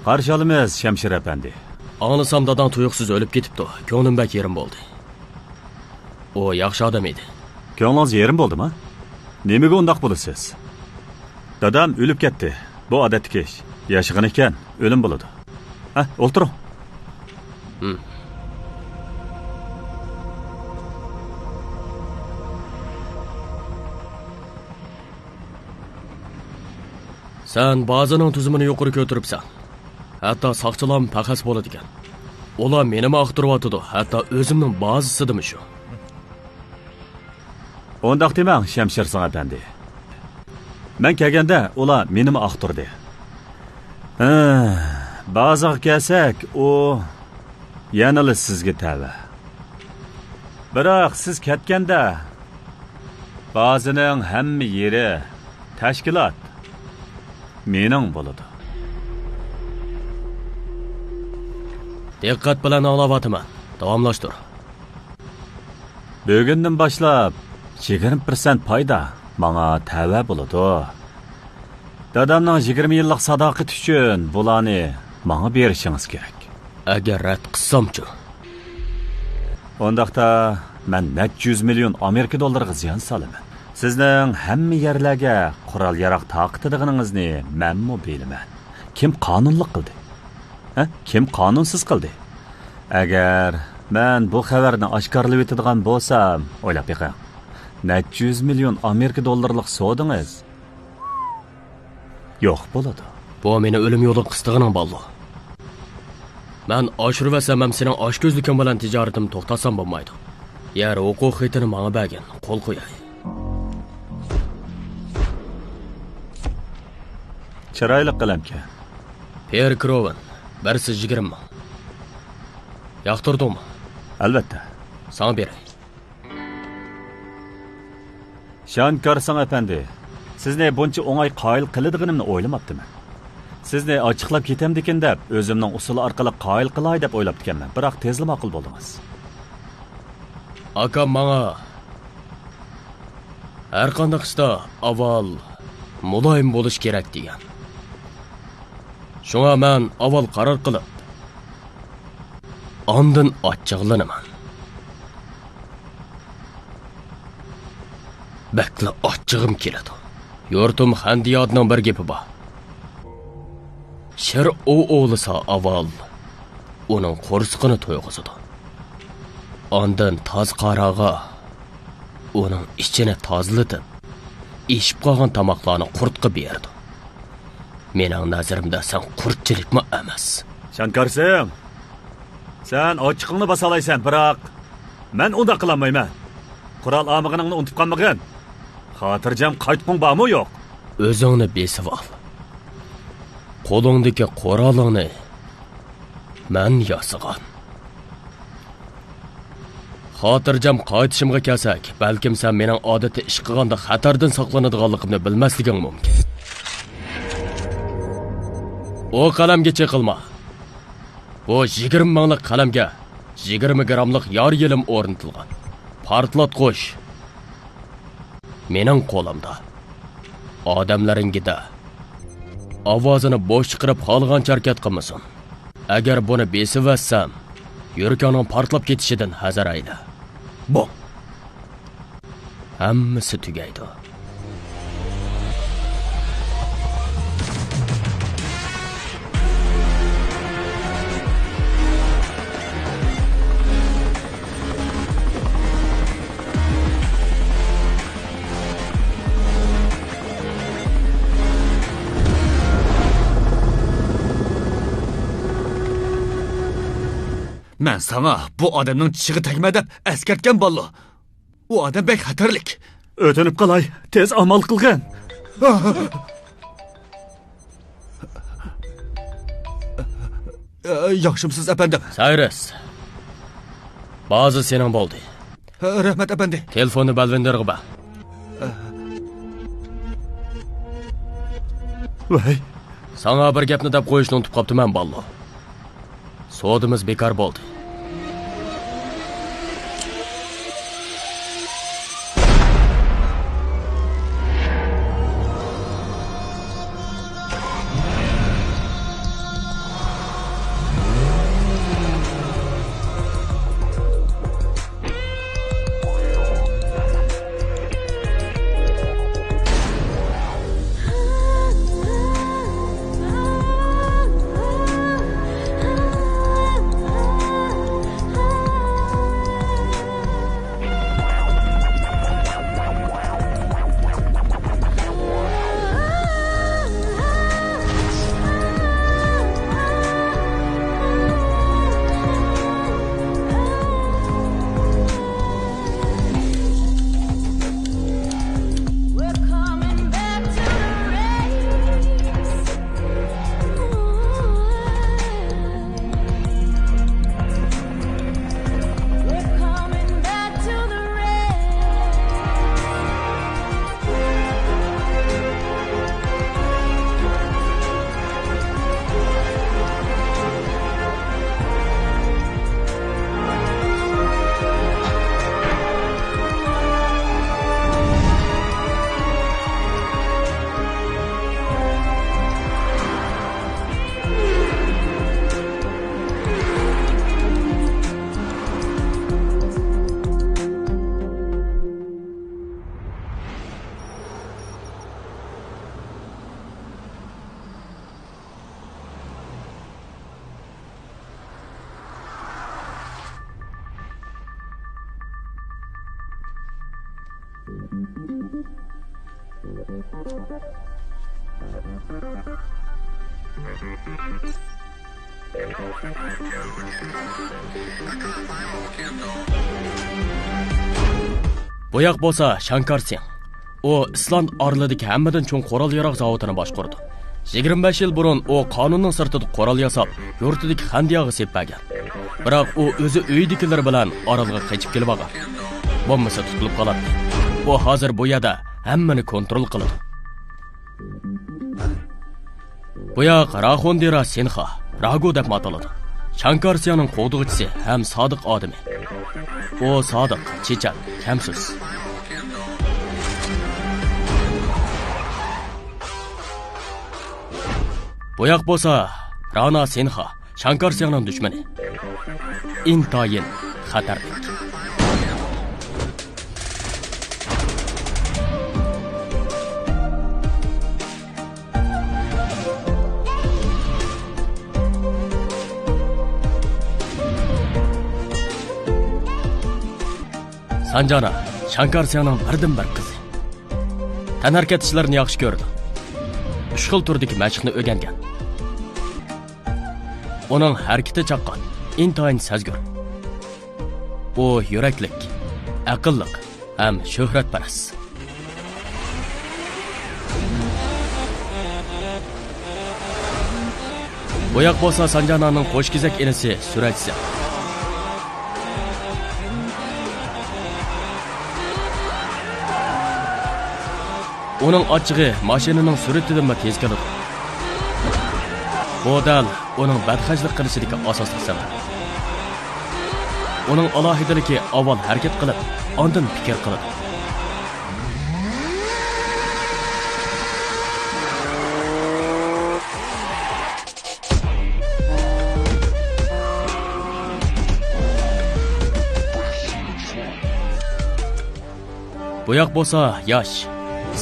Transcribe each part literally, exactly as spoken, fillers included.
قارشى ئالىمىز، شەمشىر ئەپەندى. ئاڭلىسام، داداڭ تۇيۇقسىز ئۆلۈپ كېتىپتۇ. كۆڭلۈم بەك يېرىم بولدى. ئۇ ياخشى ئادەم ئىدى. كۆڭلىڭىز يېرىم بولدىمۇ؟ نېمىگە ئۇنداق بولىسىز؟ دادام ئۆلۈپ كەتتى. بۇ ئادەتتىكى ئىش. ياشىغان ئىكەن، ئۆلۈم بولىدۇ. ھە، ئولتۇرۇڭ. ھىم. سەن بازىنىڭ تۈزۈمىنى يۇقىرى كۆتۈرۈپسەن. ھەتتا ساقچىلارمۇ پەخەس بولىدىكەن. ئۇلار مېنىمۇ ئاختۇرۇۋاتىدۇ، ھەتتا ئۆزۈمنىڭ بازىسىدىمۇ شۇ. ئۇنداق دېمەڭ، شەمشىرسىڭ ئەپەندى. مەن كەلگەندە ئۇلار مېنىمۇ ئاختۇردى. ھە، بازىغا كەلسەك، ئۇ يەنىلا سىزگە تەۋە. بىراق سىز كەتكەندە، بازىنىڭ ھەممە يېرى، تەشكىلات مېنىڭ بولىدۇ. دىققەت بىلەن ئاڭلاۋاتىمەن. داۋاملاشتۇر. بۈگۈندىن باشلاپ يىگىرمە پىرسەنت پايدا ماڭا تەۋە بولىدۇ. دادامنىڭ يىگىرمە يىللىق ساداقىتى ئۈچۈن بۇلارنى ماڭا بېرىشىڭىز كېرەك. ئەگەر رەت قىلسامچۇ؟ ئۇنداقتا مەن نەچچە يۈز مىليون ئامېرىكا دوللىرىغا زىيان سالىمەن. سىزنىڭ ھەممە يەرلەرگە قورال-ياراغ تارقىتىدىغىنىڭىزنى مەنمۇ بىلىمەن. كىم قانۇنلۇق قىلدى؟ ھە؟ كىم قانۇنسىز قىلدى؟ ئەگەر مەن بۇ خەۋەرنى ئاشكارىلىۋېتىدىغان بولسام، ئويلاپ بېقىڭ. نەچچە يۈز مىليون ئامېرىكا دوللىرىلىق سودىڭىز يوق بولىدۇ. بۇ مېنى ئۆلۈم يولىغا قىستىغىنىڭ، باللو. مەن ئاشۇرۇۋەتسەم ھەم سېنىڭ ئاچكۆزلۈكۈڭ بىلەن تىجارىتىمنى توختاتسام بولمايدۇ. يەر ھوقۇق خېتىنى ماڭا بەرگىن، قول قوياي. چىرايلىق قەلەمكەن. پيېر كروۋېن، بىرسى يىگىرمە مىڭ. ياقتۇردۇڭمۇ؟ ئەلۋەتتە. ساڭا بېرەي. شانكارسىڭ ئەپەندى، سىزنى بۇنچە ئوڭاي قايىل قىلىدىغىنىمنى ئويلىماپتىمەن. سىزنى ئاچچىقلاپ كېتەمدىكىن دەپ، ئۆزۈمنىڭ ئۇسۇلى ئارقىلىق قايىل قىلاي دەپ ئويلاپتىكەنمەن، بىراق تېزلا ماقۇل بولدىڭىز. ئاكام ماڭا ھەرقانداق ئىشتا ئاۋۋال مۇلايىم بولۇش كېرەك دېگەن. شۇڭا مەن ئاۋۋال قارار قىلىپ، ئاندىن ئاچچىقلىنىمەن. بەكلا ئاچچىقىم كېلىدۇ. يۇرتۇم خەندىيادنىڭ بىر گېپى بار. شىر ئوۋ ئوۋلىسا ئاۋۋال ئۇنىڭ قورسىقىنى تويغۇزىدۇ. ئاندىن تازا قاراغا ئۇنىڭ ئىچىنى تازىلىتىپ، ئېشىپ قالغان تاماقلارنى قۇرتقا بېرىدۇ. مېنىڭ نەزىرىمدە سەن قۇرتچىلىكمۇ ئەمەس. شانكارسىڭ، سەن ئاچچىقىڭنى باسالايسەن، بىراق مەن ئۇنداق قىلالمايمەن. قورال ئالمىغىنىڭنى ئۇنتۇپ قالمىغىن. خاتىرجەم قايتقۇڭ بارمۇ يوق؟ ئۆزۈڭنى بېسىۋال. قولۇڭدىكى قورالىڭنى مەن ياسىغان. خاتىرجەم قايتىشىمغا كەلسەك، بەلكىم سەن مېنىڭ ئادەتتە ئىش قىلغاندا خەتەردىن ساقلىنىدىغانلىقىمنى بىلمەسلىكىڭ مۇمكىن. ئۇ قەلەمگە چېقىلما. بۇ يىگىرمە مىڭلىق قەلەمگە يىگىرمە گراملىق يار يېلىم ئورنىتىلغان. پارتلاتقۇچ مېنىڭ قولۇمدا. ئادەملىرىڭگە دە، ئاۋازىنى بوش چىقىرىپ، خالىغانچە ھەرىكەت قىلمىسۇن. ئەگەر بۇنى بېسىۋەتسەم، يۈرىكىڭنىڭ پارتلاپ كېتىشىدىن ھەزەر ئەيلە. بوڭ! ھەممىسى تۈگەيدۇ. مەن ساڭا بۇ ئادەمنىڭ چىشىغا تەگمە دەپ ئەسكەرتكەن، باللو. ئۇ ئادەم بەك خەتەرلىك. ئۆتۈنۈپ قالاي، تېز ئامال قىلغىن. ياخشىمسىز، ئەپەندىم؟ سايرس، بازا سېنىڭ بولدى. رەھمەت، ئەپەندى. تېلېفوننى بەلۋېندېرغا بەر. ۋەي. ساڭا بىر گەپنى دەپ قويۇشنى ئۇنتۇپ قاپتىمەن، باللو. سودىمىز بىكار بولدى. بۇياق بولسا شاڭكار سىڭ. ئۇ ئىسلاند ئارىلىدىكى ھەممىدىن چوڭ قورال-ياراغ زاۋۇتىنى باشقۇرىدۇ. يىگىرمە بەش يىل بۇرۇن ئۇ قانۇننىڭ سىرتىدا قورال ياساپ، يۇرتىدىكى خەندىياغا سېلىپ بەرگەن. بىراق ئۇ ئۆزى ئۆيىدىكىلىرى بىلەن ئارالغا قېچىپ كېلىۋالغان. بولمىسا تۇتۇلۇپ قالاتتى. ئۇ ھازىر بۇ يەردە ھەممىنى كونترول قىلىدۇ. بۇياق راخوندىرا سىنخا، راگو دەپمۇ ئاتىلىدۇ. شاڭكار سىڭنىڭ قوغدىغۇچىسى ھەم سادىق ئادىمى. ئۇ سادىق، چېچەن، كەمسىز. بۇياق بولسا رانا سىنخا، شاڭكار سىڭنىڭ دۈشمىنى. ئىنتايىن خەتەرلىك. سانجانا، شاڭكار سىڭنىڭ بىردىنبىر قىزى. تەنھەرىكەت ئىشلىرىنى ياخشى كۆرىدۇ. ئۈچ خىل تۈردىكى مەشىقنى ئۆگەنگەن. ئۇنىڭ ھەرىكىتى چاققان، ئىنتايىن سەزگۈر. ئۇ يۈرەكلىك، ئەقىللىق ھەم شۆھرەتپەرەس. بۇياق بولسا سانجانانىڭ قوشكېزەك ئىنىسى سۈرەجسەن. ئۇنىڭ ئاچچىقى ماشىنىنىڭ سۈرئىتىدىنمۇ تېز كېلىدۇ. بۇ دەل ئۇنىڭ بەدخەجلىك قىلىشىدىكى ئاساسلىق سەۋەب. ئۇنىڭ ئالاھىدىلىكى ئاۋۋال ھەرىكەت قىلىپ، ئاندىن پىكىر قىلىدۇ. بۇياق بولسا ياش،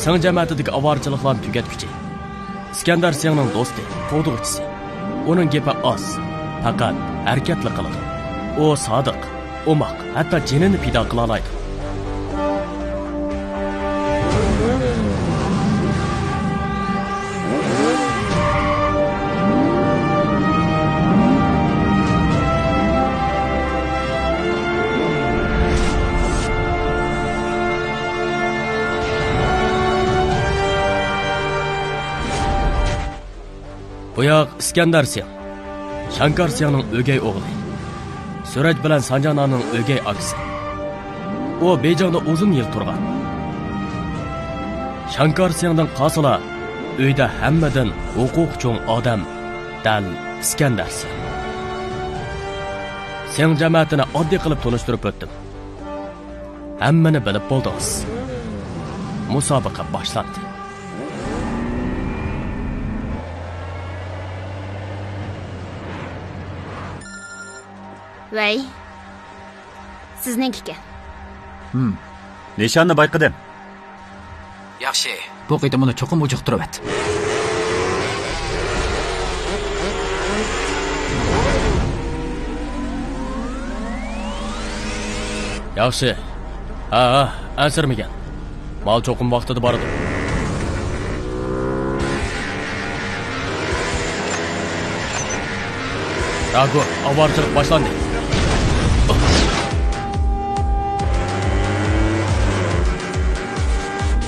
سىڭ جەمەتىدىكى ئاۋارىچىلىقلارنى تۈگەتكۈچى. ئىسكەندەر سىڭنىڭ دوستى، قوغدىغۇچىسى. ئۇنىڭ گېپى ئاز، پەقەت ھەرىكەتلا قىلىدۇ. ئۇ سادىق، ئوماق، ھەتتا جېنىنى پىدا قىلالايدۇ. بۇياق ئىسكەندەر سىڭ، شاڭكار سىڭنىڭ ئۆگەي ئوغلى. سۈرەج بىلەن سانجانانىڭ ئۆگەي ئاكىسى. ئۇ بېيجىڭدا ئۇزۇن يىل تۇرغان. شاڭكار سىڭدىن قالسىلا، ئۆيدە ھەممىدىن ھوقۇقى چوڭ ئادەم دەل ئىسكەندەر سىڭ. سىڭ جەمەتىنى ئاددىي قىلىپ تونۇشتۇرۇپ ئۆتتۈم. ھەممىنى بىلىپ بولدىڭىز. مۇسابىقە باشلاندى. ۋەي، سىزنىڭكىكەن. ھىم. نىشاننى بايقىدىم. ياخشى. بۇ قېتىم ئۇنى چوقۇم ئۇجۇقتۇرۇۋەت. ياخشى. ھە، ھە، ئەنسىرىمىگىن. مال چوقۇم ۋاقتىدا بارىدۇ. راگو، ئاۋارىچىلىق باشلاندى.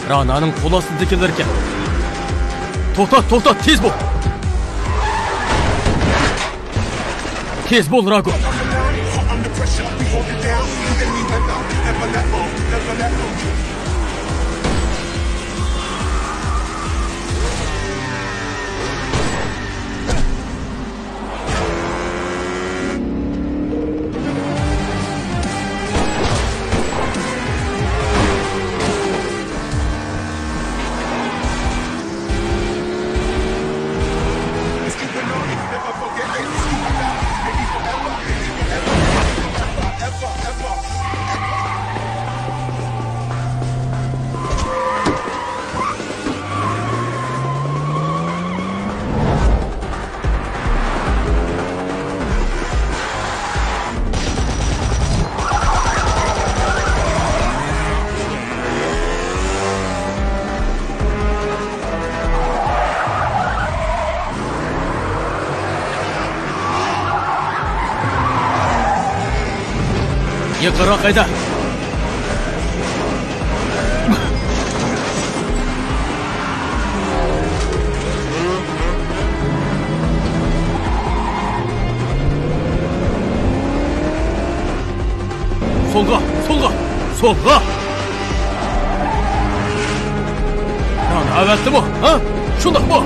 رانانىڭ قول ئاستىدىكىلىرىكەن. توختا، توختا، تېز بول! تېز بول، راگو! يېقىنراق ھەيدە. سولغا، سولغا، سولغا! رانا ئەۋەتتىمۇ، ھە؟ شۇنداقمۇ؟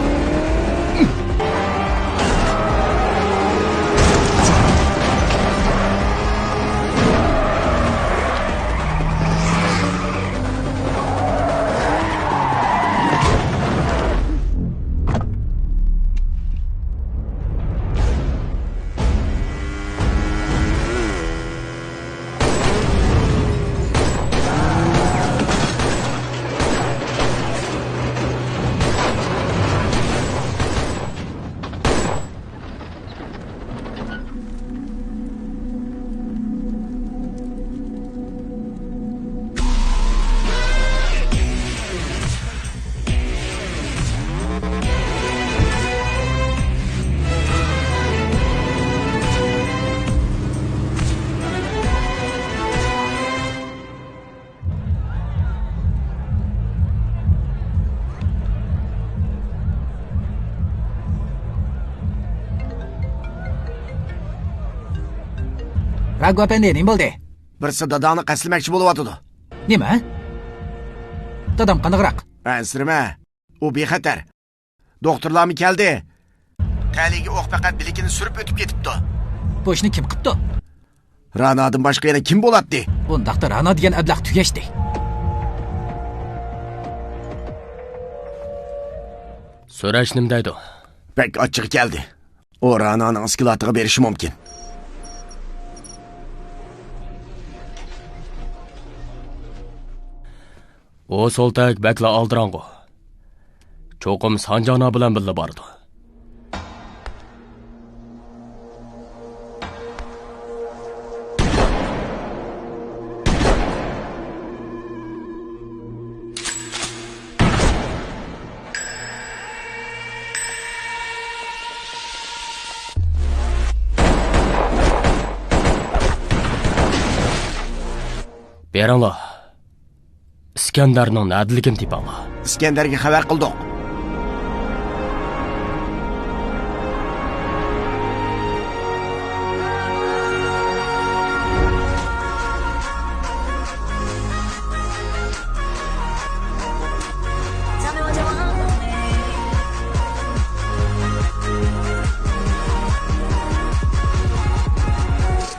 راگۋا ئەپەندى، نېمە بولدى؟ بىرسى داداڭنى قەستلىمەكچى بولۇۋاتىدۇ. نېمە؟ دادام قانداقراق؟ ئەنسىرىمە. ئۇ بىخەتەر. دوختۇرلارمۇ كەلدى. تەلىيىگە ئوق پەقەت بىلىكىنى سۈرۈپ ئۆتۈپ كېتىپتۇ. بۇ ئىشنى كىم قىپتۇ؟ رانادىن باشقا يەنە كىم بولاتتى؟ ئۇنداقتا رانا دېگەن ئەبلەخ تۈگەشتى. سۈرەش نېمە دەيدۇ؟ بەك ئاچچىقى كەلدى. ئۇ رانانىڭ ئىسكىلاتىغا بېرىشى مۇمكىن. ئۇ سولتەك بەكلا ئالدىراڭغۇ. چوقۇم سانجانا بىلەن بىللە بارىدۇ. بېرىڭلار. ئىسكەندەرنىڭ نەدىلىكىنى تېپىڭلار. ئىسكەندەرگە خەۋەر قىلدۇق.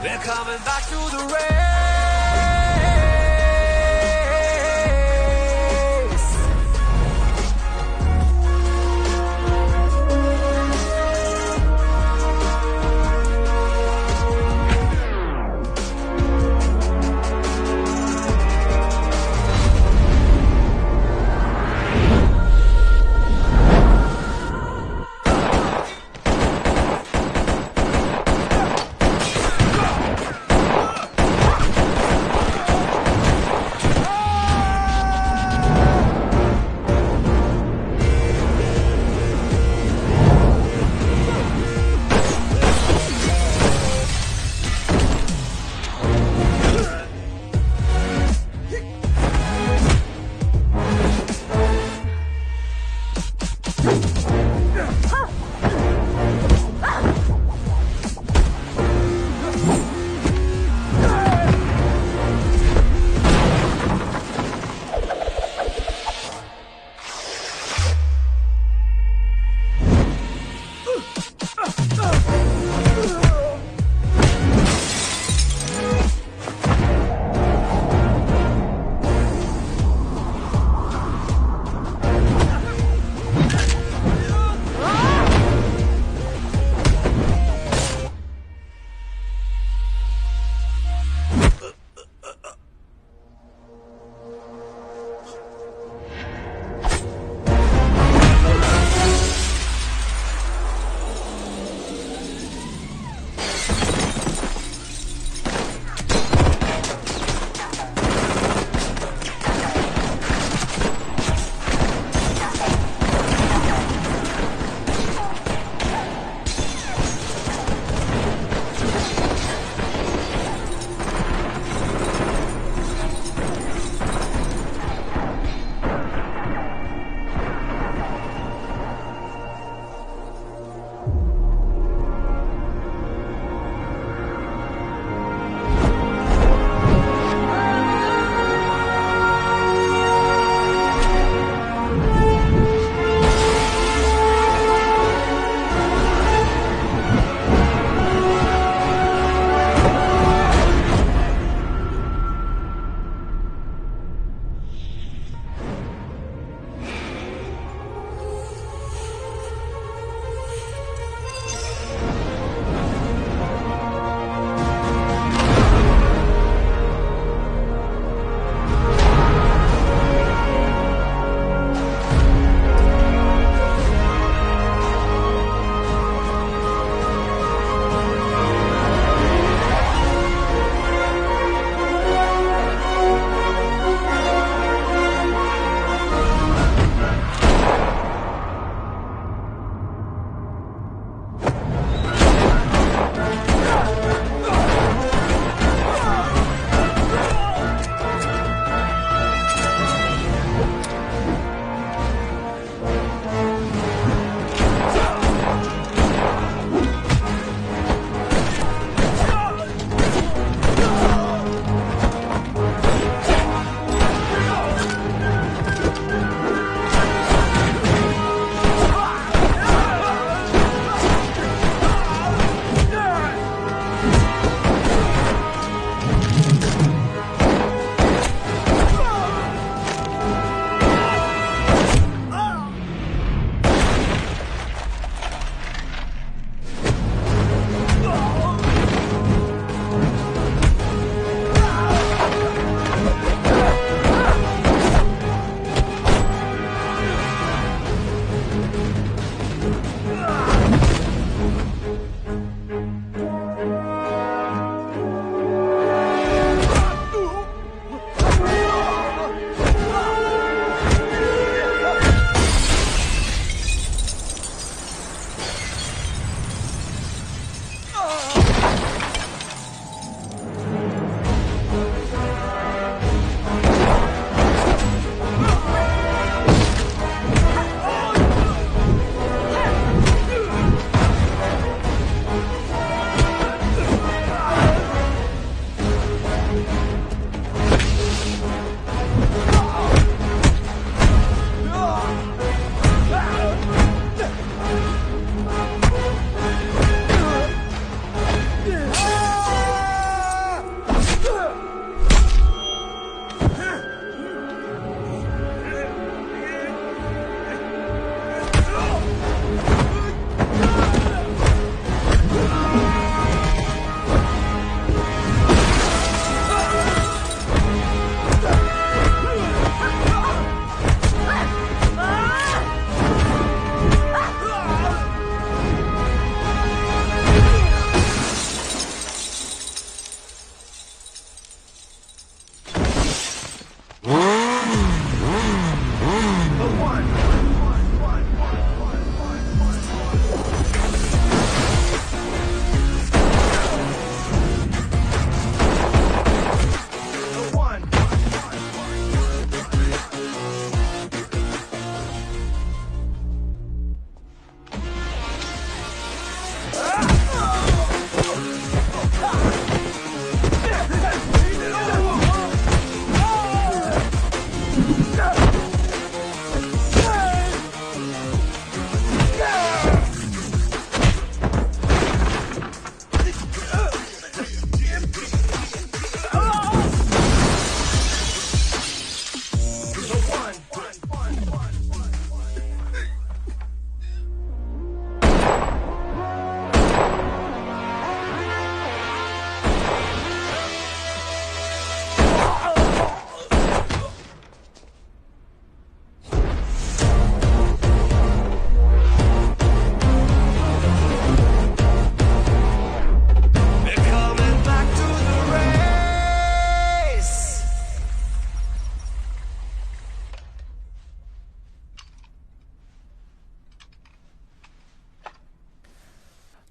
We're coming back to the race.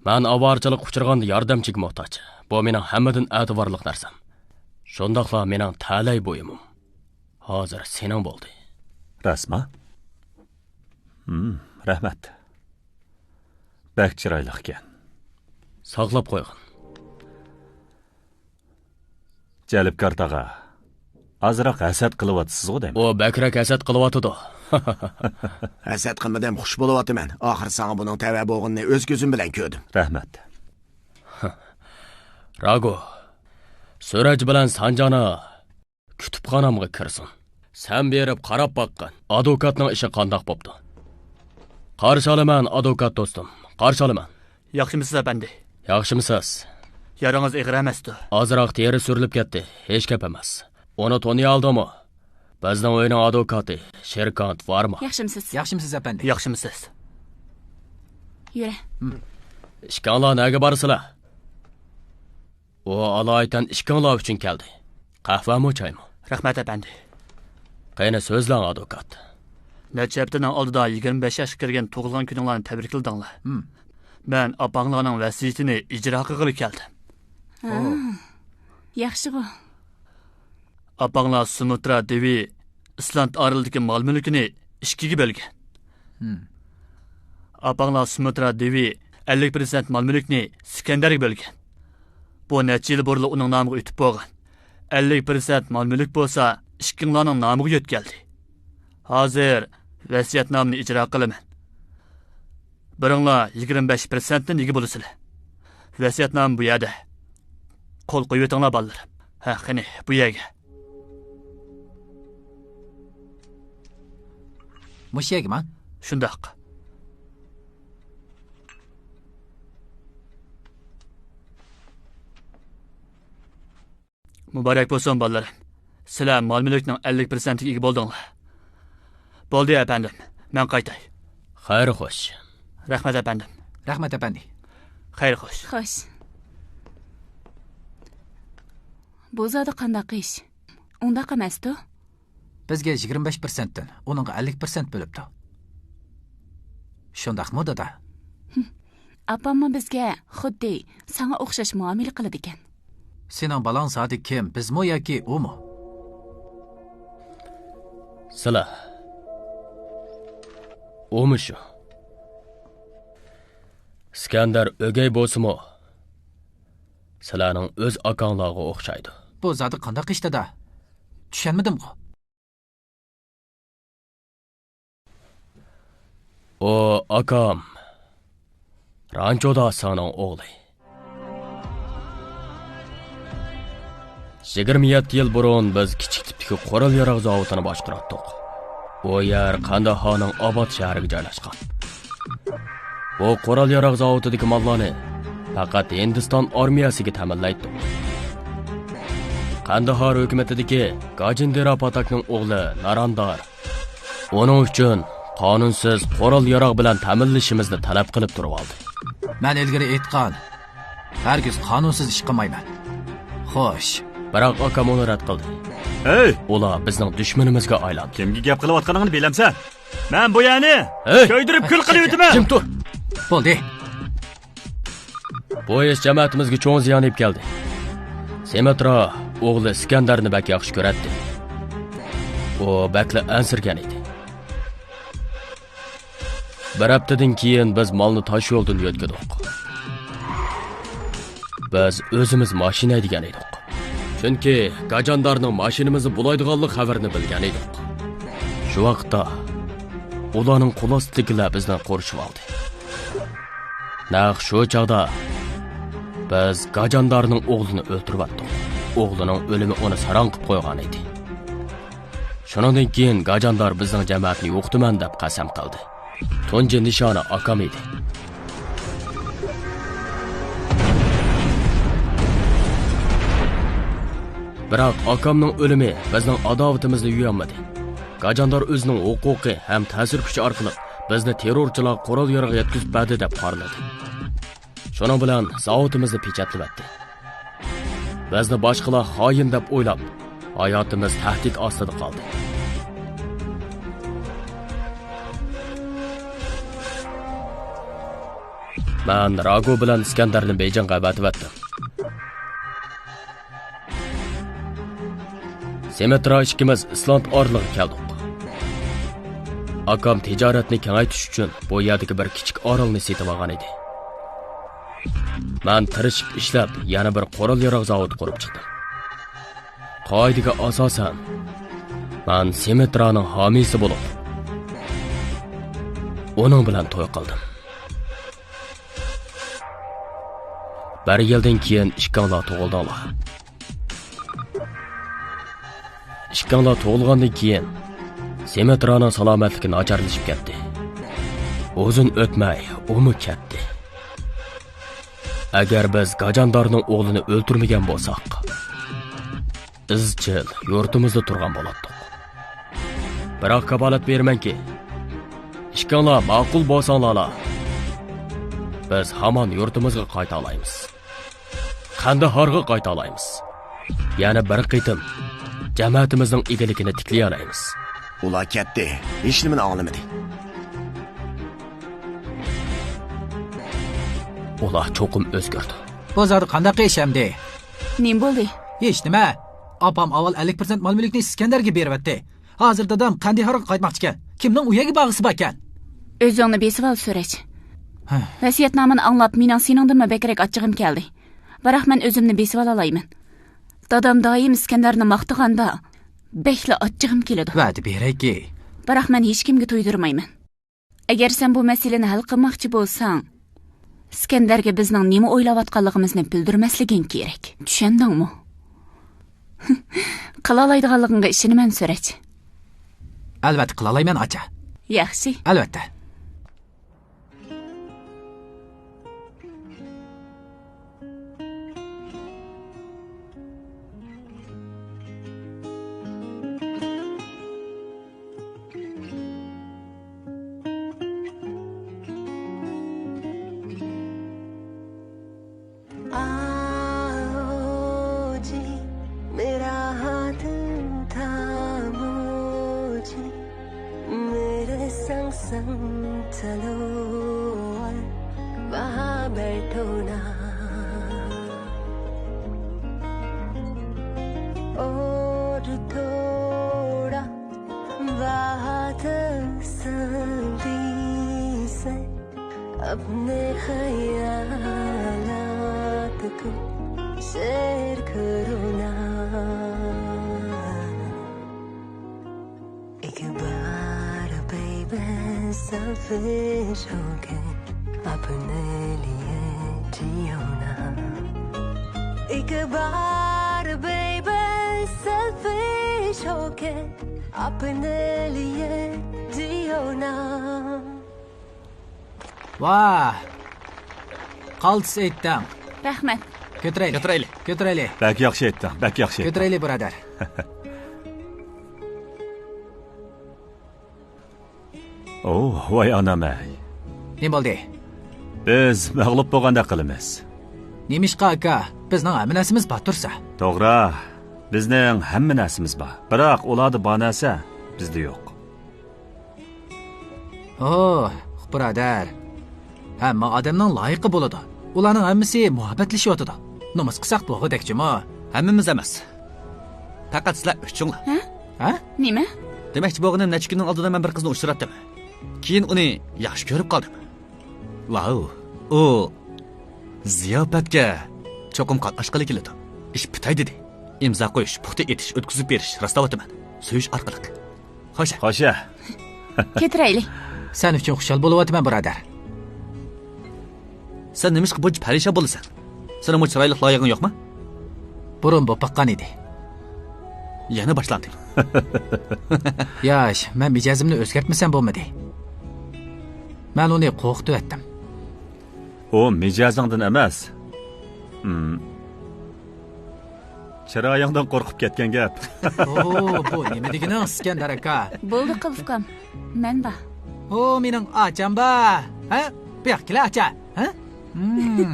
مەن ئاۋارىچىلىققا ئۇچرىغاندا ياردەمچىگە موھتاج. بۇ مېنىڭ ھەممىدىن ئەتىۋارلىق نەرسەم. شۇنداقلا مېنىڭ تەلەي بۇيۇمۇم. ھازىر سېنىڭ بولدى. راستما؟ ھىم، رەھمەت. بەك چىرايلىق ئىكەن. ساقلاپ قويغىن. جەلپكار تاغا، ئازراق ھەسەت قىلىۋاتىسىزغۇ دەيمەن. ئۇ بەكرەك ھەسەت قىلىۋاتىدۇ. ھەسەت قىلمىدىم، خۇش بولۇۋاتىمەن. ئاخىر ساڭا بۇنىڭ تەۋە بولغىنىنى ئۆز كۆزۈم بىلەن كۆردۈم. رەھمەت. راگو، سۈرەج بىلەن سانجانا كۇتۇپخانامغا كىرسۇن. سەن بېرىپ قاراپ باققىن. ئادۋوكاتنىڭ ئىشى قانداق بوپتۇ؟ قارشى ئالىمەن، ئادۋوكات دوستۇم، قارشى ئالىمەن. ياخشىمۇسىز، ئەپەندى؟ ياخشىمۇسىز؟ يارىڭىز ئېغىر ئەمەستۇ؟ ئازراق تېرە سۈرۈلۈپ كەتتى، ھېچ گەپ ئەمەس. ئۇنى تونۇيالدىڭمۇ؟ بىزنىڭ ئۆينىڭ ئادۋوكاتى شېركانت بارمۇ؟ ياخشىمۇسىز؟ ياخشىمۇسىز، ئەپەندى؟ ياخشىمۇسىز؟ يۈرە. ئىككىڭلار نەگە بارىسىلەر؟ ئۇ ئالايىتەن ئىككىڭلار ئۈچۈن كەلدى. قەھۋەمۇ، چايمۇ؟ رەھمەت، ئەپەندى. قېنى، سۆزلەڭ، ئادۋوكات. نەچچە ھەپتىنىڭ ئالدىدا يىگىرمە بەش ياشقا كىرگەن تۇغۇلغان كۈنۈڭلارنى تەبرىكلىدىڭلار. ھىم. مەن ئاپاڭلارنىڭ ۋەسىيىتىنى ئىجرا قىلغىلى كەلدىم. ھا، ياخشىغۇ. ئاپاڭلار سۇمۇترا دېۋى ئىسلاند ئارىلىدىكى مال-مۈلكىنى ئىككىگە بۆلگەن. ھىم. ئاپاڭلار سۇمۇترا دېۋى ئەللىك پىرسەنت مال-مۈلۈكنى سىكەندەرگە بۆلگەن. بۇ نەچچە يىل بۇرۇنلا ئۇنىڭ نامىغا ئۆتۈپ بولغان. ئەللىك پىرسەنت مال-مۈلۈك بولسا ئىككىڭلارنىڭ نامىغا يۆتكەلدى. ھازىر ۋەسىيەتنامىنى ئىجرا قىلىمەن. بىرىڭلار يىگىرمە بەش پىرسەنتتىن ئىگە بولىسىلەر. ۋەسىيەتنامە بۇ يەردە. قول قويۇۋېتىڭلار، بالىلىرىم. ھە، قېنى، بۇ يەرگە. مۇشۇ يەرگىما؟ شۇنداق. مۇبارەك بولسۇن، بالىلىرىم. سىلەر مال-مۈلۈكنىڭ ئەللىك پىرسەنتىگە ئىگە بولدۇڭلار. بولدى، ئەپەندىم. مەن قايتاي. خەير خوش. رەھمەت، ئەپەندىم. رەھمەت، ئەپەندى. خەير خوش. خوش. بۇ زادى قانداق ئىش؟ ئۇنداق ئەمەستۇ؟ بىزگە يىگىرمە بەش پىرسەنتتىن، ئۇنىڭغا ئەللىك پىرسەنت بۆلۈپتۇ. شۇنداقمۇ، دادا؟ ئاپاممۇ بىزگە خۇددى ساڭا ئوخشاش مۇئامىلە قىلىدىكەن. سېنىڭ بالاڭ زادى كىم، بىزمۇ ياكى ئۇمۇ؟ سىلە. ئۇمۇ شۇ. ئىسكەندەر ئۆگەي بولسىمۇ، سىلەرنىڭ ئۆز ئاكاڭلارغا ئوخشايدۇ. بۇ زادى قانداق ئىش، دادا؟ چۈشەنمىدىمغۇ؟ ئۇ ئاكام، رانچو داسىڭنىڭ ئوغلى. يىگىرمە يەتتە يىل بۇرۇن بىز كىچىك تىپتىكى قورال-ياراغ زاۋۇتىنى باشقۇراتتۇق. ئۇ يەر قەندىھارنىڭ ئاباد شەھىرىگە جايلاشقان. بۇ قورال-ياراغ زاۋۇتىدىكى ماللارنى پەقەت ھىندىستان ئارمىيەسىگە تەمىنلەيتتۇق. قەندىھار ھۆكۈمىتىدىكى گاجىندىرا پاتاكنىڭ ئوغلى ناراندار ئۇنىڭ ئۈچۈن قانۇنسىز قورال-ياراغ بىلەن تەمىنلىشىمىزنى تەلەپ قىلىپ تۇرۇۋالدى. مەن ئىلگىرى ئېيتقان، ھەرگىز قانۇنسىز ئىش قىلمايمەن. خوش. بىراق ئاكام ئۇنى رەت قىلدى. ھەي! ئۇلار بىزنىڭ دۈشمىنىمىزگە ئايلاندى. كىمگە گەپ قىلىۋاتقىنىڭنى بىلەمسەن؟ مەن بۇ يەرنى ھەي! كۆيدۈرۈپ كۈل قىلىۋېتىمەن! جىم تۇر! بولدى. بۇ ئىش جەمەتىمىزگە چوڭ زىيان ئېلىپ كەلدى. سىمىترا ئوغلى ئىسكەندەرنى بەك ياخشى كۆرەتتى. ئۇ بەكلا ئەنسىرىگەن ئىدى. بىر ھەپتىدىن كېيىن بىز مالنى تاش يولدىن يۆتكىدۇق. بىز ئۆزىمىز ماشىنا ھەيدىگەن ئىدۇق. چۈنكى گاجاندارنىڭ ماشىنىمىزنى بۇلايدىغانلىق خەۋىرىنى بىلگەن ئىدۇق. شۇ ۋاقىتتا ئۇلارنىڭ قول ئاستىدىكىلەر بىزنى قورشىۋالدى. نەق شۇ چاغدا بىز گاجاندارنىڭ ئوغلىنى ئۆلتۈرۈۋەتتۇق. ئوغلىنىڭ ئۆلۈمى ئۇنى ساراڭ قىلىپ قويغان ئىدى. شۇنىڭدىن كېيىن گاجاندار بىزنىڭ جەمەتنى يوقىتىمەن دەپ قەسەم قىلدى. تۇنجى نىشانى ئاكام ئىدى. بىراق ئاكامنىڭ ئۆلۈمى بىزنىڭ ئاداۋىتىمىزنى يۇيالمىدى. گاجاندار ئۆزىنىڭ ھوقۇقى ھەم تەسىر كۈچى ئارقىلىق بىزنى تېررورچىلارغا قورال-ياراغ يەتكۈزۈپ بەردى دەپ قارىلىدى. شۇنىڭ بىلەن زاۋۇتىمىزنى پېچەتلىۋەتتى. بىزنى باشقىلار خائىن دەپ ئويلاپ، ھاياتىمىز تەھدىت ئاستىدا قالدى. مەن راگو بىلەن ئىسكەندەرنى بېيجىڭغا ئەۋەتىۋەتتىم. سېمېترا ئىككىمىز ئىسلاند ئارىلىغا كەلدۇق. ئاكام تىجارەتنى كېڭەيتىش ئۈچۈن بۇ يەردىكى بىر كىچىك ئارالنى سېتىۋالغان ئىدى. مەن تىرىشىپ ئىشلەپ، يەنە بىر قورال-ياراغ زاۋۇتى قۇرۇپ چىقتىم. قائىدىگە ئاساسەن، مەن سېمېترانىڭ ھامىيسى بولۇپ، ئۇنىڭ بىلەن توي قىلدىم. بىر يىلدىن كېيىن ئىككىڭلار تۇغۇلدۇڭلار. ئىككىڭلار تۇغۇلغاندىن كېيىن، سېمېترانىڭ سالامەتلىكى ناچارلىشىپ كەتتى. ئۇزۇن ئۆتمەي، ئۇمۇ كەتتى. ئەگەر بىز گاجاندارنىڭ ئوغلىنى ئۆلتۈرمىگەن بولساق، ئىزچىل يۇرتىمىزدا تۇرغان بولاتتۇق. بىراق كاپالەت بېرىمەنكى، ئىككىڭلار ماقۇل بولساڭلارلا، بىز ھامان يۇرتىمىزغا قايتالايمىز. قەندىھارغا قايتالايمىز. يەنە بىر قېتىم جەمەتىمىزنىڭ ئىگىلىكىنى تىكلىيەلەيمىز. ئۇلار كەتتى. ھېچنېمىنى ئاڭلىمىدى. ئۇلار چوقۇم ئۆزگەردى. بۇ زادى قانداق ئىش ئەمدى؟ نېمە بولدى؟ ھېچنېمە. ئاپام ئاۋۋال ئەللىك پىرسەنت مال-مۈلۈكنى ئىسكەندەرگە بېرىۋەتتى. ھازىر دادام قەندىھارغا قايتماقچىكەن. كىمنىڭ ئۇ يەرگە بارغۇسى باركەن؟ ئۆزۈڭنى بېسىۋال، سۈرەج. ھە. ۋەسىيەتنامىنى ئاڭلاپ، مېنىڭ سېنىڭدىنمۇ بەكرەك ئاچچىقىم كەلدى. بىراق مەن ئۆزۈمنى بېسىۋالالايمەن. دادام دائىم ئىسكەندەرنى ماختىغاندا، بەكلا ئاچچىقىم كېلىدۇ. ۋەدە بېرەيكى. بىراق مەن ھېچكىمگە تۇيدۇرمايمەن. ئەگەر سەن بۇ مەسىلىنى ھەل قىلماقچى بولساڭ، ئىسكەندەرگە بىزنىڭ نېمە ئويلاۋاتقانلىقىمىزنى بىلدۈرمەسلىكىڭ كېرەك. چۈشەندىڭمۇ؟ قىلالايدىغانلىقىڭغا ئىشىنىمەن، سۈرەج. ئەلۋەتتە قىلالايمەن، ئاچا. ياخشى. ئەلۋەتتە. आओ जी, मेरा हाथ थामो जी, मेरे संग संग चलो और वहाँ बैठो ना। और थोड़ा बात सभी से अपने ख्यालात को शेयर करो ना। एक बार बेबे सेल्फिश होके अपने लिए जियो ना। एक बार बेबे सेल्फिश होके अपने लिए जियो ना। ۋاھ! قالتىس ئېيتتىڭ. رەھمەت. كۆتۈرەيلى. كۆتۈرەيلى. كۆتۈرەيلى. بەك ياخشى ئېيتتىڭ، بەك ياخشى ئېيتتىڭ. كۆتۈرەيلى، بۇرادەر. ئوۋ، ۋاي ئانام ئەي. نېمە بولدى؟ بىز مەغلۇپ بولغاندەك قىلىمىز. نېمىشقا، ئاكا؟ بىزنىڭ ھەممە نەرسىمىز بار تۇرسا. توغرا، بىزنىڭ ھەممە نەرسىمىز بار. بىراق ئۇلاردا بار نەرسە بىزدە يوق. ئوھ، بۇرادەر. ھەممە ئادەمنىڭ لايىقى بولىدۇ. ئۇلارنىڭ ھەممىسى مۇھەببەتلىشىۋاتىدۇ. نومۇس قىلساق بولغۇدەك جۇمۇ. ھەممىمىز ئەمەس. پەقەت سىلەر ئۈچۈڭلار. ھە؟ ھە؟ نېمە؟ دېمەكچى بولغىنىم، نەچچە كۈننىڭ ئالدىدا مەن بىر قىزنى ئۇچراتتىم. كېيىن ئۇنى ياخشى كۆرۈپ قالدىم. ۋاۋ، ئۇ زىياپەتكە چوقۇم قاتناشقىلى كېلىدۇ. ئىش پۈتەي دېدى. ئىمزا قويۇش، پۇختا ئېتىش، ئۆتكۈزۈپ بېرىش، راستلاۋاتىمەن. سۆيۈش ئارقىلىق. خوشە. خوشە. كۆتۈرەيلى. سەن ئۈچۈن خۇشال بولۇۋاتىمەن، بۇرادەر. سەن نېمىشقا بۇنچە پەرىشان بولىسەن؟ سېنىڭمۇ چىرايلىق لايىقىڭ يوقمۇ؟ بۇرۇن بولۇپ باققان ئىدى. يەنە باشلاندى. ياش، مەن مىجەزىمنى ئۆزگەرتمىسەم بولمىدى. مەن ئۇنى قورقۇتۇۋەتتىم. ئۇ مىجەزىڭدىن ئەمەس. ھىم. چىرايىڭدىن قورقۇپ كەتكەن گەپ. ئوو، بۇ نېمە دېگىنىڭ، ئىسكەندەر ئاكا؟ بولدى، قىلىپ ئۇكام. مەن بار. ئو، مېنىڭ ئاچام بار. ھە؟ بۇياققا كېلە، ئاچا. ھە؟ ھىم.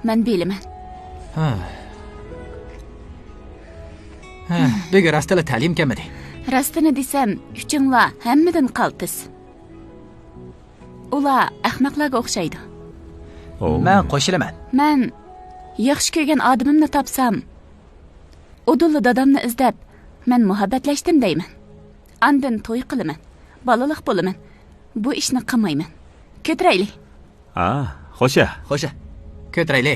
مەن بىلىمەن. ھە. ھە، بۈگۈن راستلا تەلىيىم كەلمىدى. راستىنى دېسەم، ئۈچۈڭلار ھەممىدىن قالتىس. ئۇلار ئەخمەقلەرگە ئوخشايدۇ. ئوو. مەن قوشۇلىمەن. مەن ياخشى كۆرگەن ئادىمىمنى تاپسام، ئۇدۇللا دادامنى ئىزدەپ، مەن مۇھەببەتلەشتىم دەيمەن. ئاندىن توي قىلىمەن. بالىلىق بولىمەن. بۇ ئىشنى قىلمايمەن. كۆتۈرەيلى. ھا، خوشە. خوشە. كۆتۈرەيلى.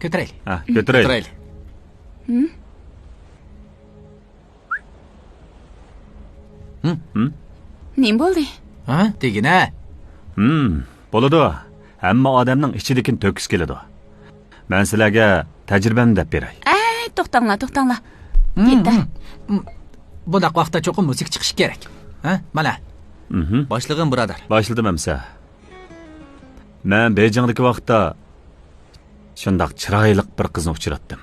كۆتۈرەيلى. ھا، كۆتۈرەيلى. كۆتۈرەيلى. ھىم؟ ھىم؟ ھىم؟ نېمە بولدى؟ ھا، دېگىنە. ھىم، بولىدۇ. ھەممە ئادەمنىڭ ئىچىدىكىنى تۆككۈسى كېلىدۇ. مەن سىلەرگە تەجرىبەمنى دەپ بېرەي. ئەي، توختاڭلار، توختاڭلار. ھىم، يېتە. ھىم، ھىم. بۇنداق ۋاقىتتا چوقۇم مۇزىكا چىقىشى كېرەك. ھە، مانا. مھم. باشلىغىن، بۇرادەر. باشلىدىم ئەمسە. مەن بېيجىڭدىكى ۋاقىتتا شۇنداق چىرايلىق بىر قىزنى ئۇچراتتىم.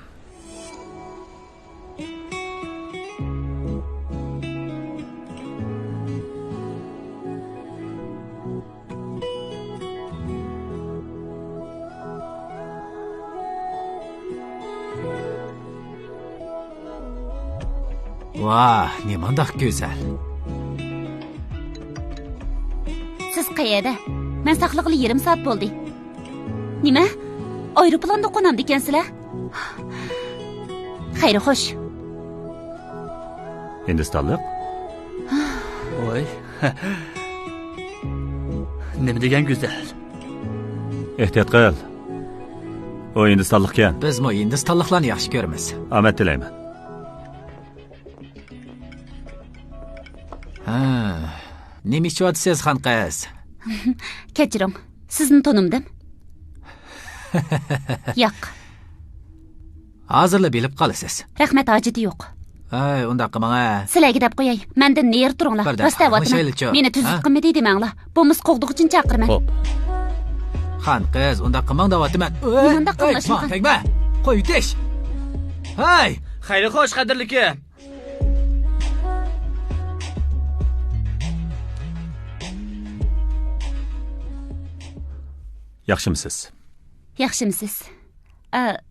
ۋاھ، نېمانداق گۈزەل! سىز قەيەردە؟ مەن ساقلىغىلى يېرىم سائەت بولدى. نېمە؟ ئايروپىلاندا قونامدىكەنسىلەر؟ خەير خوش. ھىندىستانلىق؟ ۋاي. نېمە دېگەن گۈزەل. ئېھتىيات قىل. ئۇ ھىندىستانلىقكەن. بىزمۇ ھىندىستانلىقلارنى ياخشى كۆرىمىز. ئامەت تىلەيمەن. ھە، نېمە ئىچىۋاتىسىز، خانقىز؟ كەچۈرۈڭ، سىزنى تونۇمدىم. ياق. ھازىرلا بىلىپ قالىسىز. رەھمەت، ھاجىتى يوق. ھەي، ئۇنداق قىلماڭ ھە. سىلەرگە دەپ قوياي، مەندىن نېرى تۇرۇڭلار. بىردەم راست دەۋاتىمەن. ئاڭلىشايلىچۇ، مېنى تۈزۈت ھە؟ قىلمىدى دېمەڭلار. بولمىسا قوغدىغۇچىنى چاقىرىمەن. خوپ. خانقىز، ئۇنداق قىلماڭ دەۋاتىمەن. ئۆي، نېمانداق ئۆي، قىلمىسۇن ماڭا خان؟ تەگمە. قويۇۋېتىش. ھەي! خەير خوش، قەدىرلىكىم. ياخشىمسىز؟ ياخشىمسىز؟ ئا،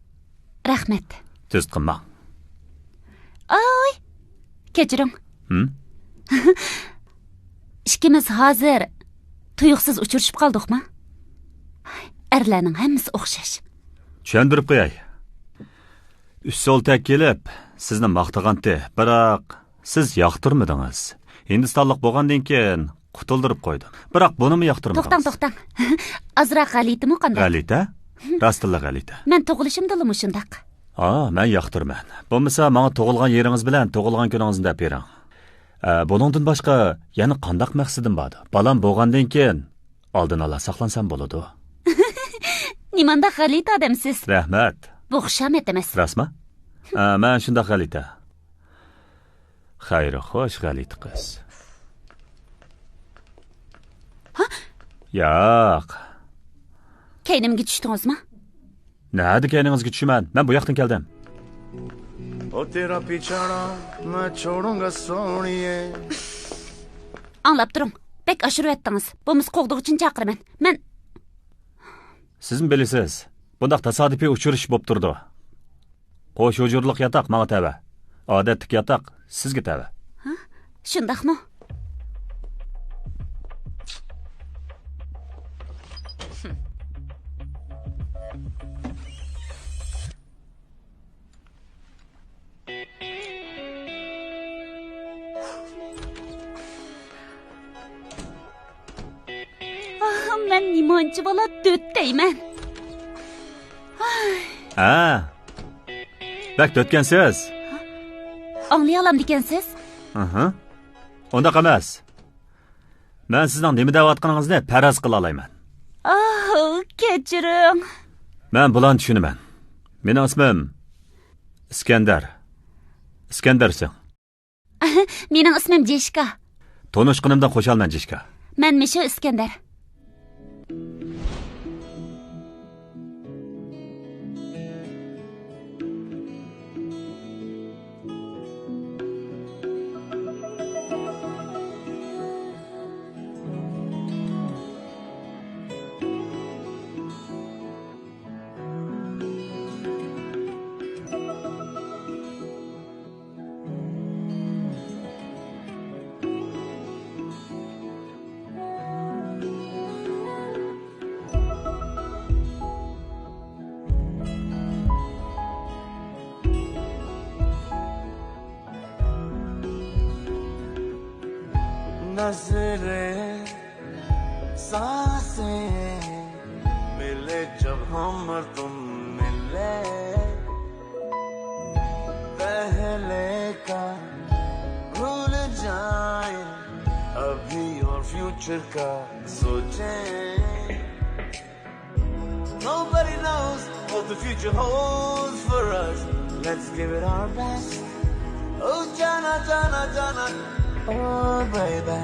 رەھمەت. تۈزۈت قىلماڭ. ئاي، كەچۈرۈڭ. ھىم؟ ئىككىمىز ھازىر تۇيۇقسىز ئۇچرىشىپ قالدۇقما؟ ئەرلەرنىڭ ھەممىسى ئوخشاش. چۈشەندۈرۈپ قوياي. ئۈچ سول تەك كېلىپ، سىزنى ماختىغانتى، بىراق سىز ياقتۇرمىدىڭىز. ھىندىستانلىق بولغاندىن كېيىن قۇتۇلدۇرۇپ قويدۇم. بىراق بۇنىمۇ ياقتۇرمىدىڭىز. توختاڭ، توختاڭ. ئازراق غەلىتىمۇ قانداق؟ غەلىتە؟ راستتىنلا غەلىتە. مەن تۇغۇلۇشۇمدىنلا مۇشۇنداق. ئا، مەن ياقتۇرىمەن. بولمىسا ماڭا تۇغۇلغان يېرىڭىز بىلەن تۇغۇلغان كۈنىڭىزنى دەپ بېرىڭ. ئە، بۇنىڭدىن باشقا يەنە قانداق مەقسىتىم بار؟ بالام بولغاندىن كېيىن ئالدىنئالا ساقلانسام بولىدۇ. نېمانداق غەلىتە ئادەمسىز. رەھمەت. بۇ خۇشامەت ئەمەس. راستمۇ؟ ئە، مەن شۇنداق غەلىتە. خەير خوش، غەلىتە قىز. ھە؟ ياق. كەينىمگە چۈشتىڭىزمۇ؟ نەدە كەينىڭىزگە چۈشىمەن؟ مەن بۇ ياقتىن كەلدىم. ئاڭلاپ تۇرۇڭ. بەك ئاشۇرۇۋەتتىڭىز. بولمىسا قوغدىغۇچىنى چاقىرىمەن. مەن سىزمۇ بىلىسىز، بۇنداق تاسادىپىي ئۇچرىشىش بولۇپ تۇرىدۇ. قوش ھۇجرىلىق ياتاق ماڭا تەۋە. ئادەتتىكى ياتاق سىزگە تەۋە. ھە؟ شۇنداقمۇ؟ ئاھ، مەن نېمانچە بالا دۆتتەيمەن. ھە، بەك دۆتكەنسىز. ئاڭلىيالامدىكەنسىز؟ ئاھا. ئۇنداق ئەمەس. مەن سىزنىڭ نېمە دەۋاتقىنىڭىزنى پەرەز قىلالايمەن. ئاھ، كەچۈرۈڭ. مەن بۇلارنى چۈشىنىمەن. مېنىڭ ئىسمىم ئىسكەندەر. ئىسكەندەرسىڭ؟ مېنىڭ ئىسمىم جېشكا. تونۇشقىنىمدىن خۇشالمەن، جېشكا. مەن مىشو ئىسكەندەر. نظریں، سانسیں، ملے جب ہم اور تم ملے، پہلے کا بھول جائیں، ابھی اور فیوچر کا سوچیں۔ Nobody knows what the future holds for us. Let's give it our best. Oh, جانا، جانا، جانا. Oh, baby.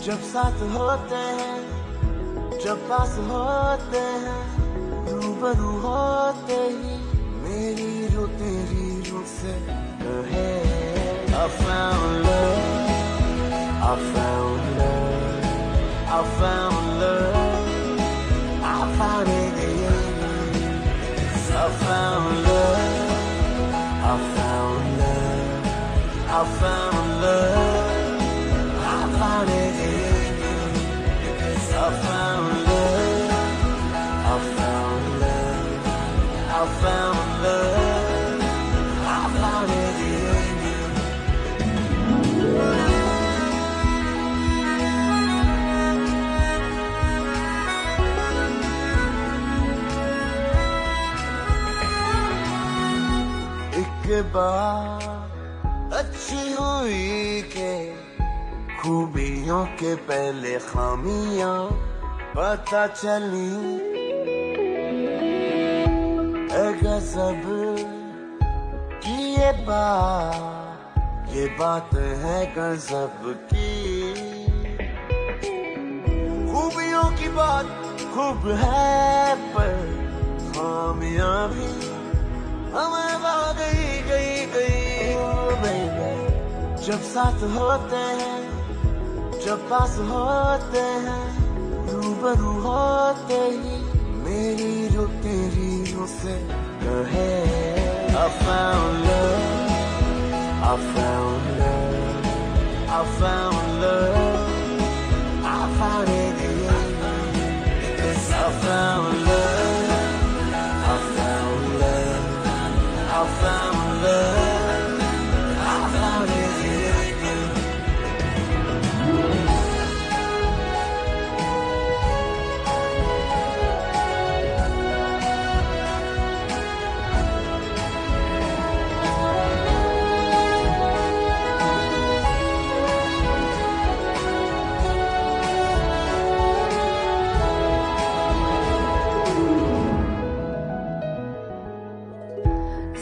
جب ساتھ ہوتے ہیں، جب پاس ہوتے ہیں، روبرو ہوتے ہی میری روح تیری روح سے کہے، I found love, I found love, I found love, I found it in you. I found love, I found love, I found love, I found it in you. I found love, I found love, I found love, I found it in you. ایک بات اچھی ہوئی کہ خوبیوں کے پہلے خامیاں پتہ چلیں۔ اے غضب کی یہ بات، یہ بات ہے غضب کی۔ خوبیوں کی بات خوب ہے، پر خامیاں بھی ہمیں گئی، گئی، گئی۔ او بیبی، جب ساتھ ہوتے ہیں، جب پاس ہوتے ہیں، روبرو ہوتے ہی میری روح تیری روح سے کہے، I found love, I found love, I found love, I found it in you. I found love, I found love, I found love, I found it in you.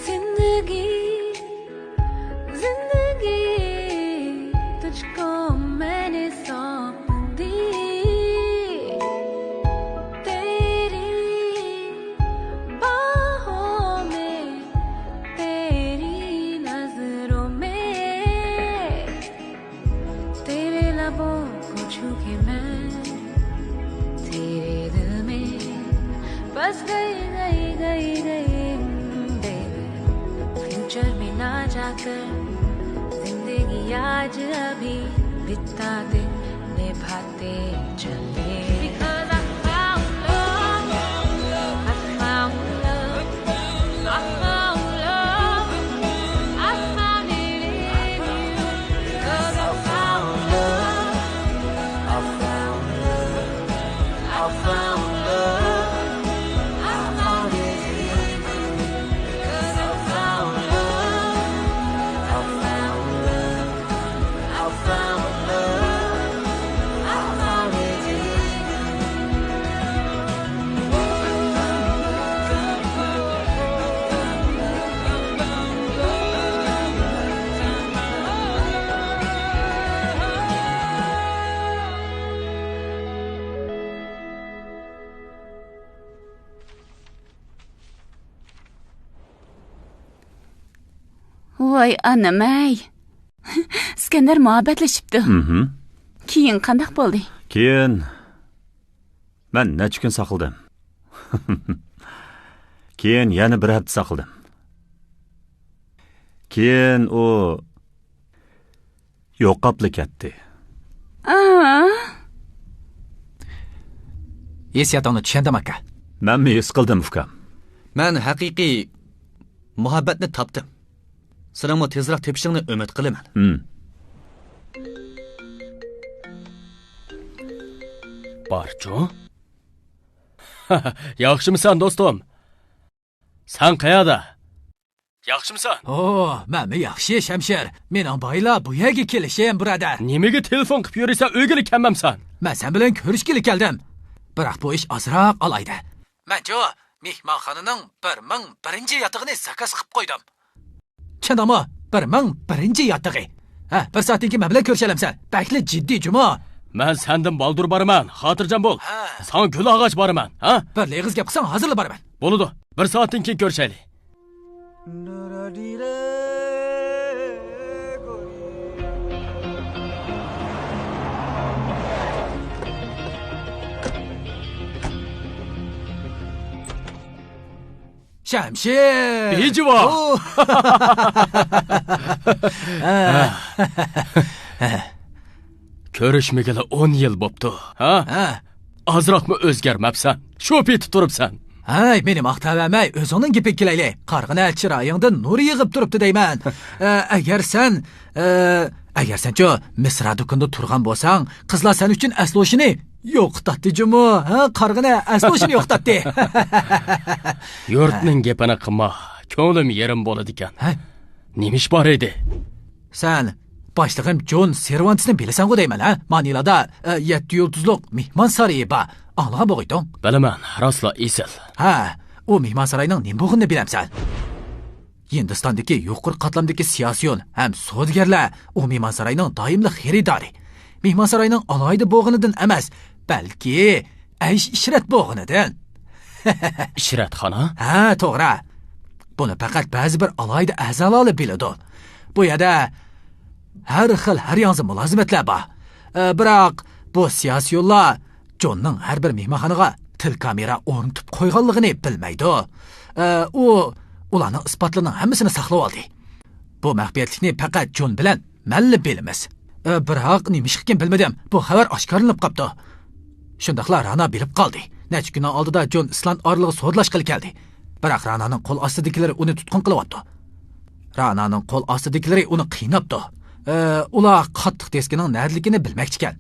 زندگی، زندگی، تجھ کو میں نے سونپ دی۔ تیری باہوں میں، تیری نظروں میں، تیرے لبوں کو چھو کے میں، تیرے دل میں بس گئی، گئی، گئی، گئی، بیبی۔ فیوچر میں نہ جا کر، زندگی آج ابھی بتا دے، نبھاتے چلے۔ Because I found love, I found love, I found love, I found it in you. Because I found love, I found love, I found love, I found it in you. Because I found love, I found love, I found love, I found it in you. ۋاي ئانام ئەي. ئىسكەندەر مۇھەببەتلىشىپتۇ. مھم. كېيىن قانداق بولدى؟ كېيىن مەن نەچچە كۈن ساقلىدىم. كېيىن يەنە بىر ھەپتە ساقلىدىم. كېيىن ئۇ يوقاپلا كەتتى. ئا. ھېسسىياتىڭنى چۈشەندىم، ئاكا. مەنمۇ ھېس قىلدىم، ئۇكام. مەن ھەقىقىي مۇھەببەتنى تاپتىم. سېنىڭمۇ تېزراق تېپىشىڭنى ئۈمىد قىلىمەن. ھىم. بارچۇ؟ ياخشىمىسەن، دوستۇم؟ سەن قەيەردە؟ ياخشىمىسەن؟ ئو، مەنمۇ ياخشى، شەمشېر. مېنىڭ بايىلا بۇ يەرگە كېلىشىم، بۇرادەر. نېمىگە تېلېفون قىلىپ يۈرىسەن، ئۆيگىلا كەلمەمسەن؟ مەن سەن بىلەن كۆرۈشكىلى كەلدىم. بىراق بۇ ئىش ئازراق ئالاھىدە. مەنچۇ، مېھمانخانىنىڭ بىر مىڭ بىرىنچى ياتىقىنى زاكاز قىلىپ قويدۇم. چىنداڭمۇ؟ بىر مىڭ بىرىنچى ياتىقى. ھە، بىر سائەتتىن كېيىن مەن بىلەن كۆرۈشەلەمسەن؟ بەكلا جىددىي جۇمۇ. مەن سەندىن بالدۇر بارىمەن، خاتىرجەم بول. ھە. ساڭا گۈل ئاغاچ بارىمەن، ھە؟ بىرلا ئېغىز گەپ قىلساڭ، ھازىرلا بارىمەن. بولىدۇ، بىر سائەتتىن كېيىن كۆرۈشەيلى. شەمشېر! بىجىۋا! ئو! كۆرۈشمىگىلى ئون يىل بوپتۇ، ھە؟ ھە. ئازراقمۇ ئۆزگەرمەپسەن. شۇ پېتى تۇرۇپسەن. ھەي، مېنى ماختاۋەرمەي، ئۆزۈڭنىڭ گېپىگە كېلەيلى. قارىغىنە، چىرايىڭدىن نۇر يېغىپ تۇرۇپتۇ دەيمەن. ئە، ئەگەر سەن، ئە، ئەگەر سەنچۇ مىسرا دۇكىنىدا تۇرغان بولساڭ، قىزلار سەن ئۈچۈن ئەسلى ھوشىنى يوقىتاتتى جۇمۇ. ھە، قارىغىنە، ئەسلى ھوشىنى يوقىتاتتى. يۇرتنىڭ گېپىنى قىلما، كۆڭلۈم يېرىم بولىدىكەن. ھە؟ نېمە ئىش بار ئىدى؟ سەن باشلىقىم جون سېرۋانتىسنى بىلىسەنغۇ دەيمەن، ھە؟ مانىلادا، ئە، يەتتە يۇلتۇزلۇق مېھمان سارىيى بار. ئاڭلىغان بولغىيتۇڭ. بىلىمەن، راستلا ئېسىل. ھە، ئۇ مېھمان ساراينىڭ نېمە بولغىنىنى بىلەمسەن؟ ھىندىستاندىكى يۇقىرى قاتلامدىكى سىياسىيون ھەم سودىگەرلەر ئۇ مېھمان ساراينىڭ دائىملىق خېرىدارى. مېھمان ساراينىڭ ئالاھىدە بولغىنىدىن ئەمەس، بەلكى ئەيش-ئىشرەت بولغىنىدىن. ئىشرەتخانا؟ ھە، توغرا. بۇنى پەقەت بەزى بىر ئالاھىدە ئەزالارلا بىلىدۇ. بۇ يەردە ھەر خىل، ھەر ياڭزا مۇلازىمەتلەر بار. ئە، بىراق بۇ سىياسىيونلار جوننىڭ ھەر بىر مېھمانخانىغا تېلېكامېرا ئورنىتىپ قويغانلىقىنى بىلمەيدۇ. ئە، ئۇ ئۇلارنىڭ ئىسپاتلىرىنىڭ ھەممىسىنى ساقلىۋالدى. بۇ مەخپىيەتلىكنى پەقەت جون بىلەن مەنلا بىلىمىز. ئە، بىراق نېمىشقىكىن بىلمىدىم، بۇ خەۋەر ئاشكارىلىنىپ قاپتۇ. شۇنداقلا رانا بىلىپ قالدى. نەچچە كۈننىڭ ئالدىدا جون ئىسلاند ئارىلىغا سودىلاشقىلى كەلدى. بىراق رانانىڭ قول ئاستىدىكىلىرى ئۇنى تۇتقۇن قىلىۋاپتۇ. رانانىڭ قول ئاستىدىكىلىرى ئۇنى قىيناپتۇ. ئە، ئۇلار قاتتىق دىسكىنىڭ نەدىلىكىنى بىلمەكچىكەن.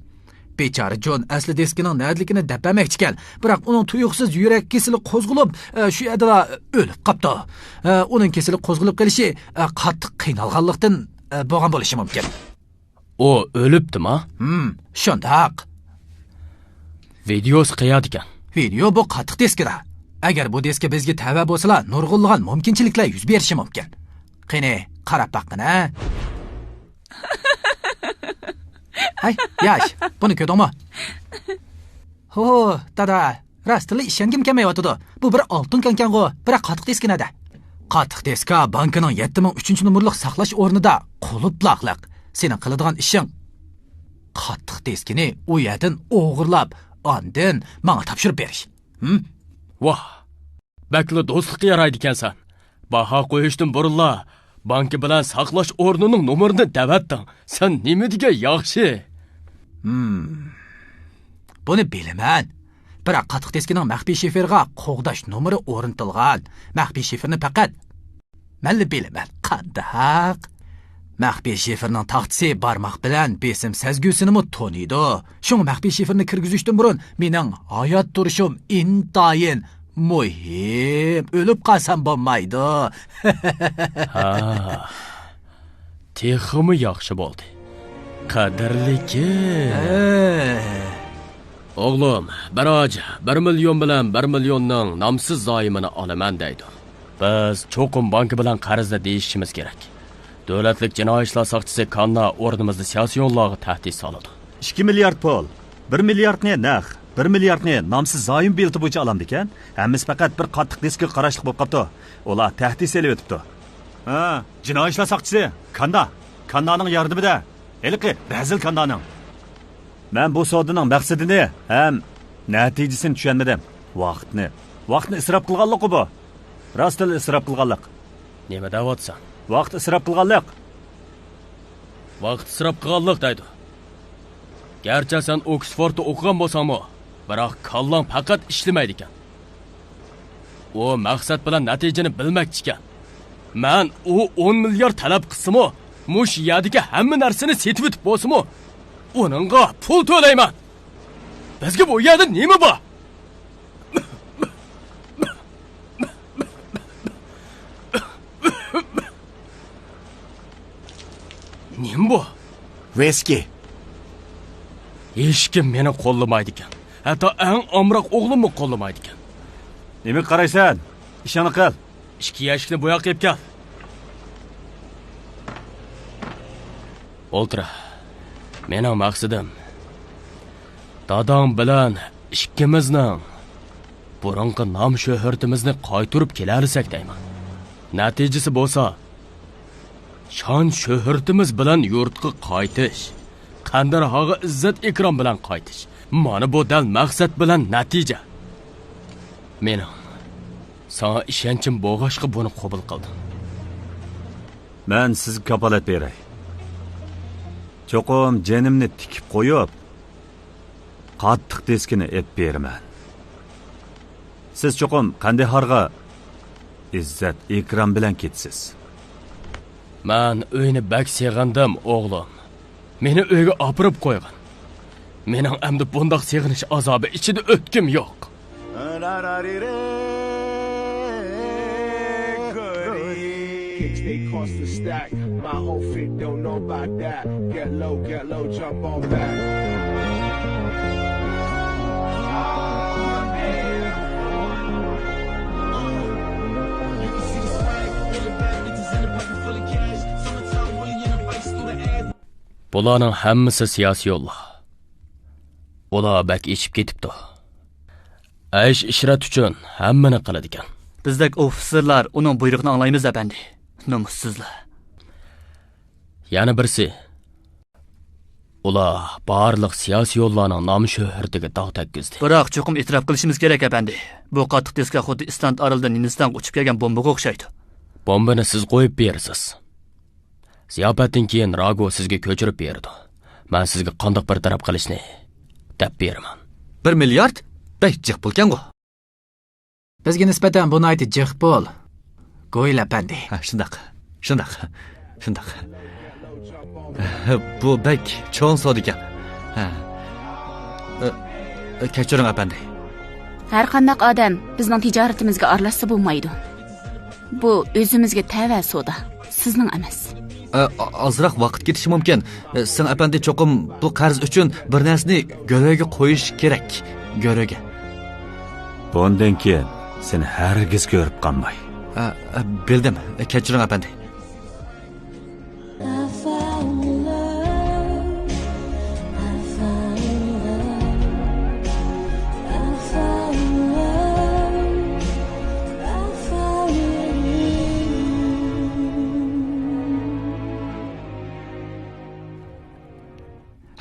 بىچارە جون ئەسلى دىسكىنىڭ نەدىلىكىنى دەپ بەرمەكچىكەن. بىراق ئۇنىڭ تۇيۇقسىز يۈرەك كېسىلى قوزغىلىپ، ئە، شۇ يەردىلا ئۆلۈپ قاپتۇ. ئە، ئۇنىڭ كېسىلى قوزغىلىپ قېلىشى، ئە، قاتتىق قىينالغانلىقتىن، ئە، بولغان بولۇشى مۇمكىن. ئۇ ئۆلۈپتىما؟ ھىم، شۇنداق. ۋىدېئوسى قەيەردىكەن؟ ۋىدېئو بۇ قاتتىق دىسكىدا. ئەگەر بۇ دىسكا بىزگە تەۋە بولسىلا، نۇرغۇنلىغان مۇمكىنچىلىكلەر يۈز بېرىشى مۇمكىن. قېنى، قاراپ باققىنا. ھەي، ياش، بۇنى كۆردۈڭمۇ؟ ھو، دادا، راستتىنلا ئىشەنگۈم كەلمەيۋاتىدۇ. بۇ بىر ئالتۇن كانكانغۇ، بىراق قاتتىق دىسكا نەدە؟ قاتتىق دىسكا بانكىنىڭ يەتتە مىڭ ئۈچىنچى نومۇرلۇق ساقلاش ئورنىدا قۇلۇپلاقلىق. سېنىڭ قىلىدىغان ئىشىڭ قاتتىق دىسكىنى ئۇ يەردىن ئوغرىلاپ، ئاندىن ماڭا تاپشۇرۇپ بېرىش. ھىم؟ ۋاھ، بەكلا دوستلۇققا يارايدىكەنسەن. باھا قويۇشتىن بۇرۇنلا بانكا بىلەن ساقلاش ئورنىنىڭ نومۇرىنى دەۋەتتىڭ. سەن نېمە دېگەن ياخشى! ھىم. بۇنى بىلىمەن. بىراق قاتتىق دىسكىنىڭ مەخپىي شىفىرغا قوغداش نومۇرى ئورنىتىلغان. مەخپىي شىفىرنى پەقەت مەنلا بىلىمەن. قانداق؟ مەخپىي شىفىرنىڭ تاختىسى بارماق بىلەن بېسىم سەزگۈسىنىمۇ تونۇيدۇ. شۇڭا مەخپىي شىفىرنى كىرگۈزۈشتىن بۇرۇن مېنىڭ ھايات تۇرۇشۇم ئىنتايىن مۇھىم. ئۆلۈپ قالسام بولمايدۇ. ھا، تېخىمۇ ياخشى بولدى. قەدىرلىكىم. ھە. ئوغلۇم، بىر ھاجى بىر مىليون بىلەن بىر مىليوننىڭ نامسىز زايومىنى ئالىمەن دەيدۇ. بىز چوقۇم بانكا بىلەن قەرزدە دېيىشىشىمىز كېرەك. دۆلەتلىك جىنايى ئىشلار ساقچىسى كاننا ئورنىمىزدا سىياسىيونلارغا تەھدىت سالىدۇ. ئىككى مىليارد پۇل، بىر مىلياردنى نەق، بىر مىلياردنى نامسىز زايوم بېلىتى بويىچە ئالامدىكەن. ھەممىسى پەقەت بىر قاتتىق دىسكىغا قاراشلىق بولۇپ قاپتۇ. ئۇلار تەھدىت سېلىۋېتىپتۇ. ھە، جىنايى ئىشلار ساقچىسى كاندا. كاندانىڭ ياردىمىدە. ھېلىقى رەزىل كاندانىڭ. مەن بۇ سودىنىڭ مەقسىتىنى ھەم نەتىجىسىنى چۈشەنمىدىم. ۋاقىتنى، ۋاقىتنى ئىسراپ قىلغانلىققۇ بۇ. راستتىنلا ئىسراپ قىلغانلىق. نېمە دەۋاتىسەن؟ ۋاقىت ئىسراپ قىلغانلىق. ۋاقىت ئىسراپ قىلغانلىق دەيدۇ. گەرچە سەن ئوكسفوردتا ئوقۇغان بولساڭمۇ، بىراق كاللاڭ پەقەت ئىشلىمەيدىكەن. ئۇ مەقسەت بىلەن نەتىجىنى بىلمەكچىكەن. مەن ئۇ ئون مىليارد تەلەپ قىلسىمۇ، مۇشۇ يەردىكى ھەممە نەرسىنى سېتىۋېتىپ بولسىمۇ، ئۇنىڭغا پۇل تۆلەيمەن. بىزگە بۇ يەردە نېمە بار؟ نېمە بۇ؟ ۋىسكى. ھېچكىم مېنى قوللىمايدىكەن. ھەتتا ئەڭ ئامراق ئوغلۇممۇ قوللىمايدىكەن. نېمىگە قارايسەن؟ ئىشىڭنى قىل. ئىككى يەشىكنى بۇ ياققا ئېلىپ كەل. ئولتۇر. مېنىڭ مەقسىتىم، داداڭ بىلەن ئىككىمىزنىڭ بۇرۇنقى نام-شۆھرىتىمىزنى قايتۇرۇپ كېلەلىسەك دەيمەن. نەتىجىسى بولسا، شان-شۆھرىتىمىز بىلەن يۇرتقا قايتىش، قەندەرھاغا ئىززەت-ئىكرام بىلەن قايتىش. مانا بۇ دەل مەقسەت بىلەن نەتىجە. مېنىڭ ساڭا ئىشەنچىم بولغاچقا بۇنى قوبۇل قىلدىم. مەن سىزگە كاپالەت بېرەي. چوقۇم جېنىمنى تىكىپ قويۇپ، قاتتىق دىسكىنى ئېلىپ بېرىمەن. سىز چوقۇم قەندەھارغا ئىززەت-ئىكرام بىلەن كېتىسىز. مەن ئۆينى بەك سېغىندىم، ئوغلۇم. مېنى ئۆيگە ئاپىرىپ قويغىن. مېنىڭ ئەمدى بۇنداق سېغىنىش ئازابى ئىچىدە ئۆتكۈم يوق. Kicks they cost a stack. My whole fit don't know about that. Get low, get low, jump on back. بۇلارنىڭ ھەممىسى سىياسىيونلار. ئۇلار بەك ئېشىپ كېتىپتۇ. ئەيش-ئىشرەت ئۈچۈن ھەممىنى قىلىدىكەن. بىزدەك ئوفىتسېرلار ئۇنىڭ بۇيرۇقىنى ئاڭلايمىز، ئەپەندى. نومۇسسىزلار. يەنە بىرسى، ئۇلار بارلىق سىياسىيونلارنىڭ نام-شۆھرىتىگە داغ تەگكۈزدى. بىراق، چوقۇم ئېتىراپ قىلىشىمىز كېرەك، ئەپەندى. بۇ قاتتىق دىسكا خۇددى ئىسلاند ئارىلىدىن ھىندىستانغا ئۇچۇپ كەلگەن بومبىغا ئوخشايدۇ. بومبىنى سىز قويۇپ بېرىسىز. زىياپەتتىن كېيىن راگو سىزگە كۆچۈرۈپ بېرىدۇ. مەن سىزگە قانداق بىر تەرەپ قىلىشنى دەپ بېرىمەن. بىر مىليارد؟ بەك جىق پۇلكەنغۇ. بىزگە نىسبەتەن بۇ ناھايىتى جىق پۇل، گويل ئەپەندى. ھە، شۇنداق، شۇنداق، شۇنداق. بۇ بەك چوڭ سودىكەن. ھە. ئە، ئە، كەچۈرۈڭ، ئەپەندى. ھەر قانداق ئادەم بىزنىڭ تىجارىتىمىزگە ئارىلاشسا بولمايدۇ. بۇ ئۆزىمىزگە تەۋە سودا، سىزنىڭ ئەمەس. ئە، ئا-، ئازراق ۋاقىت كېتىشى مۇمكىن. ئە، سىڭ ئەپەندى چوقۇم بۇ قەرز ئۈچۈن بىر نەرسىنى گۆرۈگە قويۇشى كېرەك. گۆرۈگە. بۇندىن كېيىن سېنى ھەرگىز كۆرۈپ قالماي. ئە، ئە، بىلدىم. ئە، كەچۈرۈڭ ئەپەندى.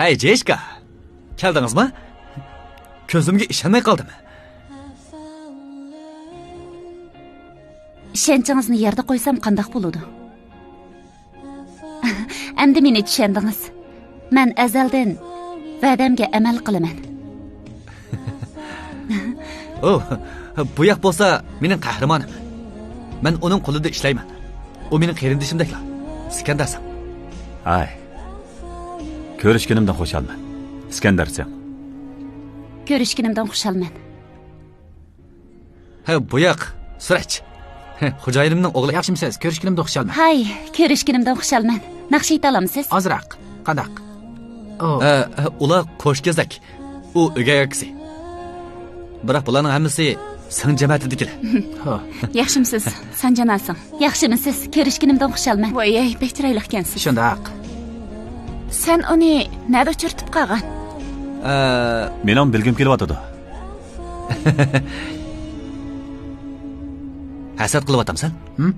ھەي، جېشكا! كەلدىڭىزما؟ كۆزۈمگە ئىشەنمەي قالدىم. ئىشەنچىڭىزنى يەردە قويسام قانداق بولىدۇ؟ ئەمدى مېنى چۈشەندىڭىز. مەن ئەزەلدىن ۋەدەمگە ئەمەل قىلىمەن. ئۇ، بۇ ياق بولسا مېنىڭ قەھرىمانىم. مەن ئۇنىڭ قولىدا ئىشلەيمەن. ئۇ مېنىڭ قېرىندىشىمدەكلا. ئىسكەندەر سىڭ. ھاي. كۆرۈشكىنىمدىن خۇشالمەن. ئىسكەندەر سىڭ. كۆرۈشكىنىمدىن خۇشالمەن. ھە، بۇ ياق، سۈرەج. ھە، خوجايىنىمنىڭ ئوغلى. ياخشىمۇسىز؟ كۆرۈشكىنىمدىن خۇشالمەن. ھاي، كۆرۈشكىنىمدىن خۇشالمەن. ناخشا ئېيتالامسىز؟ ئازراق. قانداق؟ ئۇ. ھە، ھە، ئۇلار قوش كېزەك. ئۇ ئۆگەي ئاكىسى. بىراق بۇلارنىڭ ھەممىسى سىڭ جەمەتىدىكىلەر. ھو. ياخشىمۇسىز، سانجان ئاسىڭ؟ ياخشىمۇسىز؟ كۆرۈشكىنىمدىن خۇشالمەن. ۋاي، بەك چىرايلىقكەنسىز. شۇنداق. سەن ئۇنى نەدە ئۇچرىتىپ قالغان؟ ئە، مېنىڭ بىلگۈم كېلىۋاتىدۇ. ھەسەت قىلىۋاتامسەن؟ ھىم؟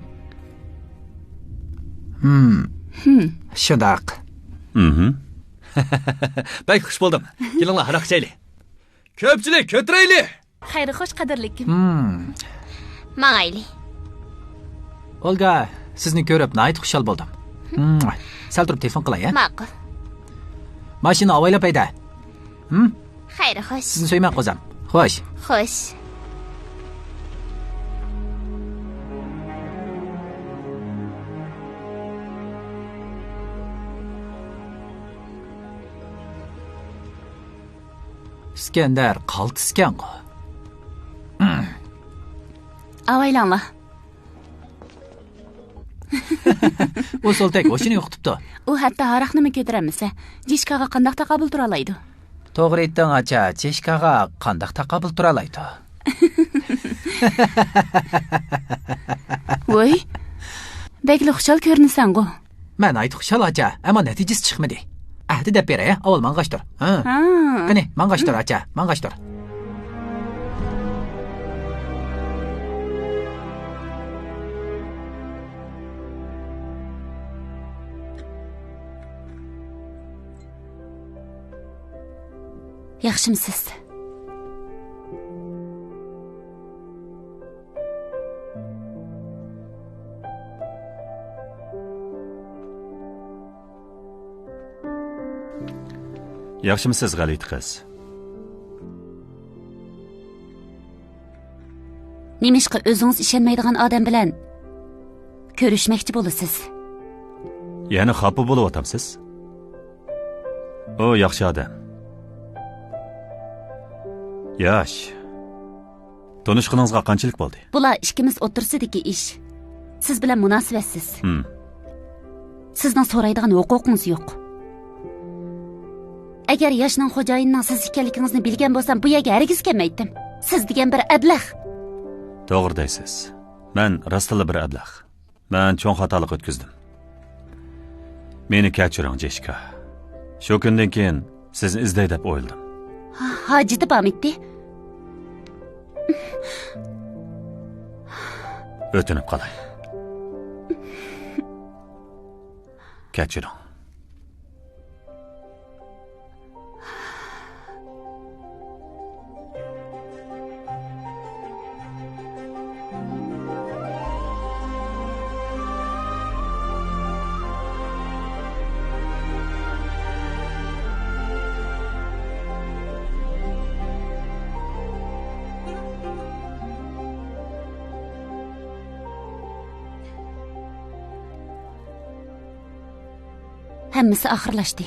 ھىم. ھىم. شۇنداق. ھىم. بەك خۇش بولدۇم. كېلىڭلار، ھاراق ئىچەيلى. كۆپچىلىك، كۆتۈرەيلى! خەير خوش، قەدىرلىكىم. ھىم. ماڭايلى. ئولگا، سىزنى كۆرۈپ ناھايىتى خۇشال بولدۇم. ھىم. سەل تۇرۇپ تېلېفون قىلاي، ھە؟ ماقۇل. ماشىنا ئاۋايلاپ ھەيدە. ھىم؟ خەير خوش. سىزنى سۆيىمەن، قوزام. خوش. خوش. ئىسكەندەر قالتىسكەنغۇ. ئاۋايلاڭلار. ئۇ سولتەك ھوشىنى يوقىتىپتۇ. ئۇ ھەتتا ھاراقنىمۇ كۆتۈرەلمىسە، جېشكاغا قانداق تاقابىل تۇرالايدۇ؟ توغرا ئېيتتىڭ، ئاچا، جېشكاغا قانداق تاقابىل تۇرالايدۇ؟ ۋوي، بەكلا خۇشال كۆرۈنىسەنغۇ. مەن ناھايىتى خۇشال، ئاچا، ئەمما نەتىجىسى چىقمىدى. ئەھدە دەپ بېرەي، ئاۋۋال ماڭغاچتۇر. ھە؟ ھا. قېنى، ماڭغاچتۇر، ئاچا، ماڭغاچتۇر. ياخشىمۇسىز؟ ياخشىمۇسىز، غەلىتە قىز؟ نېمىشقا ئۆزىڭىز ئىشەنمەيدىغان ئادەم بىلەن كۆرۈشمەكچى بولىسىز؟ يەنە خاپا بولۇۋاتامسىز؟ ئۇ ياخشى ئادەم. ياش. تونۇشقىنىڭىزغا قانچىلىك بولدى؟ بۇلار ئىككىمىز ئوتتۇرىسىدىكى ئىش. سىز بىلەن مۇناسىۋەتسىز. ھىم. سىزنىڭ سورايدىغان ھوقۇقىڭىز يوق. ئەگەر ياشنىڭ خوجايىنىنىڭ سىز ئىكەنلىكىڭىزنى بىلگەن بولسام، بۇ يەرگە ھەرگىز كەلمەيتتىم. سىز دېگەن بىر ئەبلەخ. توغرا دەيسىز. مەن راستلا بىر ئەبلەخ. مەن چوڭ خاتالىق ئۆتكۈزدۈم. مېنى كەچۈرۈڭ، جېشكا. شۇ كۈندىن كېيىن سىزنى ئىزدەي دەپ ئويلىدىم. ھا-، ھاجىتى بارمىتتى؟ ئۆتۈنۈپ قالاي. كەچۈرۈڭ. ھەممىسى ئاخىرلاشتى.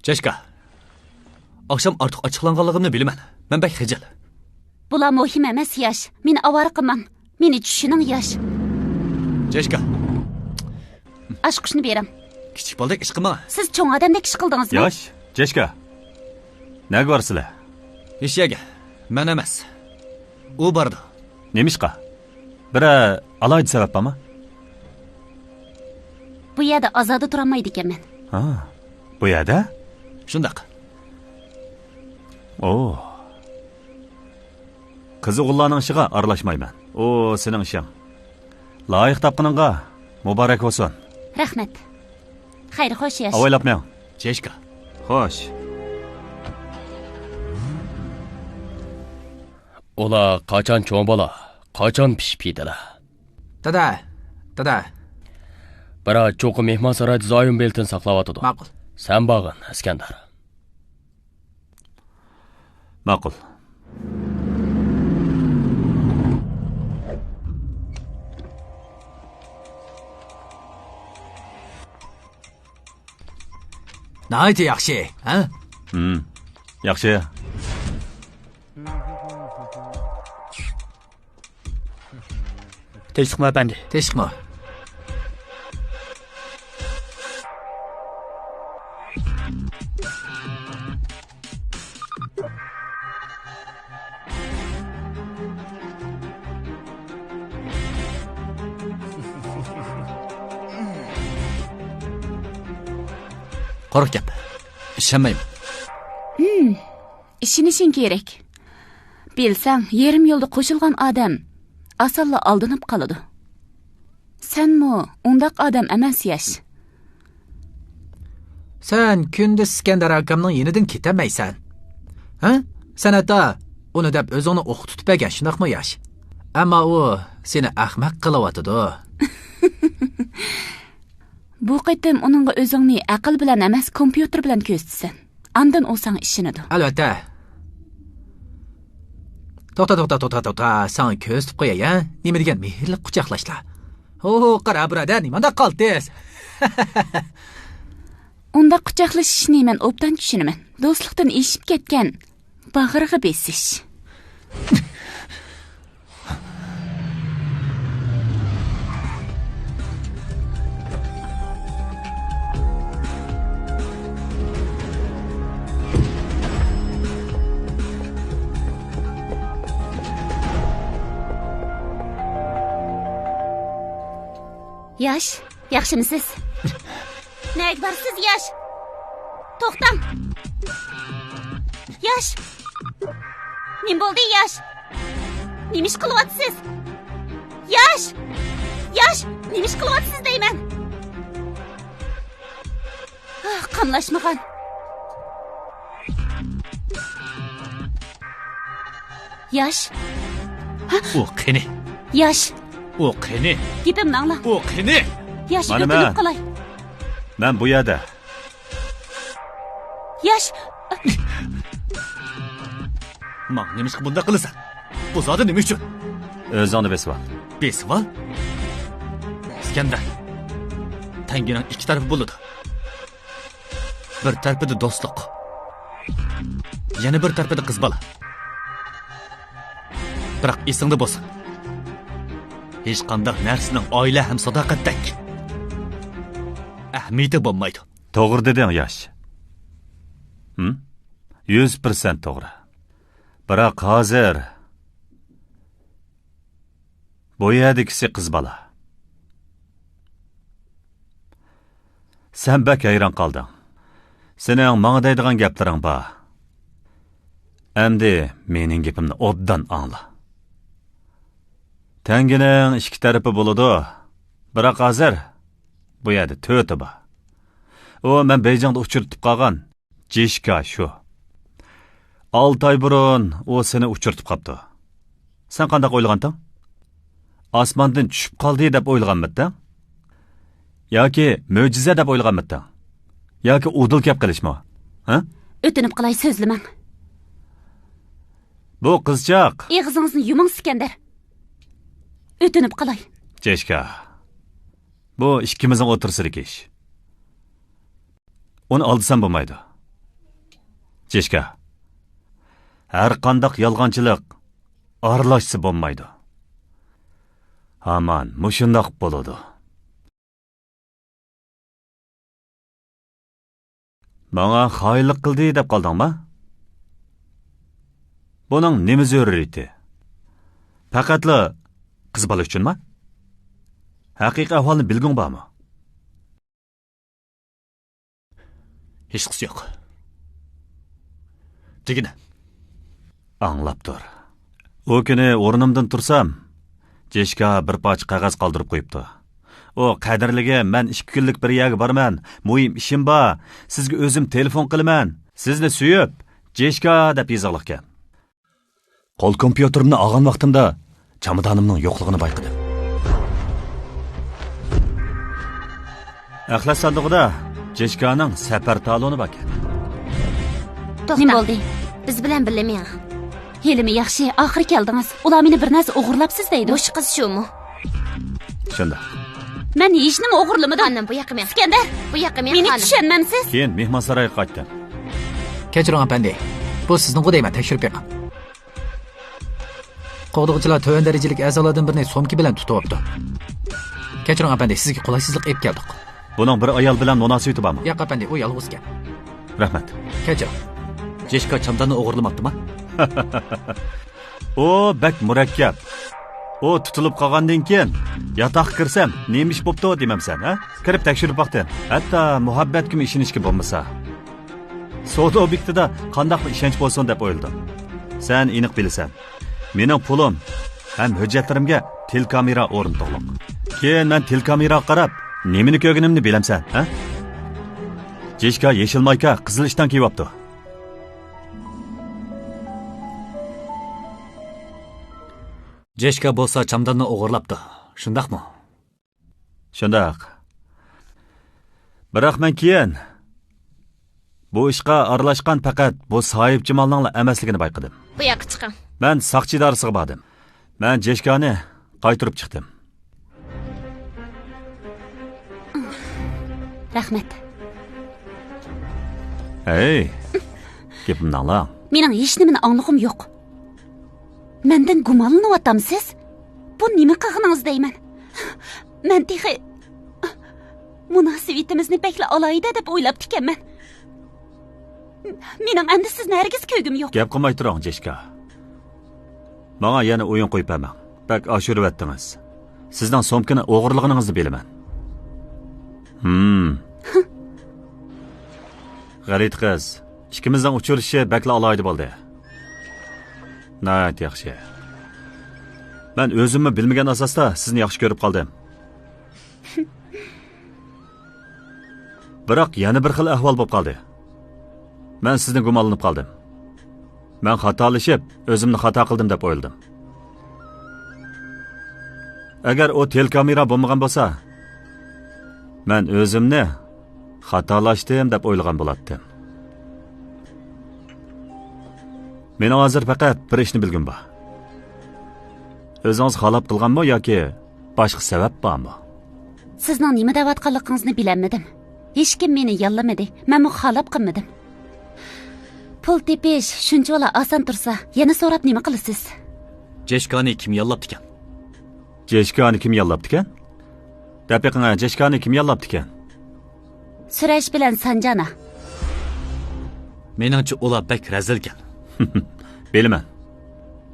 جېشكا، ئاخشام ئارتۇق ئاچچىقلانغانلىقىمنى بىلىمەن. مەن بەك خىجىل. بۇلار مۇھىم ئەمەس، ياش. مېنى ئاۋارە قىلماڭ. مېنى چۈشىنىڭ، ياش. جېشكا. ئاچقۇچنى بېرىڭ. كىچىك بالىدەك ئىش قىلماڭ. سىز چوڭ ئادەمدەك ئىش قىلدىڭىزمۇ؟ ياش، جېشكا. نەگە بارىسىلەر؟ ھېچ يەرگە. مەن ئەمەس. ئۇ بارىدۇ. نېمىشقا؟ بىرەر ئالاھىدە سەۋەب بارمۇ؟ بۇ يەردە ئازادە تۇرالمايدىكەنمەن. ھا، بۇ يەردە؟ شۇنداق. ئو. قىز ئوغۇللارنىڭ ئىشىغا ئارىلاشمايمەن. ئۇ سېنىڭ ئىشىڭ. لايىق تاپقىنىڭغا مۇبارەك بولسۇن. رەھمەت. خەير، خوش ياش. ئاۋايلاپ مېڭ. جېشكا. خوش. ئۇلار قاچان چوڭ بولا، قاچان پىشىپ يېتىلە. دادا، دادا. بىراق چوقۇم مېھمانسارايدا زايوم بېلىتىنى ساقلاۋاتىدۇ. ماقۇل. سەن بارغىن، ئىسكەندەر. ماقۇل. ناھايىتى ياخشى، ھە؟ ھىم، ياخشى. تىنچلىقمۇ، ئەپەندى؟ تىنچلىقمۇ؟ قۇرۇق گەپ. ئىشەنمەيمەن. ھىم. ئىشىنىشىڭ كېرەك. بىلسەڭ، يېرىم يولدا قوشۇلغان ئادەم ئاسانلا ئالدىنىپ قالىدۇ. سەنمۇ ئۇنداق ئادەم ئەمەس، ياش. سەن كۈندە ئىسكەندەر ئاكامنىڭ يېنىدىن كېتەلمەيسەن. ھە؟ سەن ھەتتا ئۇنى دەپ ئۆزۈڭنى ئوققا تۇتۇپ بەرگەن، شۇنداقمۇ، ياش؟ ئەمما ئۇ سېنى ئەخمەق قىلىۋاتىدۇ. بۇ قېتىم ئۇنىڭغا ئۆزۈڭنى ئەقىل بىلەن ئەمەس، كومپيۇتېر بىلەن كۆرسىتىسەن. ئاندىن ئۇ ساڭا ئىشىنىدۇ. ئەلۋەتتە. توختا، توختا، توختا، توختا. ساڭا كۆرسىتىپ قوياي، ھە؟ نېمە دېگەن مېھىرلىك قۇچاقلاشلار. ھو، قارا بۇرادەر، نېمانداق قالتىس؟ ئۇنداق قۇچاقلىشىشنى مەن ئوبدان چۈشىنىمەن. دوستلۇقتىن ئېشىپ كەتكەن باغرىغا بېسىش. ياش، ياخشىمۇسىز؟ نەگە بارىسىز، ياش؟ توختاڭ! ياش! نېمە بولدى، ياش؟ نېمە ئىش قىلىۋاتىسىز؟ ياش! ياش! نېمە ئىش قىلىۋاتىسىز دەيمەن؟ ئاھ، قاملاشمىغان. ياش. ئۇ قېنى؟ ياش. ئۇ قېنى؟ گېپىمنى ئاڭلاڭ. ئۇ قېنى؟ ياش، مانا ئۆتۈنۈپ مەن. قالاي. مەن بۇ يەردە. ياش. ماڭا نېمىشقا بۇنداق قىلىسەن؟ بۇ زادى نېمە ئۈچۈن؟ ئۆزۈڭنى بېسىۋال. بېسىۋال؟ ئىسكەندەر، تەڭگىنىڭ ئىككى تەرىپى بولىدۇ. بىر تەرىپىدە دوستلۇق، يەنە بىر تەرىپىدە قىز بالا. بىراق ئېسىڭدە بولسۇن، ھېچقانداق نەرسىنىڭ ئائىلە ھەم ساداقەتتەك ئەھمىيىتى بولمايدۇ. توغرا دېدىڭ، ياش. ھىم؟ يۈز پىرسەنت توغرا. بىراق ھازىر بۇ يەردىكىسى قىز بالا. سەن بەك ھەيران قالدىڭ. سېنىڭ ماڭا دەيدىغان گەپلىرىڭ بار. ئەمدى مېنىڭ گېپىمنى ئوبدان ئاڭلا. تەڭگىنىڭ ئىككى تەرىپى بولىدۇ. بىراق ھازىر بۇ يەردە تۆتى بار. ئۇ مەن بېيجىڭدا ئۇچرىتىپ قالغان جېشكا شۇ. ئالتە ئاي بۇرۇن ئۇ سېنى ئۇچرىتىپ قاپتۇ. سەن قانداق ئويلىغانتىڭ؟ ئاسماندىن چۈشۈپ قالدى دەپ ئويلىغانمىدىڭ؟ ياكى مۆجىزە دەپ ئويلىغانمىدىڭ؟ ياكى ئۇدۇل كەپ قېلىشمۇ؟ ھە؟ ئۆتۈنۈپ قالاي، سۆزلىمەڭ. بۇ قىزچاق. ئېغىزىڭىزنى يۇمۇڭ، ئىسكەندەر. ئۆتۈنۈپ قالاي. جېشكا. بۇ ئىككىمىزنىڭ ئوتتۇرىسىدىكى ئىش. ئۇنى ئالدىسام بولمايدۇ. جېشكا، ھەر قانداق يالغانچىلىق ئارىلاشسا بولمايدۇ. ھامان مۇشۇنداق بولىدۇ. ماڭا خائىنلىق قىلدى دەپ قالدىڭما؟ بۇنىڭ نېمە زۆرۈرىيىتى؟ پەقەتلا قىز بالا ئۈچۈنما؟ ھەقىقىي ئەھۋالنى بىلگۈڭ بارمۇ؟ ھېچقىسى يوق. دېگىنە. ئاڭلاپ تۇر. ئۇ كۈنى ئورنۇمدىن تۇرسام، جېشكا بىر پارچە قەغەز قالدۇرۇپ قويۇپتۇ. ئۇ، «قەدىرلىگىم، مەن ئىككى كۈنلۈك بىر يەرگە بارىمەن، مۇھىم ئىشىم بار، سىزگە ئۆزۈم تېلېفون قىلىمەن، سىزنى سۆيۈپ، جېشكا» دەپ يېزىقلىقكەن. قول كومپيۇتېرىمنى ئالغان ۋاقتىمدا چامادانىمنىڭ يوقلۇقىنى بايقىدىم. ئەخلەت ساندۇقىدا جېشكانىڭ سەپەر تالونى باركەن. توختاڭ. نېمە بولدى؟ بىز بىلەن بىللە مېڭىڭ. ھېلىمۇ ياخشى، ئاخىرى كەلدىڭىز. ئۇلار مېنى بىر نەرسە ئوغرىلاپسىز دەيدۇ. مۇشۇ قىز شۇمۇ؟ شۇنداق. مەن ھېچنېمە ئوغرىلىمىدىم. خانىم، بۇ ياققا مېڭىڭ. ئىسكەندەر! بۇ ياققا مېڭىڭ، مېنى خانىم. چۈشەنمەمسىز؟ كېيىن مېھمانسارايغا قايتتىم. كەچۈرۈڭ ئەپەندى، بۇ سىزنىڭغۇ دەيمەن، تەكشۈرۈپ بېقىڭ. قوغدىغۇچىلار تۆۋەن دەرىجىلىك ئەزالاردىن بىرىنى سومكا بىلەن تۇتۇۋاپتۇ. كەچۈرۈڭ ئەپەندى، سىزگە قولايسىزلىق ئېلىپ كەلدۇق. بۇنىڭ بىر ئايال بىلەن مۇناسىۋىتى بارمۇ؟ ياق ئەپەندى، ئۇ يالغۇزكەن. رەھمەت. كەچۈرۈڭ. جېشكا چامداننى ئوغرىلىماپتىما؟ ئۇ بەك مۇرەككەپ. ئۇ تۇتۇلۇپ قالغاندىن كېيىن ياتاققا كىرسەم، نېمە ئىش بوپتۇ دېمەمسەن، ھە؟ كىرىپ تەكشۈرۈپ باقتىم. ھەتتا مۇھەببەتكىمۇ ئىشىنىشكە بولمىسا. سودا ئوبيېكتىدا قانداقمۇ ئىشەنچ بولسۇن دەپ ئويلىدىم. سەن ئېنىق بىلىسەن. مېنىڭ پۇلۇم ھەم ھۆججەتلىرىمگە تېلېكامېرا ئورنىتىغلىق. كېيىن مەن تېلېكامېراغا قاراپ، نېمىنى كۆرگىنىمنى بىلەمسەن، ھە؟ جېشكا يېشىل مايكا، قىزىل ئىشتان كىيىۋاپتۇ. جېشكا بولسا چامداننى ئوغرىلاپتۇ، شۇنداقمۇ؟ شۇنداق. بىراق مەن كېيىن بۇ ئىشقا ئارىلاشقان پەقەت بۇ ساھىبجامالنىڭلا ئەمەسلىكىنى بايقىدىم. بۇ ياققا چىقىڭ. مەن ساقچى ئىدارىسىغا باردىم. مەن جېشكانى قايتۇرۇپ چىقتىم. رەھمەت. ھەي، گېپىمنى ئاڭلاڭ. مېنىڭ ھېچنېمىنى ئاڭلىغۇم يوق. مەندىن گۇمانلىنىۋاتامسىز؟ بۇ نېمە قىلغىنىڭىز دەيمەن؟ مەن تېخى مۇناسىۋىتىمىزنى بەكلا ئالاھىدە دەپ ئويلاپتىكەنمەن. مېنىڭ ئەمدى سىزنى ھەرگىز كۆرگۈم يوق. گەپ قىلماي تۇرۇڭ، جېشكا. ماڭا يەنە ئويۇن قويۇپ بەرمەڭ. بەك ئاشۇرۇۋەتتىڭىز. سىزنىڭ سومكىنى ئوغرىلىغىنىڭىزنى بىلىمەن. ھىم. غەلىتە قىز. ئىككىمىزنىڭ ئۇچرىشىشى بەكلا ئالاھىدە بولدى. ناھايىتى ياخشى. مەن ئۆزۈممۇ بىلمىگەن ئاساستا سىزنى ياخشى كۆرۈپ قالدىم. بىراق يەنە بىر خىل ئەھۋال بولۇپ قالدى. مەن سىزنى گۇمانلىنىپ قالدىم. مەن خاتالىشىپ، ئۆزۈمنى خاتا قىلدىم دەپ ئويلىدىم. ئەگەر ئۇ تېلېكامېرا بولمىغان بولسا، مەن ئۆزۈمنى خاتالاشتىم دەپ ئويلىغان بولاتتىم. مېنىڭ ھازىر پەقەت بىر ئىشنى بىلگۈم بار. ئۆزىڭىز خالاپ قىلغانمۇ ياكى باشقا سەۋەب بارمۇ؟ سىزنىڭ نېمە دەۋاتقانلىقىڭىزنى بىلەلمىدىم. ھېچكىم مېنى ياللىمىدى، مەنمۇ خالاپ قىلمىدىم. پۇل تېپىش شۇنچىۋالا ئاسان تۇرسا، يەنە سوراپ نېمە قىلىسىز؟ جېشكانى كىم ياللاپتىكەن؟ جېشكانى كىم ياللاپتىكەن؟ دەپ بېقىڭە، جېشكانى كىم ياللاپتىكەن؟ سۈرەش بىلەن سانجانا. مېنىڭچە ئۇلار بەك رەزىلكەن. بىلىمەن.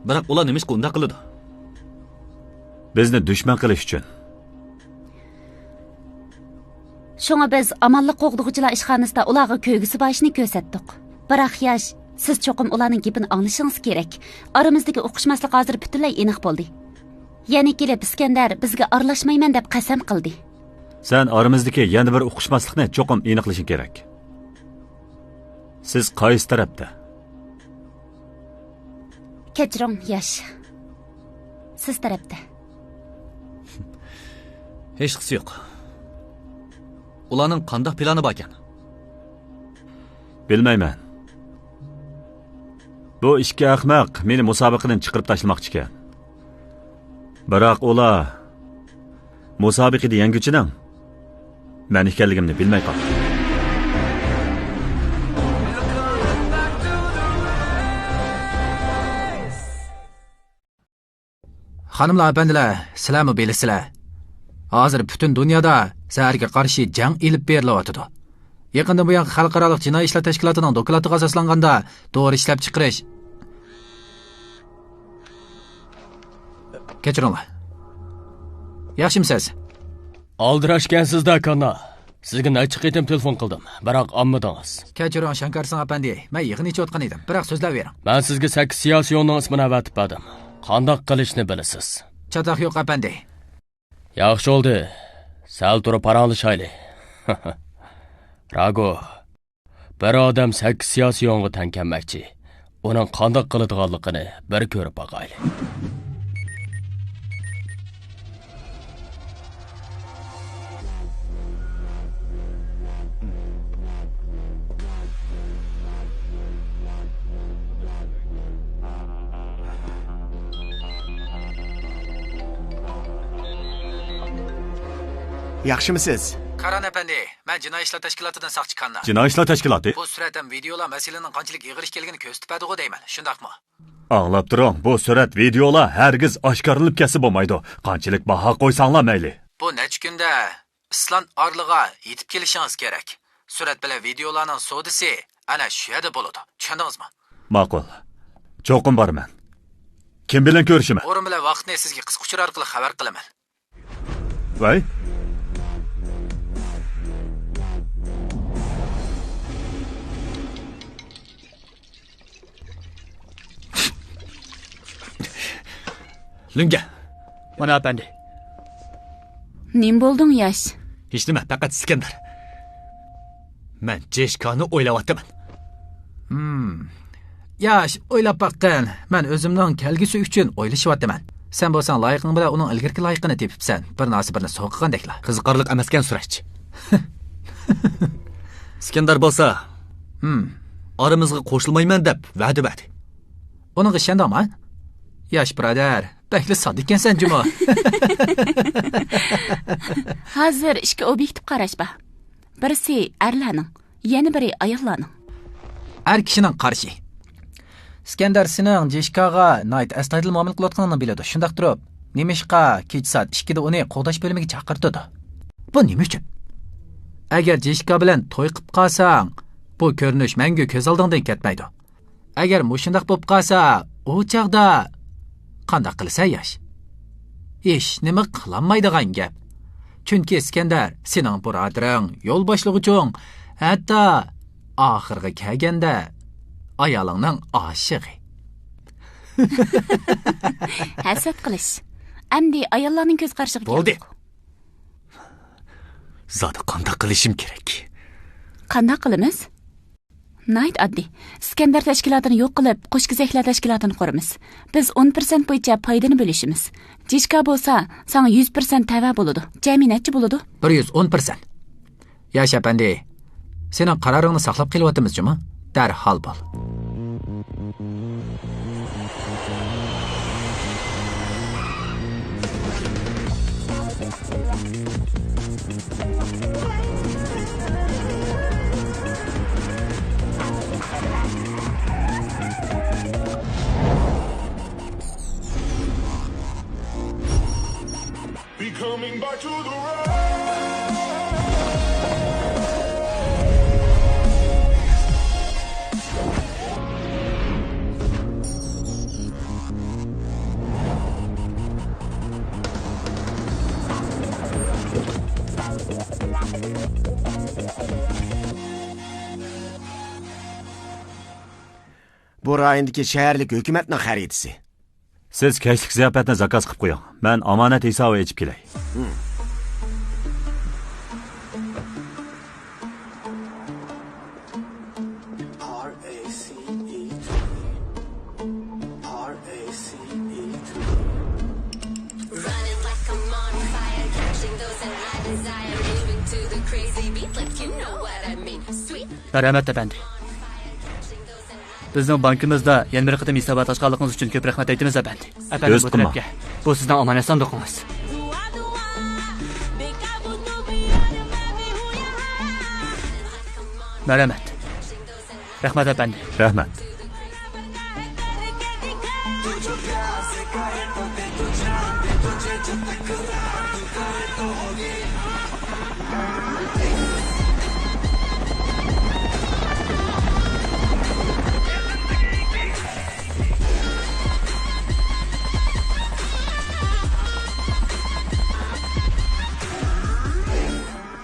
بىراق ئۇلار نېمىشقا ئۇنداق قىلىدۇ؟ بىزنى دۈشمەن قىلىش ئۈچۈن. شۇڭا بىز ئامانلىق قوغدىغۇچىلار ئىشخانىسىدا ئۇلارغا كۆرگۈزۈپ بېرىشنى كۆرسەتتۇق. بىراق ياش، سىز چوقۇم ئۇلارنىڭ گېپىنى ئاڭلىشىڭىز كېرەك. ئارىمىزدىكى ئۇقۇشماسلىق ھازىر پۈتۈنلەي ئېنىق بولدى. يەنە كېلىپ ئىسكەندەر بىزگە ئارىلاشمايمەن دەپ قەسەم قىلدى. سەن ئارىمىزدىكى يەنە بىر ئۇقۇشماسلىقنى چوقۇم ئېنىقلىشىڭ كېرەك. سىز قايسى تەرەپتە؟ كەچۈرۈڭ، ياش. سىز تەرەپتە. ھېچقىسى يوق. ئۇلارنىڭ قانداق پىلانى باركەن؟ بىلمەيمەن. بۇ ئىككى ئەخمەق مېنى مۇسابىقىدىن چىقىرىپ تاشلىماقچىكەن. بىراق ئۇلار مۇسابىقىدە يەڭگۈچىنىڭ مەن ئىكەنلىكىمنى بىلمەي قالدى. خانىملار، ئەپەندىلەر، سىلەرمۇ بىلىسىلەر. ھازىر پۈتۈن دۇنيادا زەھەرگە قارشى جەڭ ئېلىپ بېرىلىۋاتىدۇ. يېقىندىن بۇيان خەلقئارالىق جىنايى ئىشلار تەشكىلاتىنىڭ دوكلاتىغا ئاساسلانغاندا، دورا ئىشلەپچىقىرىش. كەچۈرۈڭلار. ياخشىمۇسىز؟ ئالدىراشكەنسىز-دە، كانا. سىزگە نەچچە قېتىم تېلېفون قىلدىم، بىراق ئالمىدىڭىز. كەچۈرۈڭ، شاڭكارسىڭ ئەپەندى، مەن يىغىن ئېچىۋاتقان ئىدىم، بىراق سۆزلەۋېرىڭ. مەن سىزگە سەككىز سىياسىيوننىڭ ئىسمىنى ئەۋەتىپ بەردىم. قانداق قىلىشنى بىلىسىز. چاتاق يوق ئەپەندى. ياخشى بولدى، سەل تۇرۇپ پاراڭلىشايلى. راگو، بىر ئادەم سەككىز سىياسىيونغا تەڭ كەلمەكچى. ئۇنىڭ قانداق قىلىدىغانلىقىنى بىر كۆرۈپ باقايلى. ياخشىمۇسىز؟ كاران ئەپەندى، مەن جىنايى ئىشلار تەشكىلاتىدىن ساقچى كاننا. جىنايى ئىشلار تەشكىلاتى؟ بۇ سۈرەت ھەم ۋىدېئولار مەسىلىنىڭ قانچىلىك ئېغىر ئىكەنلىكىنى كۆرسىتىپ بەردىغۇ دەيمەن، شۇنداقمۇ؟ ئاڭلاپ تۇرۇڭ، بۇ سۈرەت ۋىدېئولار ھەرگىز ئاشكارىلىنىپ كەتسە بولمايدۇ. قانچىلىك باھا قويساڭلار مەيلى. بۇ نەچچە كۈندە ئىسلان ئارلىغا يېتىپ كېلىشىڭىز كېرەك. سۈرەت بىلەن ۋىدېئولارنىڭ سودىسى ئەنە شۇ يەردە بولىدۇ. چۈشەندىڭىزمۇ؟ ماقۇل. چوقۇم بارىمەن. كىم بىلەن كۆرۈشىمەن؟ ئورۇن بىلەن ۋاقىتنى سىزگە قىسقا ئۇچۇر ئارقىلىق خەۋەر قىلىمەن. ۋەي. لۈڭگە. مانا ئەپەندى. نېمە بولدۇڭ، ياش؟ ھېچنېمە، پەقەت ئىسكەندەر. مەن جېشكانى ئويلاۋاتىمەن. ھىم. ياش، ئويلاپ باققىن. مەن ئۆزۈمنىڭ كەلگۈسى ئۈچۈن ئويلىشىۋاتىمەن. سەن بولساڭ لايىقىڭ بىلەن ئۇنىڭ ئىلگىرىكى لايىقىنى تېپىپسەن. بىر نەرسە بىرنى سوقىغاندەكلا. قىزىقارلىق ئەمەسكەن سۈرەچ. ئىسكەندەر بولسا، ھىم. ئارىمىزغا قوشۇلمايمەن دەپ ۋەدە بەردى. ئۇنىڭغا ئىشەندىڭمۇ؟ ياش بۇرادەر، بەكلا ساددا ئىكەنسەن جۇمۇ. ھازىر ئىككى ئوبيېكتىپ قاراش بار. بىرسى ئەرلەرنىڭ، يەنە بىرى ئاياللارنىڭ. ئەر كىشىنىڭ قارىشى. ئىسكەندەر سېنىڭ جېشكاغا ناھايىتى ئەستايىدىل مۇئامىلە قىلىۋاتقىنىڭنى بىلىدۇ، شۇنداق تۇرۇپ، نېمىشقا كېچە سائەت ئىككىدە ئۇنى قوغداش بۆلۈمىگە چاقىرتىدۇ؟ بۇ نېمە ئۈچۈن؟ ئەگەر جېشكا بىلەن توي قىپ قالساڭ، بۇ كۆرۈنۈش مەڭگۈ كۆز ئالدىڭدىن كەتمەيدۇ. ئەگەر مۇشۇنداق بوپ قالسا، ئۇ چاغدا قانداق قىلىسەن ياش؟ ھېچنېمە قىلالمايدىغان گەپ. چۈنكى ئىسكەندەر سېنىڭ بۇرادىرىڭ، يول باشلىغۇچۇڭ، ھەتتا ئاخىرىغا كەلگەندە ئايالىڭنىڭ ئاشىقى. ھەسەت قىلىش. ئەمدى ئاياللارنىڭ كۆز قارىشىغا بولدى. كەلدۇق. زادى قانداق قىلىشىم كېرەك؟ قانداق قىلىمىز؟ ناھايىتى ئاددىي. ئىسكەندەر تەشكىلاتىنى يوق قىلىپ، قوشكېزەكلەر تەشكىلاتىنى قۇرىمىز. بىز ئون پىرسەنت بويىچە پايدىنى بۆلۈشىمىز. جېشكا بولسا ساڭا يۈز پىرسەنت تەۋە بولىدۇ. جەمئىي نەچچە بولىدۇ؟ بىر يۈز ئون پىرسەنت. ياش ئەپەندى، سېنىڭ قارارىڭنى ساقلاپ قېلىۋاتىمىز جۇمۇ. دەرھال بول. Be coming back to the road. بۇ رايوندىكى شەھەرلىك ھۆكۈمەتنىڭ خەرىتىسى. سىز كەچلىك زىياپەتنى زاكاز قىلىپ قويۇڭ. مەن ئامانەت ھېسابى ئېچىپ كېلەي. مەرھەمەت، ئەپەندى. بىزنىڭ بانكىمىزدا يەنە بىر قېتىم ھېسابات ئاچقانلىقىڭىز ئۈچۈن كۆپ رەھمەت ئېيتىمىز، ئەپەندى. ئەپەندى، بۇ تەرەپكە. بۇ سىزنىڭ ئامانەت ساندۇقىڭىز. مەرھەمەت. رەھمەت، ئەپەندى. رەھمەت.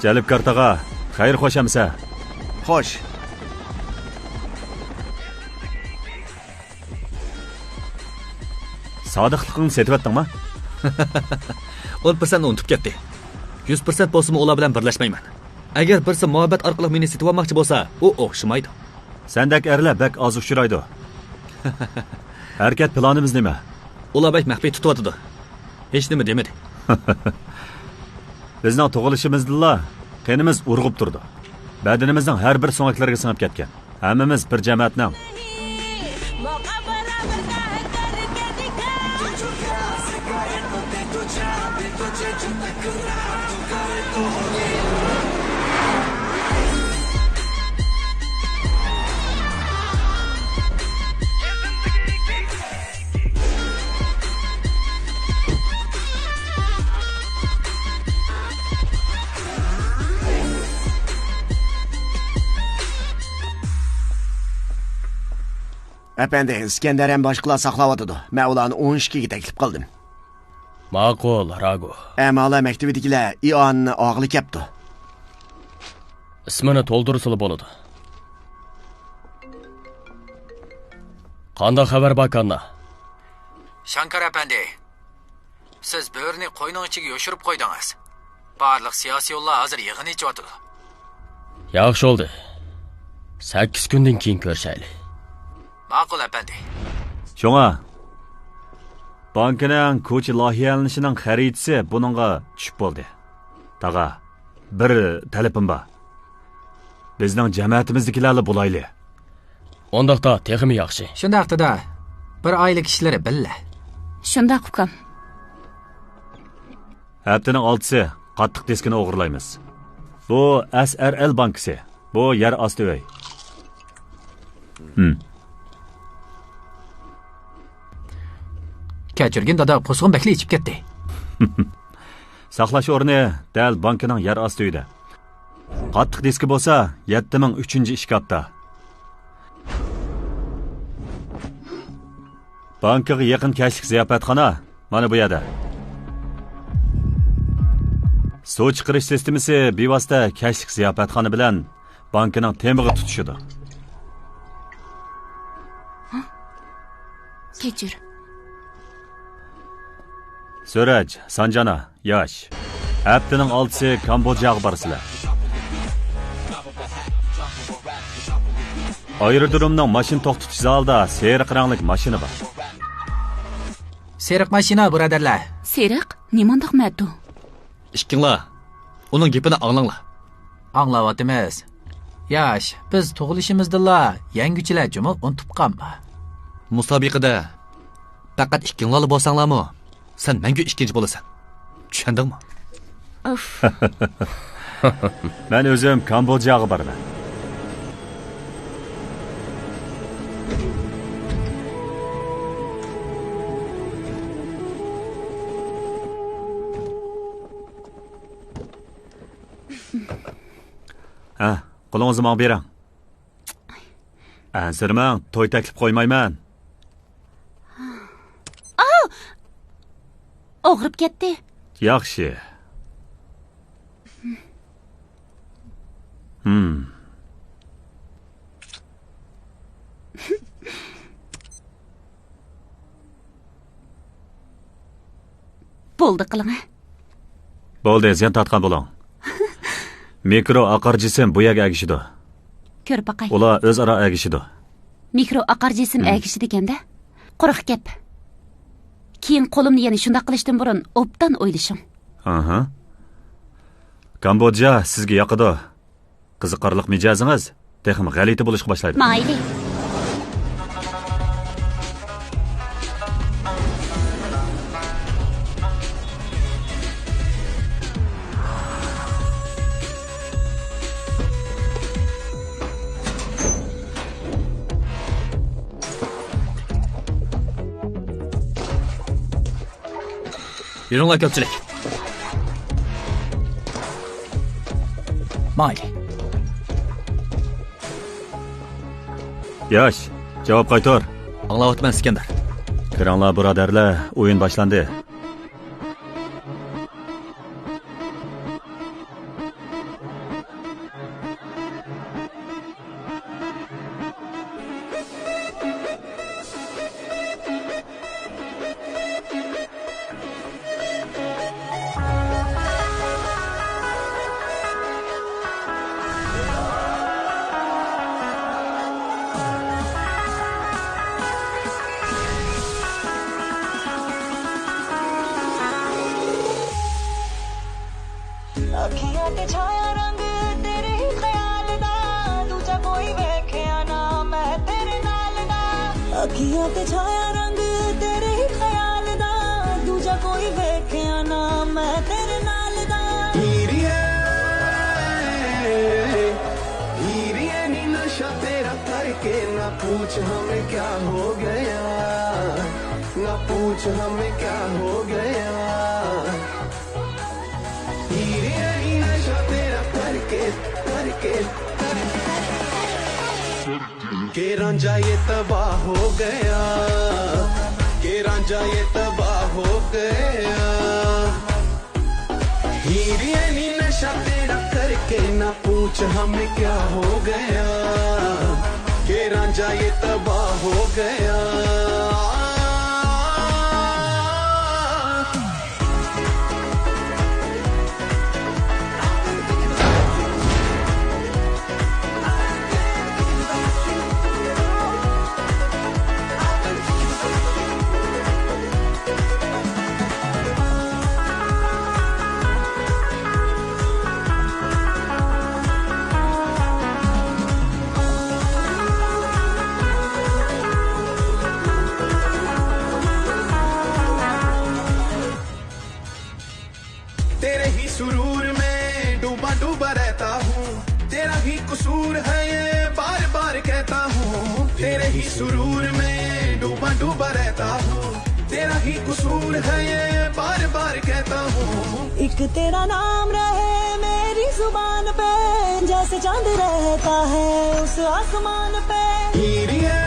جەلىپكار تاغا، خەير خوش ئەمىسە. خوش. سادىقلىقىڭنى سېتىۋەتتىڭما؟ ئون پىرسەنتنى ئۇنتۇپ كەتتى. يۈز پىرسەنت بولسىمۇ ئۇلار بىلەن بىرلەشمەيمەن. ئەگەر بىرسى مۇھەببەت ئارقىلىق مېنى سېتىۋالماقچى بولسا، ئۇ ئوخشىمايدۇ. سەندەك ئەرلەر بەك ئاز ئۇچرايدۇ. ھەرىكەت پىلانىمىز نېمە؟ ئۇلار بەك مەخپىي تۇتۇۋاتىدۇ. ھېچنېمە دېمىدى. بىزنىڭ تۇغۇلۇشىمىزدىنلا قېنىمىز ئۇرغۇپ تۇرىدۇ. بەدىنىمىزنىڭ ھەر بىر سۆڭەكلىرىگە سىڭىپ كەتكەن. ھەممىمىز بىر جەمەتنىڭ. ئەپەندى، ئىسكەندەر ھەم باشقىلار ساقلاۋاتىدۇ. مەن ئۇلارنى ئون ئىككىگە تەكلىپ قىلدىم. ماقۇل، راگو. ئەمالار مەكتىۋىدىكىلەر ئىئاننى ئالغىلى كەپتۇ. ئىسمىنى تولدۇرسىلا بولىدۇ. قانداق خەۋەر بار، كاننا؟ شاڭكار ئەپەندى، سىز بۆرىنى قوينىڭ ئىچىگە يوشۇرۇپ قويدىڭىز. بارلىق سىياسىيونلار ھازىر يىغىن ئېچىۋاتىدۇ. ياخشى بولدى. سەككىز كۈندىن كېيىن كۆرۈشەيلى. ماقۇل، ئەپەندى. شۇڭا، بانكىنىڭ كوچا لايىھەلىنىشىنىڭ خەرىتىسى بۇنىڭغا چۈشۈپ بولدى. تاغا، بىر تەلىپىم بار. بىزنىڭ جەمەتىمىزدىكىلەرلا بولايلى. ئۇنداقتا تېخىمۇ ياخشى. شۇنداق، دادا. بىر ئائىلە كىشىلىرى بىللە. شۇنداق، ئۇكام. ھەپتىنىڭ ئالتىسى قاتتىق دىسكىنى ئوغرىلايمىز. بۇ ئەس ئەر ئەل بانكىسى. بۇ يەر ئاستى ئۆي. ھىم. كەچۈرگىن دادا، پوسۇغۇم بەكلا ئېچىپ كەتتى. ساقلاش ئورنى دەل بانكىنىڭ يەر ئاستى ئۆيىدە. قاتتىق دىسكى بولسا يەتتە مىڭ ئۈچىنچى ئىشكاپتا. بانكىغا يېقىن كەچلىك زىياپەتخانا مانا بۇ يەردە. سۇ چىقىرىش سىستېمىسى بىۋاسىتە كەچلىك زىياپەتخانا بىلەن بانكىنىڭ تېمىغا تۇتىشىدۇ. كەچۈر. سۈرەج، سانجانا، ياش. ھەپتىنىڭ ئالتىسى كامبودژاغا بارىسىلەر. ئايرودرومنىڭ ماشىنا توختىتىش زالىدا سېرىق رەڭلىك ماشىنا بار. سېرىق ماشىنا، بۇرادەرلەر. سېرىق؟ نېمانداق مەددۇ؟ ئىككىڭلار ئۇنىڭ گېپىنى ئاڭلاڭلار. ئاڭلاۋاتىمىز. ياش، بىز تۇغۇلۇشىمىزدىلا يەڭگۈچىلەر جۇمۇ ئۇنتۇپ قالما. مۇسابىقىدە پەقەت ئىككىڭلارلا بولساڭلارمۇ، سەن مەڭگۈ ئىككىنچى بولىسەن. چۈشەندىڭمۇ؟ ئۇف. مەن ئۆزۈم كامبودژاغا بارىمەن. ھە، قولىڭىزنى ماڭا بېرىڭ. ئەنسىرىمەڭ، توي تەكلىپ قويمايمەن. ئاۋ! ئاغرىپ كەتتى. ياخشى. ھىم. بولدى قىلىڭە. بولدى، زىيان تارتقان بولۇڭ. مىكرو ئاقار جىسىم بۇ يەرگە ئەگىشىدۇ. كۆرۈپ باقاي. ئۇلار ئۆزئارا ئەگىشىدۇ. مىكرو ئاقار جىسىم ھىم. ئەگىشىدىكەن-دە. قۇرۇق گەپ. كېيىن قولۇمنى يەنە شۇنداق قىلىشتىن بۇرۇن ئوبدان ئويلىشىڭ. ئاھا. كامبودژا سىزگە ياقىدۇ. قىزىقارلىق مىجەزىڭىز تېخىمۇ غەلىتە بولۇشقا باشلايدۇ. مايلى. يۈرۈڭلار كۆپچىلىك. مايلى. ياش، جاۋاب قايتۇر. ئاڭلاۋاتىمەن، ئىسكەندەر. كىرىڭلار، بۇرادەرلەر، ئويۇن باشلاندى. ਅੱਖੀਆਂ ਤੇ ਛਾਇਆ ਰੰਗ ਤੇਰੇ ਹੀ ਖਿਆਲ ਦਾ, ਦੂਜਾ ਕੋਈ ਵੇਖਿਆ ਨਾ ਮੈਂ ਤੇਰੇ ਨਾਲ ਦਾ। ਅੱਖੀਆਂ ਤੇ ਛਾਇਆ ਰੰਗ ਤੇਰੇ ਹੀ ਖਿਆਲ ਦਾ, ਦੂਜਾ ਕੋਈ ਵੇਖਿਆ ਨਾ ਮੈਂ ਤੇਰੇ ਨਾਲ ਦਾ। ਹੀਰੀਏ, ਹੀਰੀਏ ਨੀ ਨਸ਼ਾ ਤੇਰਾ ਕਰਕੇ, ਨਾ पूछ हमें क्या हो गया, ना पूछ हमें क्या हो गया। हीरे नी नशा तेरा करके, करके, करके। के रांझा ये तबाह हो गया, के रांझा ये तबाह हो गया। हीरे नी नशा तेरा करके, ना पूछ हमें क्या हो गया, के रांझा ये तबाह हो गया। سرور میں ڈوبا ڈوبا رہتا ہوں، تیرا ہی قصور ہے یہ بار بار کہتا ہوں، تیرے ہی سرور میں ڈوبا ڈوبا رہتا ہوں، تیرا ہی قصور ہے یہ بار بار کہتا ہوں۔ ایک تیرا نام رہے میری زبان پہ، جیسے چاند رہتا ہے اس آسمان پہ۔ ہیریے،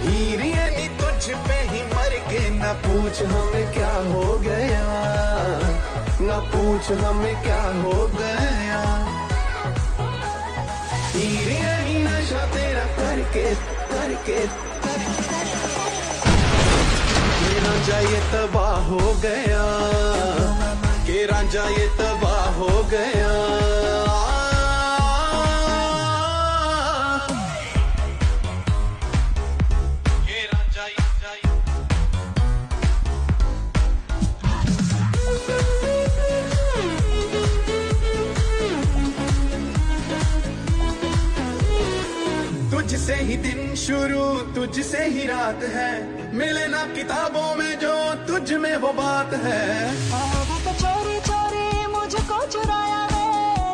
ہیریے نی تجھ پہ ہی مر کے، نہ پوچھ ہمیں کیا ہو گیا، نہ پوچھ ہمیں کیا ہو گیا۔ ہیریے نی نشہ تیرا کر کے، کر کے، کہ رانجھا یہ تباہ ہو گیا، کہ رانجھا یہ تباہ ہو گیا۔ تجھ سے ہی دن شروع، تجھ سے ہی رات ہے، ملے نا کتابوں میں جو تجھ میں وہ بات ہے۔ تو چوری چوری مجھ کو چرایا وے،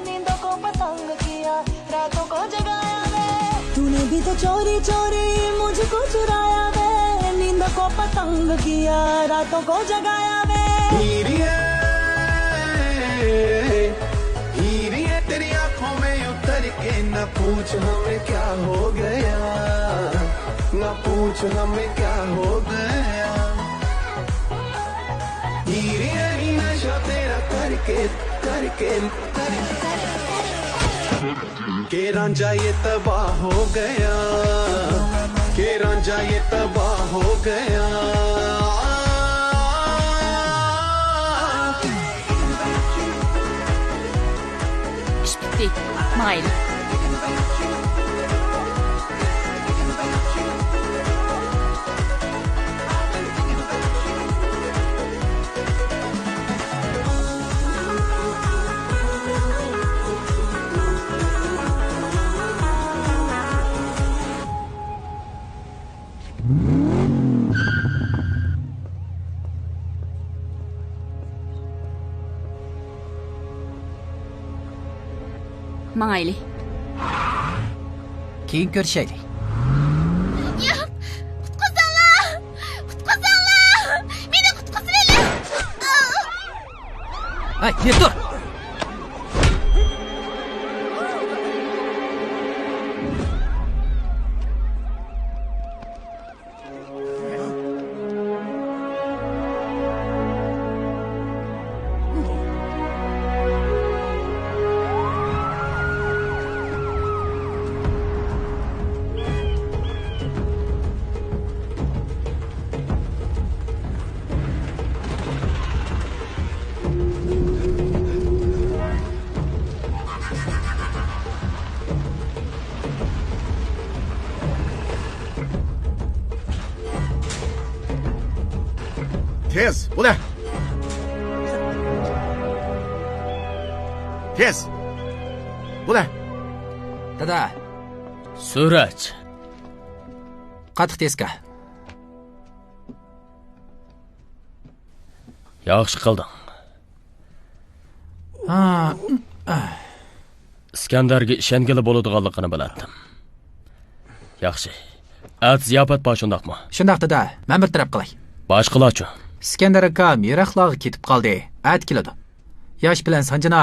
نیندوں کو پتنگ کیا، راتوں کو جگایا وے۔ تو نے بھی تو چوری چوری مجھ کو چرایا وے، نیندوں کو پتنگ کیا، راتوں کو جگایا وے۔ ہیریے، ہیریے تیری آنکھوں میں اتر کے، نہ پوچھ ہمیں کیا ہو گیا، نہ پوچھ ہمیں کیا ہو گیا۔ ہیریے نی نشہ تیرا کر کے، کر کے، کر کے۔ کہ رانجھا یہ تباہ ہو گیا، کہ رانجھا یہ تباہ ہو گیا۔ ئىش پۈتتى. ماڭايلى. ماڭايلى. كېيىن كۆرۈشەيلى. ياق! قۇتقۇزۇڭلار! قۇتقۇزۇڭلار! مېنى قۇتقۇزۇۋېلىڭ! ھەي، يېتىپ تۇر! تېز، بولە! تېز! بولە! دادا! سۈرەج! قاتتىق تېزكەن. ياخشى قىلدىڭ. ھا. ئىسكەندەرگە ئىشەنگىلى بولىدىغانلىقىنى بىلەتتىم. ياخشى. ئەتە زىياپەت بار، شۇنداقمۇ؟ شۇنداق، دادا. مەن بىر تەرەپ قىلاي. باشقىلارچۇ؟ ئىسكەندەر ئاكام يىراقلارغا كېتىپ قالدى. ئەتە كېلىدۇ. ياش بىلەن سانجىنا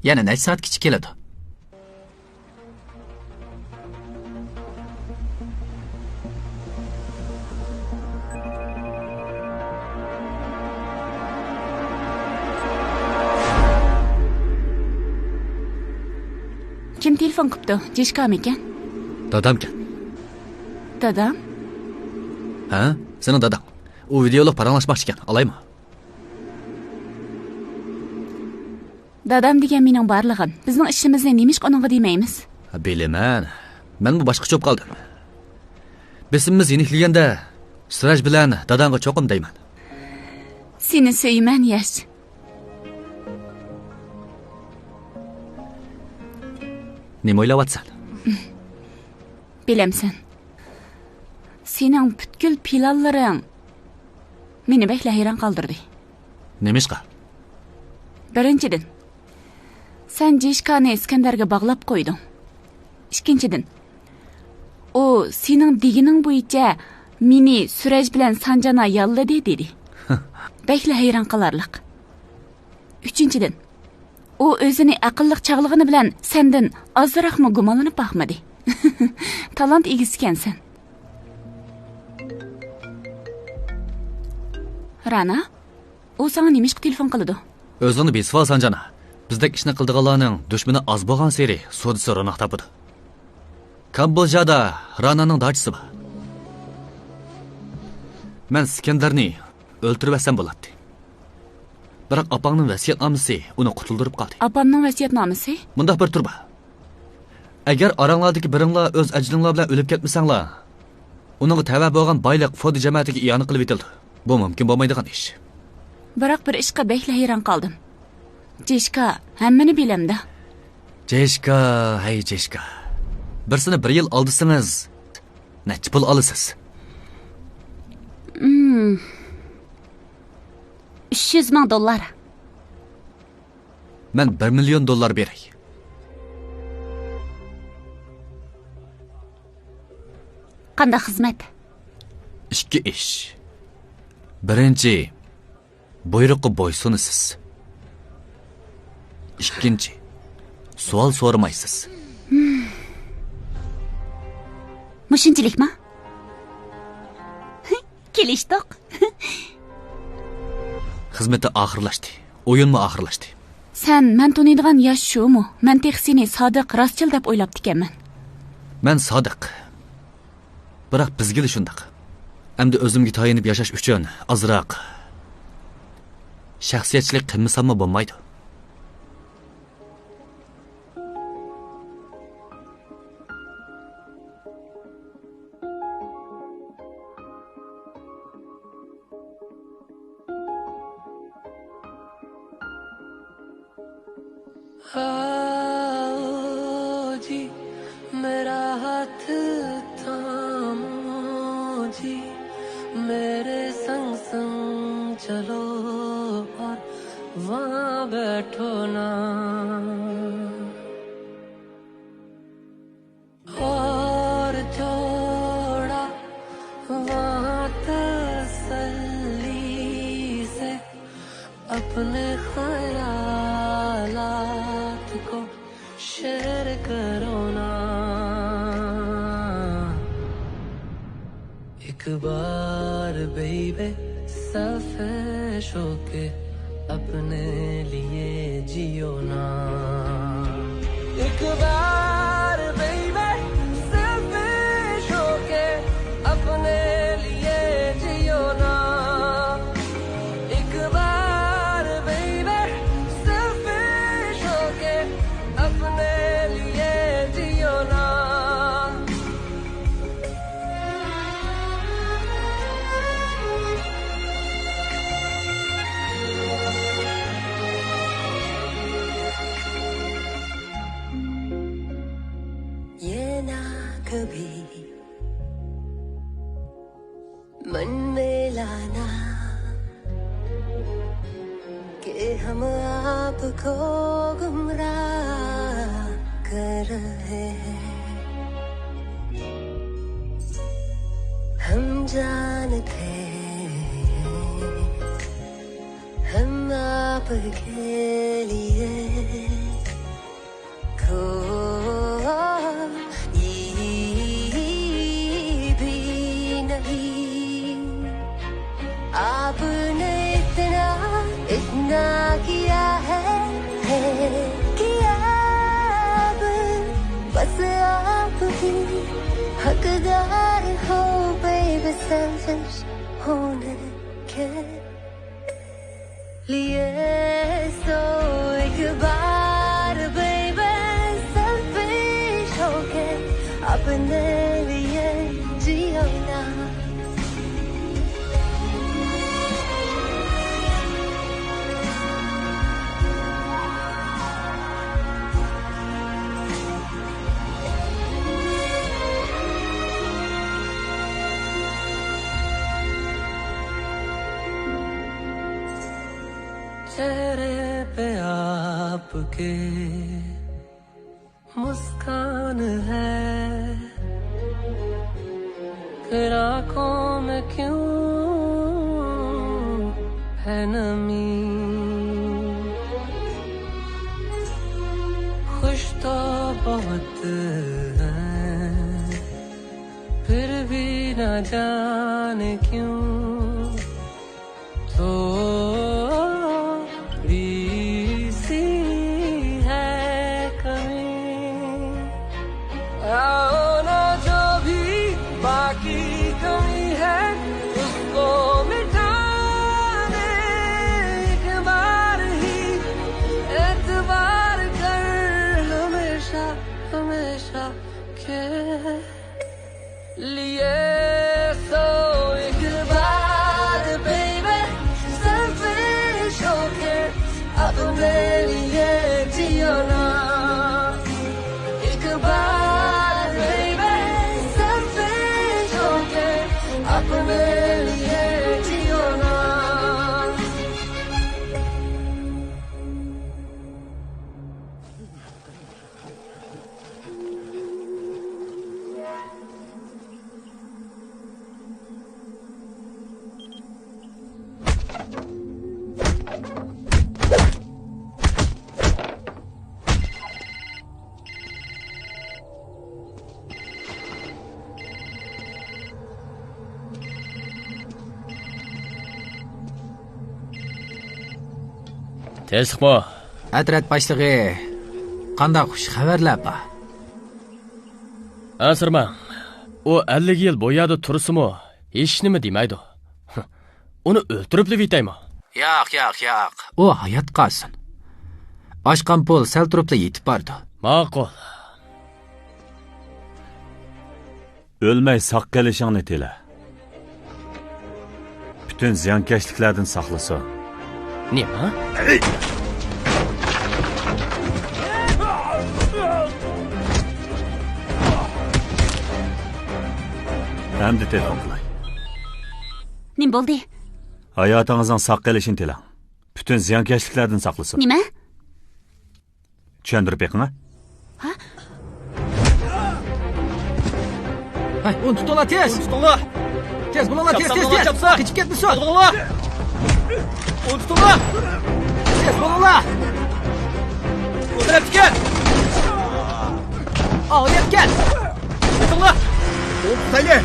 يەنە نەچچە سائەتكىچە كېلىدۇ. كىم تېلېفون قىپتۇ؟ جېشكامىكەن؟ دادامكەن. دادام؟ ھە، سېنىڭ داداڭ. ئۇ ۋىدېئولۇق پاراڭلاشماقچىكەن، ئالايمۇ؟ دادام دېگەن مېنىڭ بارلىقىم. بىزنىڭ ئىشىمىزنى نېمىشقا ئۇنىڭغا دېمەيمىز؟ بىلىمەن. مەنمۇ باشقىچە بولۇپ قالدىم. بېسىمىمىز يېنىكلىگەندە، سۈرەج بىلەن داداڭغا چوقۇم دەيمەن. سېنى سۆيىمەن، ياش. نېمە ئويلاۋاتىسەن؟ بىلەمسەن، سېنىڭ پۈتكۈل پىلانلىرىڭ مېنى بەكلا ھەيران قالدۇردى. نېمىشقا؟ بىرىنچىدىن، سەن جېشكانى ئىسكەندەرگە باغلاپ قويدۇڭ. ئىككىنچىدىن، ئۇ سېنىڭ دېگىنىڭ بويىچە مېنى سۈرەج بىلەن سانجانا ياللىدى دېدى. بەكلا ھەيران قالارلىق. ئۈچىنچىدىن، ئۇ ئۆزىنى ئەقىللىق چاغلىغىنى بىلەن سەندىن ئازراقمۇ گۇمانلىنىپ باقمىدى. تالانت ئىگىسىكەنسەن. رانا، ئۇ ساڭا نېمىشقا تېلېفون قىلىدۇ؟ ئۆزۈڭنى بېسىۋال، سانجانا. بىزدەك ئىشنى قىلىدىغانلارنىڭ دۈشمىنى ئاز بولغانسېرى سودىسى روناق تاپىدۇ. كامبودژادا رانانىڭ داچىسى بار. مەن سىكەندەرنى ئۆلتۈرۈۋەتسەم بولاتتى. بىراق ئاپاڭنىڭ ۋەسىيەتنامىسى ئۇنى قۇتۇلدۇرۇپ قالدى. ئاپامنىڭ ۋەسىيەتنامىسى؟ مۇنداق بىر تۈر بار. ئەگەر ئاراڭلاردىكى بىرىڭلار ئۆز ئەجىلىڭلار بىلەن ئۆلۈپ كەتمىسەڭلار، ئۇنىڭغا تەۋە بولغان بايلىق فودى جەمەتىگە ئىئانە قىلىۋېتىلىدۇ. بۇ مۇمكىن بولمايدىغان ئىش. بىراق بىر ئىشقا بەكلا ھەيران قالدىم. جېشكا ھەممىنى بىلەمدۇ؟ جېشكا، ھەي جېشكا. بىرسىنى بىر يىل ئالدىسىڭىز، نەچچە پۇل ئالىسىز؟ مم. ئۈچ يۈز مىڭ دوللار. مەن بىر مىليون دوللار بېرەي. قانداق خىزمەت؟ ئىككى ئىش. بىرىنچى، بۇيرۇققا بويسۇنىسىز. ئىككىنچى، سوئال سورىمايسىز. مۇشۇنچىلىكما؟ كېلىشتۇق. خىزمىتى ئاخىرلاشتى. ئويۇنمۇ ئاخىرلاشتى. سەن مەن تونۇيدىغان ياش شۇمۇ؟ مەن تېخى سېنى سادىق، راستچىل دەپ ئويلاپتىكەنمەن. مەن سادىق. بىراق بىزگىلا شۇنداق. ئەمدى ئۆزۈمگە تايىنىپ ياشاش ئۈچۈن ئازراق شەخسىيەتچىلىك قىلمىساممۇ بولمايدۇ. آؤ جی، میرا ہاتھ تھامو جی، میرے سنگ سنگ چلو اور وہاں بیٹھو نا۔ اور تھوڑا وہاں تسلی سے اپنے خیالات کو شیئر کرو نا۔ ایک بار بیبی سیلفش ہو کے اپنے لیے جیو نا۔ ایک بار بیبی سیلفش ہو کے اپنے لیے جیو نا۔ ایک بار بیبی سیلفش ہو کے اپنے لیے جیو نا۔ یہ نہ کبھی من میں لانا کہ ہم آپ کو گمراہ کر رہے ہیں۔ ہم جانتے ہیں ہم آپ کے لیے کوئی بھی نہیں۔ آپ نے اتنا، اتنا کیا ہے، ہے کیا اب؟ بس آپ بھی حقدار ہو بے وسوس ہونے کے۔ لیے سو ایک بار بے بے سیلفش ہو کے اپنے لیے جیو نا۔ چہرے پہ آپ کے مسکان ہے، پھر آنکھوں میں کیوں ہے نمی؟ خوش تو بہت ہیں، پھر بھی نہ جانے کیوں تھوڑی سی ہے کمی۔ آؤ نا، جو بھی باقی کمی ہے، اس کو مٹانے ایک بار ہی اعتبار کر، ہمیشہ، ہمیشہ کے لیے۔ سو ایک بار بیبی، سرزمین چھوڑ کے اپنے لیے جیو نا۔ ایک بار بیبی، سرزمین چھوڑ کے اپنے لیے جیو نا۔ تىنچلىقمۇ؟ ئەترەت باشلىقى، قانداق خۇش خەۋەرلەر بار؟ ئەنسىرىمەڭ، ئۇ ئەللىك يىل بۇ يەردە تۇرسىمۇ، ھېچنېمە دېمەيدۇ. ئۇنى ئۆلتۈرۈپلا ئېتەيمۇ؟ ياق، ياق، ياق. ئۇ ھايات قالسۇن. ئاچقان پۇل سەل تۇرۇپلا يېتىپ بارىدۇ. ماقۇل. ئۆلمەي ساق قېلىشىڭنى تىلە. پۈتۈن زىيانكەشلىكلەردىن ساقلىسۇن. نېمە؟ ئەمدى تېلېفون قىلاي. نېمە بولدى؟ ھاياتىڭىزنىڭ ساق قېلىشىنى تىلەڭ. پۈتۈن زىيانكەشلىكلەردىن ساقلىسۇن. نېمە؟ چۈشەندۈرۈپ بېقىڭ، ھە؟ ھە؟ ھەي، ئۇنى تۇتۇڭلار، تېز! ئۇنى تۇتۇڭلار! تېز بولۇڭلار، تېز، تېز، تېز! چاپسا! قېچىپ كەتمىسۇن! تۇتۇڭلار! ئۇنى تۇتۇڭلار! تېز بولۇڭلار! ئۇ تەرەپتىكى! ئاۋۇ يەپ كەت! تۇتۇڭلار! ئۇنى تۇتايلى!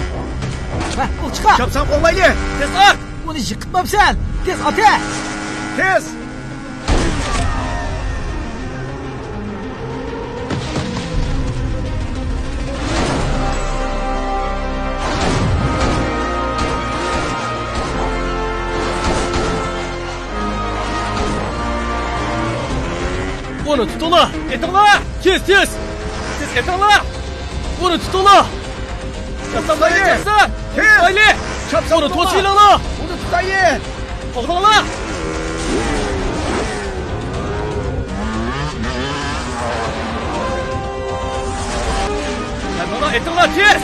ھە، ئوق چىقار! چاپسان قوغلايلى! تېز ئات! ئۇنى يىقىتمامسەن! تېز ئات، ھە! تېز! ئۇنى تۇتۇڭلار! ئېتىڭلار! تېز، تېز! تېز ئېتىڭلار! ئۇنى تۇتۇڭلار! چاپسان، تېز! تۇتايلى! چاپسان ئۇنى توسۇۋېلىڭلار! ئۇنى تۇتايلى! قوغداڭلار! ئېتىڭلار، ئېتىڭلار، تېز!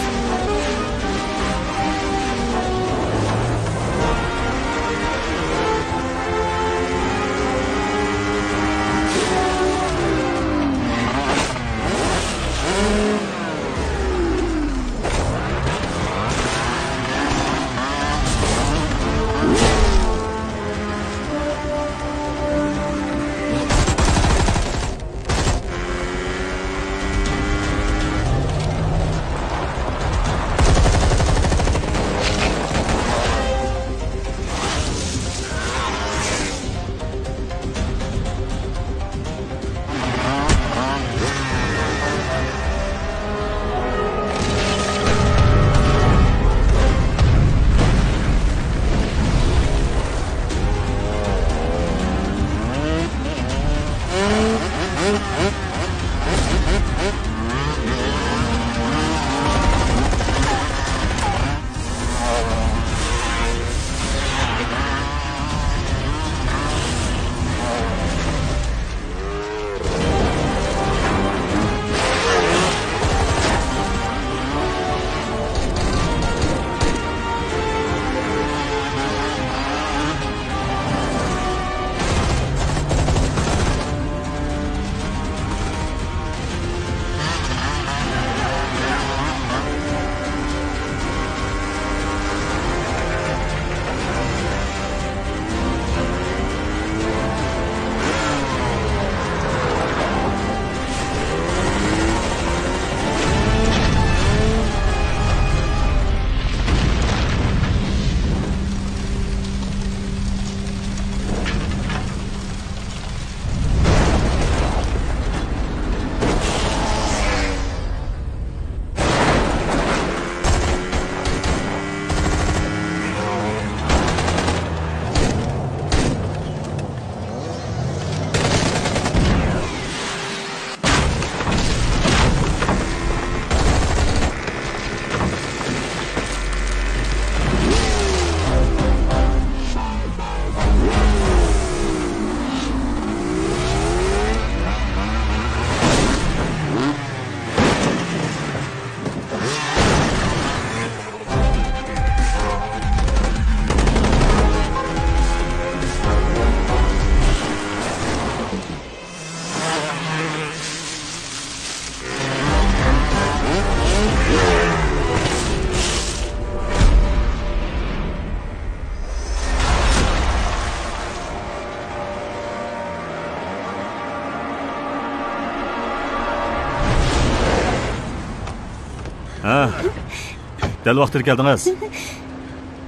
دەل ۋاقتىدا كەلدىڭىز.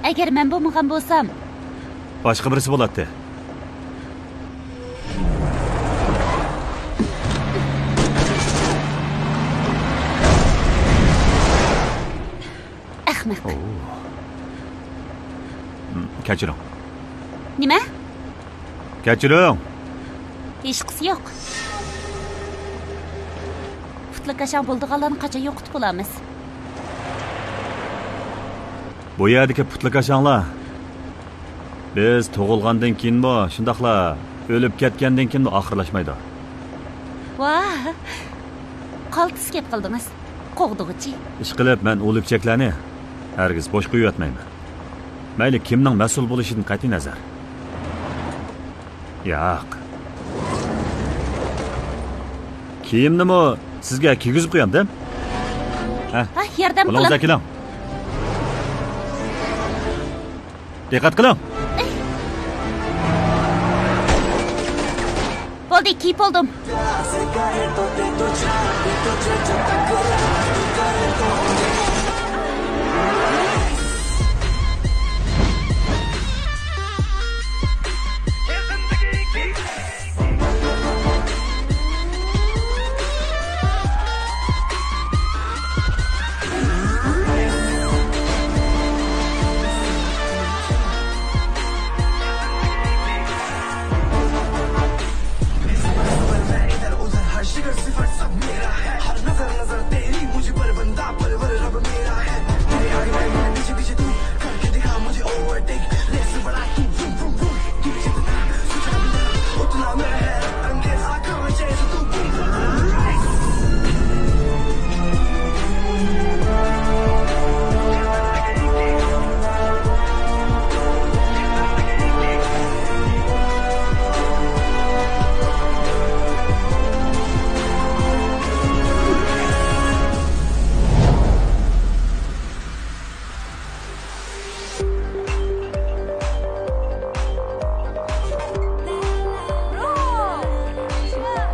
ئەگەر مەن بولمىغان بولسام، باشقا بىرسى بولاتتى. ئەخمەق. ئوو. كەچۈرۈڭ. نېمە؟ كەچۈرۈڭ. ھېچقىسى يوق. پۇتلىكاشاڭ بولىدىغانلارنى قاچان يوقىتىپ بولارمىز؟ بۇ يەردىكى پۇتلىكاشاڭلار بىز تۇغۇلغاندىن كېيىنمۇ، شۇنداقلا ئۆلۈپ كەتكەندىن كېيىنمۇ ئاخىرلاشمايدۇ. ۋاھ! قالتىس گەپ قىلدىڭىز، قوغدىغۇچى. ئىشقىلىپ، مەن ئۇ لۈكچەكلەرنى ھەرگىز بوش قويۇۋەتمەيمەن. مەيلى كىمنىڭ مەسئۇل بولۇشىدىن قەتئىينەزەر. ياق. كىيىمنىمۇ سىزگە كىيگۈزۈپ قويامدىم. ھە؟ ھە، ياردەم قولىڭىزدا قىلىڭ. كېلىڭ. دىققەت قىلىڭ. بولدى، كىيىپ بولدۇم.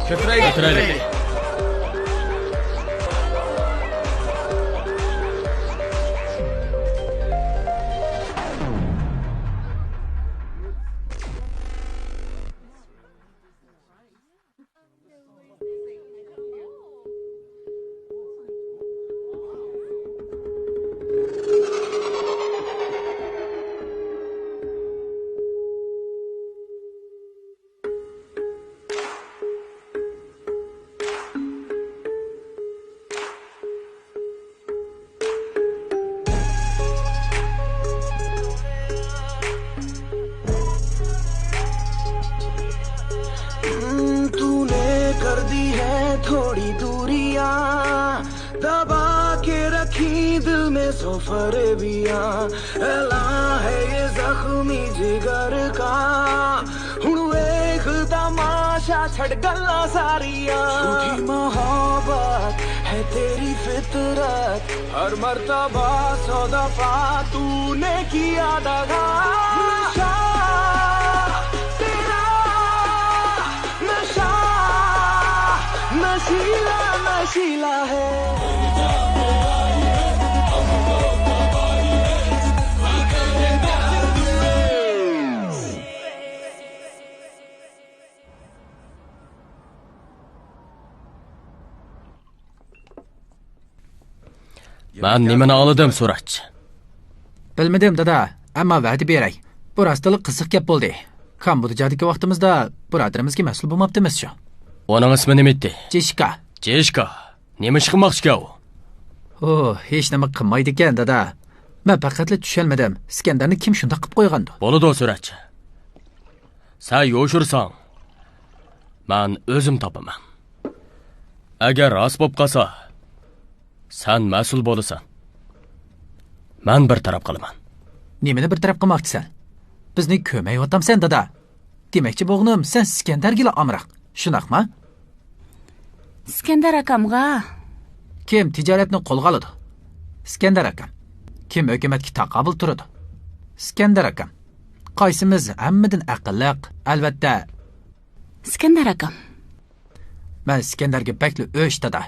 كۆتۈرەيلى. كۆتۈرەيلى. तूने कर दी है थोड़ी दूरियां, दबा के रखी दिल में सौ फरेबियां। ऐलान है ये जख्मी जिगर का, हुण वेख तमाशा, छड़ गल्लां सारियां। झूठी मोहब्बत है तेरी फितरत, हर मर्तबा सौ दफा तूने किया दगा। नशा तेरा, नशा नशीला, नशीला है। مەن نېمىنى ئاڭلىدىم، سۇراچ؟ بىلمىدىم، دادا. ئەمما ۋەدە بېرەي. بۇ راستتىنلا قىزىق گەپ بولدى. كامبودژادىكى ۋاقتىمىزدا بۇرادىرىمىزگە مەسئۇل بولماپتىمىزچۇ؟ ئۇنىڭ ئىسمى نېمە ئىدى؟ جېشكا. جېشكا؟ نېمە ئىش قىلماقچىكەن ئۇ؟ ئۇ ھېچنېمە قىلمايدىكەن، دادا. مەن پەقەتلا چۈشەنمىدىم، ئىسكەندەرنى كىم شۇنداق قىلىپ قويغاندۇ؟ بولىدۇ، سۇراچ. سەن يوشۇرساڭ، مەن ئۆزۈم تاپىمەن. ئەگەر راست بولۇپ قالسا، سەن مەسئۇل بولىسەن. مەن بىر تەرەپ قىلىمەن. نېمىنى بىر تەرەپ قىلماقچىسەن؟ بىزنى كۆرمەيۋاتامسەن، دادا؟ دېمەكچى بولغىنىم، سەن ئىسكەندەرگىلا ئامراق، شۇنداقما؟ ئىسكەندەر ئاكامغا. كىم تىجارەتنى قولغا ئالىدۇ؟ ئىسكەندەر ئاكام. كىم ھۆكۈمەتكە تاقابىل تۇرىدۇ؟ ئىسكەندەر ئاكام. قايسىمىز ھەممىدىن ئەقىللىق؟ ئەلۋەتتە، ئىسكەندەر ئاكام. مەن ئىسكەندەرگە بەكلا ئۆچ، دادا.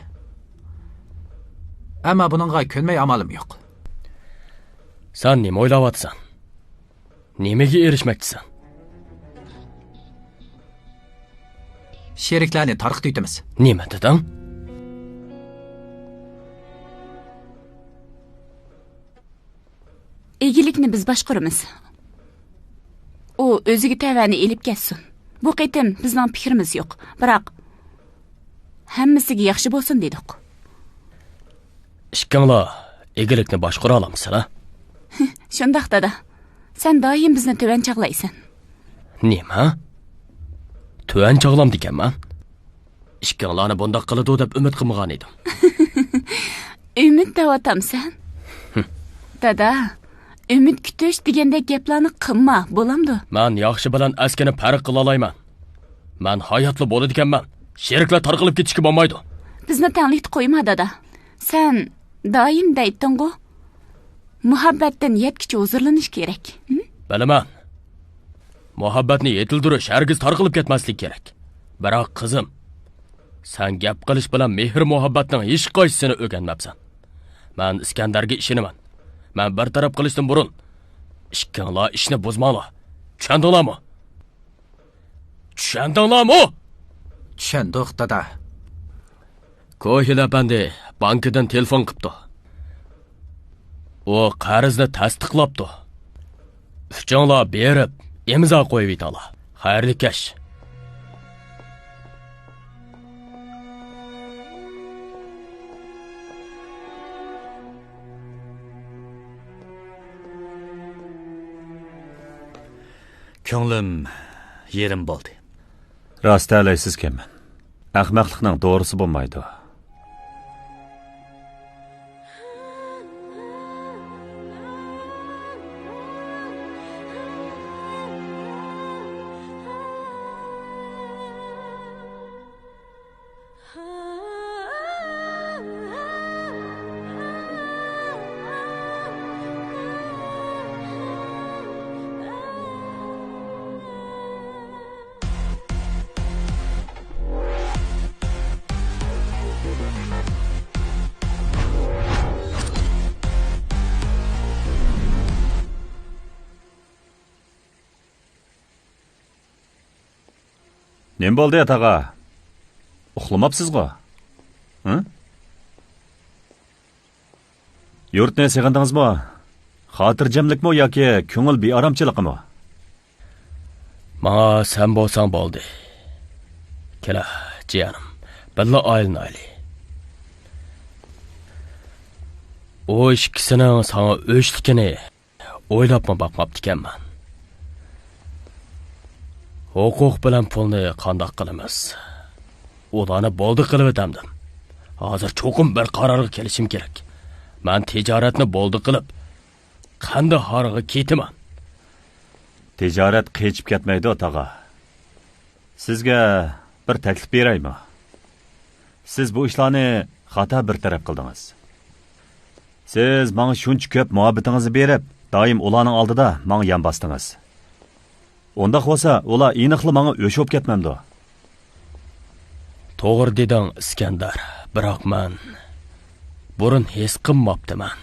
ئەمما بۇنىڭغا كۆنمەي ئامالىم يوق. سەن نېمە ئويلاۋاتىسەن؟ نېمىگە ئېرىشمەكچىسەن؟ شېرىكلەرنى تارقىتىۋېتىمىز. نېمە دېدىڭ؟ ئىگىلىكنى بىز باشقۇرىمىز. ئۇ ئۆزىگە تەۋەنى ئېلىپ كەتسۇن. بۇ قېتىم بىزنىڭ پىكرىمىز يوق. بىراق، ھەممىسىگە ياخشى بولسۇن دېدۇق. ئىككىڭلار ئىگىلىكنى باشقۇرالامسىلەر؟ شۇنداق، دادا. سەن دائىم بىزنى تۆۋەن چاغلايسەن. نېمە؟ تۆۋەن چاغلامدىكەنمەن؟ ئىككىڭلارنى بۇنداق قىلىدۇ دەپ ئۈمىد قىلمىغان ئىدىم. ئۈمىد دەۋاتامسەن؟ دادا، ئۈمىد كۈتۈش دېگەندەك گەپلەرنى قىلما، بولامدۇ؟ مەن ياخشى بىلەن ئەسكىنى پەرق قىلالايمەن. مەن ھاياتلا بولىدىكەنمەن. شېرىكلەر تارقىلىپ كېتىشكە بولمايدۇ. بىزنى تەڭلىكتە قويما، دادا. سەن دائىم دەيتتىڭغۇ، مۇھەببەتتىن يەتكۈچە ھۇزۇرلىنىش كېرەك. ھە؟ بىلىمەن. مۇھەببەتنى يېتىلدۈرۈش ھەرگىز تارقىلىپ كەتمەسلىكى كېرەك. بىراق، قىزىم، سەن گەپ قىلىش بىلەن مېھىر-مۇھەببەتنىڭ ھېچقايسىسىنى ئۆگەنمەپسەن. مەن ئىسكەندەرگە ئىشىنىمەن. مەن بىر تەرەپ قىلىشتىن بۇرۇن، ئىككىڭلار ئىشنى بۇزماڭلار. چۈشەندىڭلارمۇ؟ چۈشەندىڭلارمۇ؟ چۈشەندۇق، دادا. كوھىل ئەپەندى بانكىدىن تېلېفون قىپتۇ. ئۇ قەرزنى تەستىقلاپتۇ. ئۈچۈڭلار بېرىپ، ئىمزا قويۇۋېتىڭلار. خەيرلىك كەچ. كۆڭلۈم يېرىم بولدى. راست دەيسىزكەن، ئەخمەقلىقنىڭ دورىسى بولمايدۇ. نېمە بولدى، تاغا؟ ئۇخلىماپسىزغۇ؟ ھە؟ يۇرتنى سېغىندىڭىزمۇ؟ خاتىرجەملىكمۇ ياكى كۆڭۈل بىئارامچىلىقىمۇ؟ ماڭا سەن بولساڭ بولدى. كېلە، جىيەنىم، بىللە ئايلىنايلى. ئۇ ئىككىسىنىڭ ساڭا ئۆچلۈكىنى ئويلاپمۇ باقماپتىكەنمەن. ھوقۇق بىلەن پۇلنى قانداق قىلىمىز؟ ئۇلارنى بولدى قىلىۋېتەمدىم. ھازىر چوقۇم بىر قارارغا كېلىشىم كېرەك. مەن تىجارەتنى بولدى قىلىپ، قەندىھارغا كېتىمەن. تىجارەت قېچىپ كەتمەيدۇ، تاغا. سىزگە بىر تەكلىپ بېرەيمۇ؟ سىز بۇ ئىشلارنى خاتا بىر تەرەپ قىلدىڭىز. سىز ماڭا شۇنچە كۆپ مۇھەببىتىڭىزنى بېرىپ، دائىم ئۇلارنىڭ ئالدىدا ماڭا يان باستىڭىز. ئۇنداق بولسا، ئۇلار ئېنىقلا ماڭا ئۆچ بولۇپ كەتمەمدۇ؟ توغرا دېدىڭ، ئىسكەندەر. بىراق مەن بۇرۇن ھېس قىلماپتىمەن.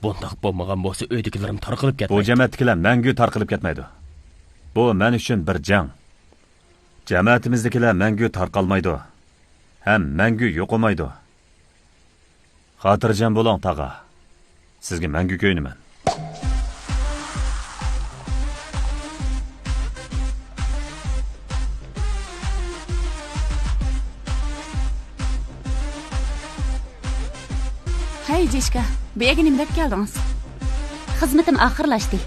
بۇنداق بولمىغان بولسا، ئۆيدىكىلىرىم تارقىلىپ بۇ كەتمەيتتى. جەمەتتىكىلەر مەڭگۈ تارقىلىپ كەتمەيدۇ. بۇ مەن ئۈچۈن بىر جەڭ. جەمەتىمىزدىكىلەر مەڭگۈ تارقالمايدۇ ھەم مەڭگۈ يوقىمايدۇ. خاتىرجەم بولۇڭ، تاغا. سىزگە مەڭگۈ كۆيۈنىمەن. ھەي، جېشكا، بۇ يەرگە نېمە دەپ كەلدىڭىز؟ خىزمىتىم ئاخىرلاشتى.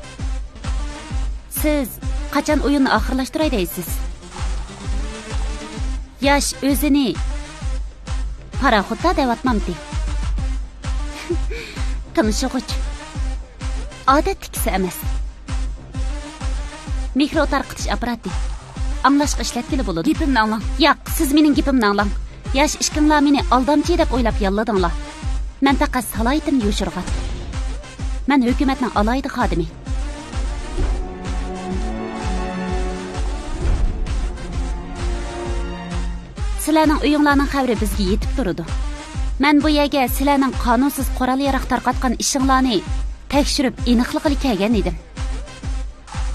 سىز قاچان ئويۇننى ئاخىرلاشتۇراي دەيسىز؟ ياش ئۆزىنى پاراخوتتا دەۋاتمامتى؟ تىڭشىغۇچ. ئادەتتىكىسى ئەمەس. مىكرو تارقىتىش ئاپپاراتى. ئاڭلاشقا ئىشلەتكىلى بولىدۇ. گېپىمنى ئاڭلاڭ. ياق، سىز مېنىڭ گېپىمنى ئاڭلاڭ. ياش ئىككىڭلار مېنى ئالدامچى دەپ ئويلاپ ياللىدىڭلار. مەن پەقەت سالاھىيىتىمنى يوشۇرغان. مەن ھۆكۈمەتنىڭ ئالاھىدە خادىمى. سىلەرنىڭ ئۆيۈڭلارنىڭ خەۋىرى بىزگە يېتىپ تۇرىدۇ. مەن بۇ يەرگە سىلەرنىڭ قانۇنسىز قورال-ياراغ تارقاتقان ئىشىڭلارنى تەكشۈرۈپ ئېنىقلىغىلى كەلگەن ئىدىم.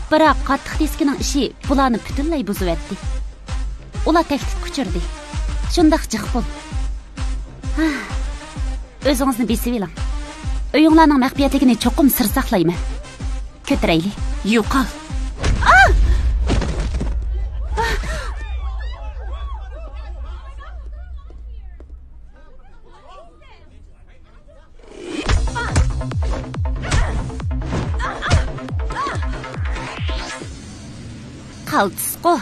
بىراق قاتتىق دىسكىنىڭ ئىشى بۇلارنى پۈتۈنلەي بۇزۇۋەتتى. ئۇلار تەھدىتكە ئۇچرىدى. شۇنداق جىق بول. ھا. ئۆزىڭىزنى بېسىۋېلىڭ. ئۆيۈڭلارنىڭ مەخپىيەتلىكىنى چوقۇم سىر ساقلايمەن. كۆتۈرەيلى. يوقال. قالتىسقۇ.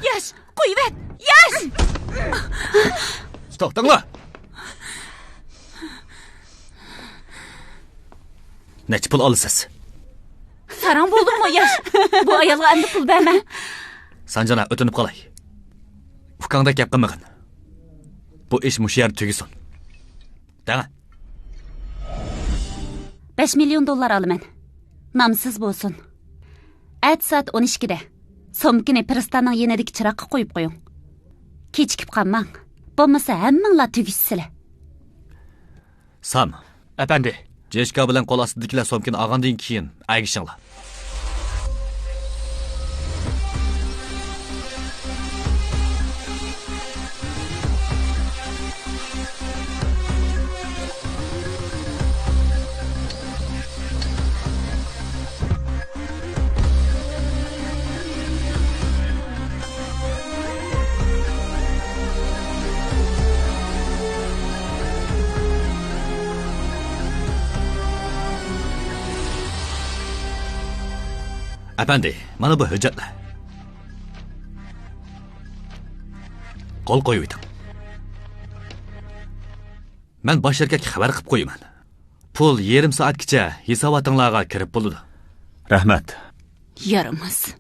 ياش، قويۇۋەت! ياش! توختاڭلار! نەچچە پۇل ئالىسىز؟ ساراڭ بولدۇڭمۇ، ياش؟ بۇ ئايالغا ئەمدى پۇل بەرمە. سانجانا، ئۆتۈنۈپ قالاي. ئۇكاڭدەك گەپ قىلمىغىن. بۇ ئىش مۇشۇ يەردە تۈگىسۇن. دەڭە. بەش مىليون دوللار ئالىمەن. نامسىز بولسۇن. ئەتە سائەت ئون ئىككىدە سومكىنى پىرىستاننىڭ يېنىدىكى چىراغقا قويۇپ قويۇڭ. كېچىكىپ قالماڭ. بولمىسا ھەممىڭلار تۈگىسىلە. سام. ئەپەندى. جېشكا بىلەن قول ئاستىدىكىلەر سومكىنى ئالغاندىن كېيىن ئەگىشىڭلار. ئەپەندى، مانا بۇ ھۆججەتلەر. قول قويۇۋېتىڭ. مەن باش شىركەتكە خەۋەر قىلىپ قويىمەن. پۇل يېرىم سائەتكىچە ھېساباتىڭلارغا كىرىپ بولىدۇ. رەھمەت. يارىماس.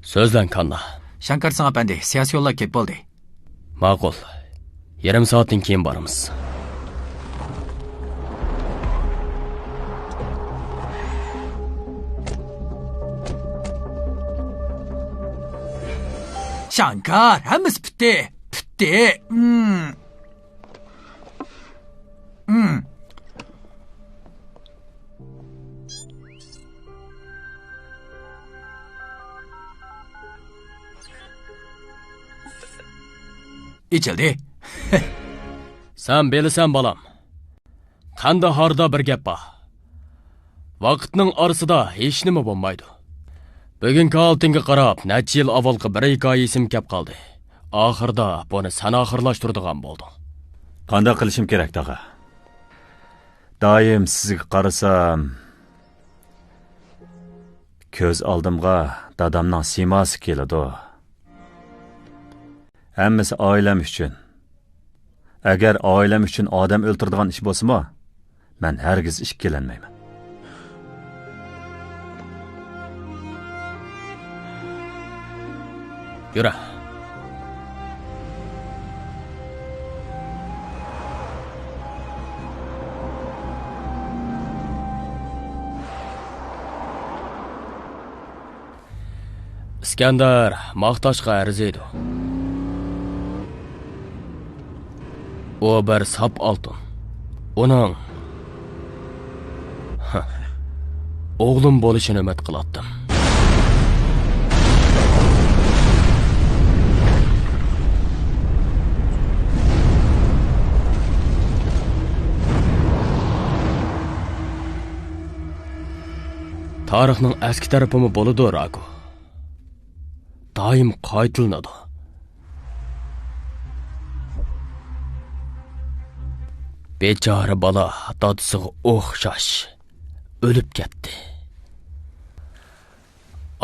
سۆزلەڭ، كاننا. شاڭكار سىڭ ئەپەندى، سىياسىيونلار كېلىپ بولدى. ماقۇل. يېرىم سائەتتىن كېيىن بارىمىز. شاڭكار، ھەممىسى پۈتتى. پۈتتى. مم. مم. ئېچىلدى. سەن بىلىسەن، بالام. قەندىھاردا بىر گەپ بار. ۋاقىتنىڭ ئارىسىدا ھېچنېمە بولمايدۇ. بۈگۈنكى ھالىتىڭگە قاراپ، نەچچە يىل ئاۋۋالقى بىر ھېكايە ئېسىمگە كەپ قالدى. ئاخىرىدا بۇنى سەن ئاخىرلاشتۇرىدىغان بولدۇڭ. قانداق قىلىشىم كېرەك، تاغا؟ دائىم سىزگە قارىسام، كۆز ئالدىمغا دادامنىڭ سىيماسى كېلىدۇ. ھەممىسى ئائىلەم ئۈچۈن. ئەگەر ئائىلەم ئۈچۈن ئادەم ئۆلتۈرىدىغان ئىش بولسىمۇ، مەن ھەرگىز ئىككىلەنمەيمەن. يۈرە. ئىسكەندەر ماختاشقا ئەرزىيدۇ. ئۇ بىر ساپ ئالتۇن. ئۇنىڭ ئوغلۇم بولۇشىنى ئۈمىد قىلاتتىم. تارىخنىڭ ئەسكى تەرىپىمۇ بولىدۇ، راگو. دائىم قايتىلىنىدۇ. بىچارە بالا دادىسىغا ئوخشاش ئۆلۈپ كەتتى.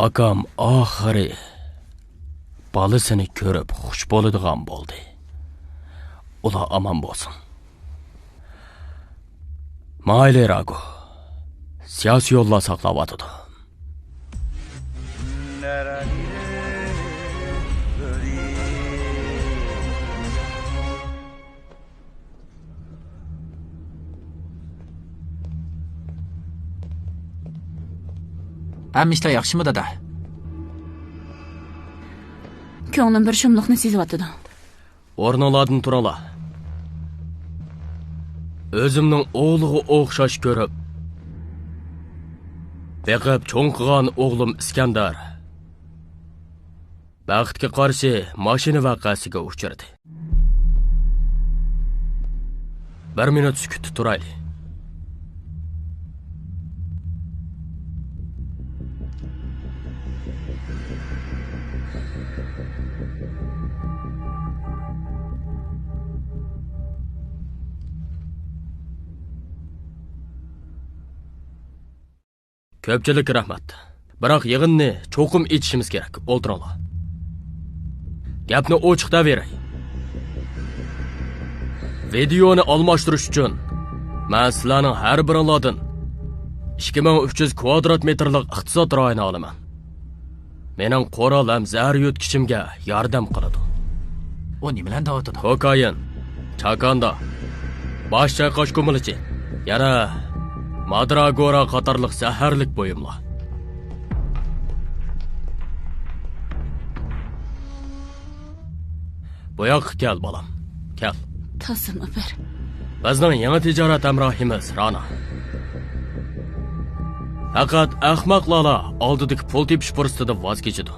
ئاكام ئاخىرى بالىسىنى كۆرۈپ خۇش بولىدىغان بولدى. ئۇلار ئامان بولسۇن. مايلى، راگو. سىياسىي يوللار ساقلاۋاتىدۇ. ھەممە ئىشلار ياخشىمۇ، دادا؟ كۆڭلۈم بىر شۇملۇقنى سېزىۋاتىدۇ. ئورنۇڭلاردىن تۇرۇڭلار. ئۆزۈمنىڭ ئوغلىغا ئوخشاش كۆرۈپ، بېقىپ چوڭ قىلغان ئوغلۇم ئىسكەندەر بەختكە قارشى ماشىنا ۋەقەسىگە ئۇچرىدى. بىر مىنۇت سۈكۈتتە تۇرايلى. كۆپچىلىككە رەھمەت. بىراق يىغىننى چوقۇم ئېچىشىمىز كېرەك. ئولتۇرۇڭلار. گەپنى ئوچۇق دەۋېرەي. ۋىدېئونى ئالماشتۇرۇش ئۈچۈن مەن سىلەرنىڭ ھەر بىرىڭلاردىن ئىككى مىڭ ئۈچ يۈز كۋادرات مېتىرلىق ئىقتىساد رايونى ئالىمەن. مېنىڭ قورال ھەم زەھەر يۆتكىچىمگە ياردەم قىلىدۇ. ئۇ نېمىلەرنى دەۋاتىدۇ؟ كوكايىن، چاكاندا، باش چايقاش كۇمۇلىچى، يەنە مادراگورا قاتارلىق زەھەرلىك بۇيۇملار. بۇ ياققا كەل، بالام، كەل. تازىمۇ بىر. بىزنىڭ يېڭى تىجارەت ھەمراھىمىز رانا. پەقەت ئەخمەقلارلا ئالدىدىكى پۇل تېپىش پۇرسىتىدىن ۋاز كېچىدۇ.